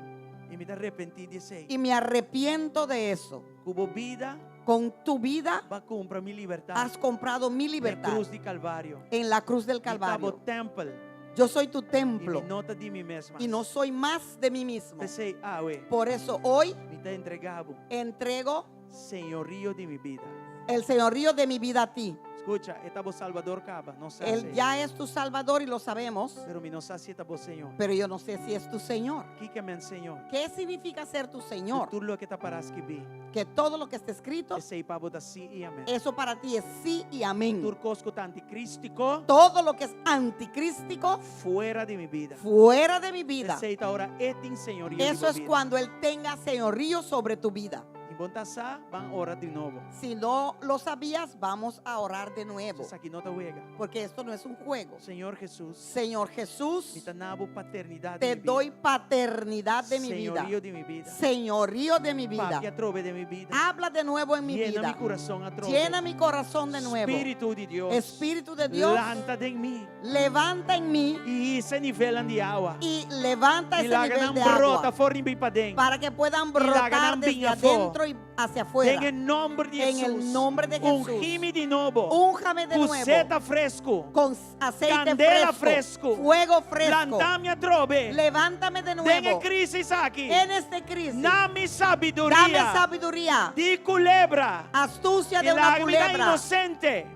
I mi ta arepentí di esei. y me arrepiento de eso. Ku bo bida Con tu vida b'a kumpra mi libertat. has comprado mi Na libertad krus di Kalvario. en la cruz del Mi ta bo Calvario. tèmpel. Yo soy tu I mi templo no ta di mi mes mas. y no soy más de mí mismo. P'esei, awe, Por eso hoy mi ta entregá bo entrego señorio di mi bida. el señorío de mi vida a ti. Skucha, e ta bo Salbador kaba, nos sa Él ya es tu Salvador y lo sabemos, Pero mi no sa si e ta bo Señor. pero yo no sé si es tu Señor. Kiko ke men Señor? ¿Qué significa ser tu Señor? Tur loke ta pará skibí. Que todo lo que está escrito, Esei pa bo ta sí i amèn. eso para ti es sí y amén. Tur kos ku ta antikrístiko, Todo lo que es anticrístico, fuera di mi bida. fuera de mi vida. Esei ta ora e tin señorio Eso es di bo bida. cuando Él tenga señorío sobre tu vida. Si bo no sa, ban ora di nobo. Si no lo sabías, vamos a orar de nuevo. Esaki no ta wega. Porque esto no es un juego. Señor Hesus, Señor mi Jesús, ta duna bo paternidat te di mi bida. doy paternidad de mi vida. Señorio di mi bida. Señorío de mi vida. Papia atrobe den mi bida. Habla de nuevo en mi Yena mi vida. kurason atrobe. Llena mi corazón de nuevo. Spiritu di Dios. Espíritu de Dios, Lanta den mi. levanta en mí I hisa e nivelnan di awa. y levanta I ese laga nivel nan de brota agua for di paden. para que puedan laga brotar nan desde bin afó. adentro y hacia afuera. Den e nòmber di En Hesus. el nombre de Jesús. Ungi mi di nobo. Únjame de Ku nuevo zeta fresku. con aceite Kandela fresco, fresku. fuego fresco. Lanta mi atrobe. Levántame de Den e nuevo krísis aki. en este crisis. Duna mi sabiduria. Dame sabiduría, Di kulebra. astucia I de una laga mi ta culebra inosente.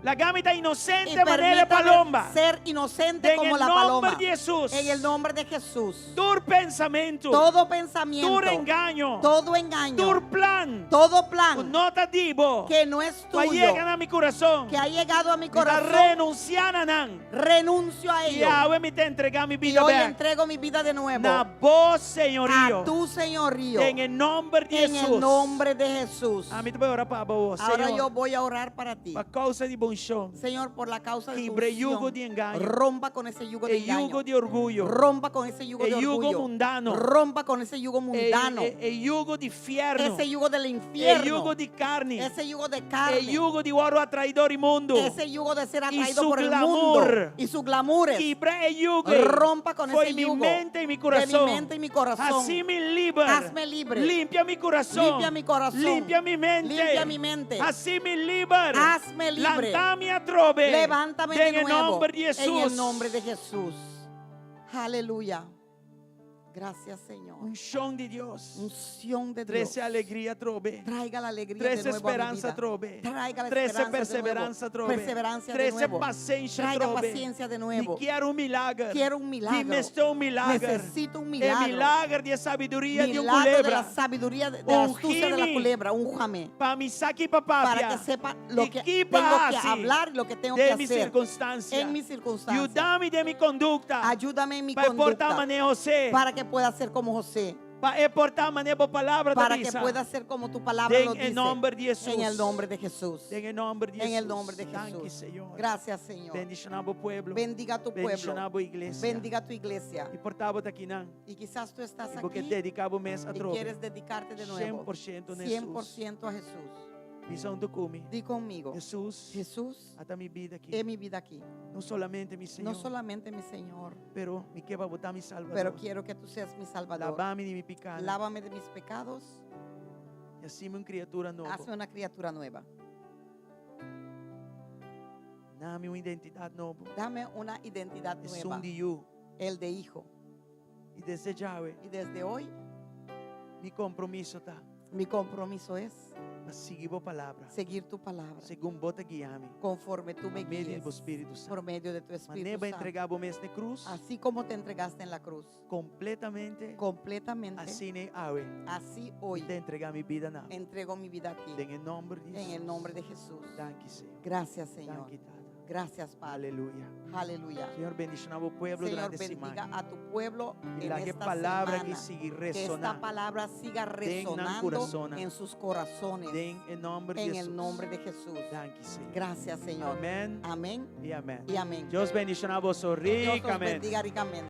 Laga mi ta y inosente manera permítame palomba. ser inocente En como el la nombre paloma. de Jesús. En el nombre de Jesús. Tur pensamentu. Todo pensamiento, Tur engaño. todo engaño, Tur plan. todo plan No ta di bo. que no es Pa tuyo, yega na mi kurason. que ha llegado a mi Mi ta corazón, renunsiá na nan. renuncio a I ello. awe mi ta entregá mi Y bida hoy bèk. entrego mi vida de nuevo Na bo señorio. a tu señorío. Den e nòmber di En Hesus. el nombre de Jesús. Ami ta bai ora pa bo, Ahora Señor. yo voy a orar para ti. Pa kousa di bo unshon. Señor, por la causa de tu Kibra e yugo unción, di engaño. rompa con ese yugo de E yugo engaño. di orguyo. Rompa con ese yugo E de yugo orgullo. mundano. Rompa con ese yugo E, mundano. e, e yugo di fièrnu. Ese yugo del E infierno. yugo di karni. Ese yugo de E carne. yugo di wòrdu atraí dor di mundu. Ese yugo de ser Y atraído su por el glamour. mundo. Y su glamour. Kibra e yugo. Rompa con Fo'i ese mi yugo. mente i mi De kurason. mi mente y mi corazón. Hasi mi liber. Hazme libre. Limpia mi kurason. Limpia mi corazón. Limpia mi mente. Limpia mi mente. Hasi mi liber. Hazme libre. Lanta mi atrobe. Levántame de Den e nuevo. nòmber di Hesus. En el nombre de Jesús. Aleluya. Gracias, Señor. Unshon di Dios. Unción de Dios. Trese alegria atrobe. Traiga la alegría de Trese nuevo a mi speransa vida. atrobe. Traiga la Trese esperanza de nuevo. perseveransia atrobe. Perseverancia de Trese nuevo. pasenshi Traiga atrobe. paciencia de nuevo. Mi ke un milager. Quiero un milagro. Mi mester un milager. Necesito un E milagro. milager di sabiduria di un Milagro de kulebra. la sabiduría, de, de la astucia de la Ungí mi. culebra. Únjame. Pa mi sa ki pa papia. Para que sepa lo I que ki pa tengo que hasi hablar y lo que tengo den que mi hacer. sirkunstansia. En mi circunstancia. Yuda mi den mi kondukta. Ayúdame en mi Pa por ta conducta. manera José. Para que pueda ser como José. Pa e por ta manera bo palabra Para que ta bisa. pueda ser como tu palabra Den lo e dice. nòmber di Hesus. En el nombre de Jesús. Den e nòmber di En el Hesus. nombre de Danki, Jesús. Señor. Gracias, Señor. Bendishoná bo pueblo. Bendiga tu pueblo. Bendishoná bo iglesia. Bendiga tu iglesia. I por ta bo ta akinan. Y quizás tú estás I bo ke aquí dediká bo mes y atrobe. quieres dedicarte de nuevo. 100% na Hesus. 100% a Jesús. Bisa huntu ku mi. Di conmigo. Hesus, Jesús, ata mi bida aki. es mi vida aquí. No solamente mi Señor, No solamente mi Señor, pero mi ke pa bo ta mi Salbador. pero quiero que tú seas mi Salvador. Laba mi di mi piká. Lávame de mis pecados. I hasi mi un kriatura nobo. Hazme una criatura nueva. Duna mi un identidat nobo. Dame una identidad Esun nueva. di yu. El de hijo. I desde djawe, Y desde hoy, mi kompromiso ta mi compromiso es pa sigui bo palabra. seguir tu palabra. Segun bo ta guia mi. Conforme tú me Pa medio di guíes. bo Spiritu Santu. Por medio de tu Espíritu Manera bo Santo. entregá bo mes na krus. Así como te entregaste en la cruz. Kompletamente. Completamente. Asina awe. Así hoy Mi ta entregá mi bida na bo. entrego mi vida a ti. Den e nòmber di En el Hesus. nombre de Jesús. Danki, Señor. Gracias, Señor. Danki, Tata. Gracias, Padre. Aleluya. Aleluya. Señor, bendishoná bo pueblo Señor, durante bendiga siman. a tu pueblo I en laga esta palabra aki semana. sigui Que esta resoná. palabra siga Den nan resonando kurason. en sus corazones. Den e nòmber di En Hesus. el nombre de Jesús. Danki, Señor. Gracias, Señor. Amèn Amén i amèn. y amén. Dios bendishoná boso Dios los rikamente. bendiga ricamente.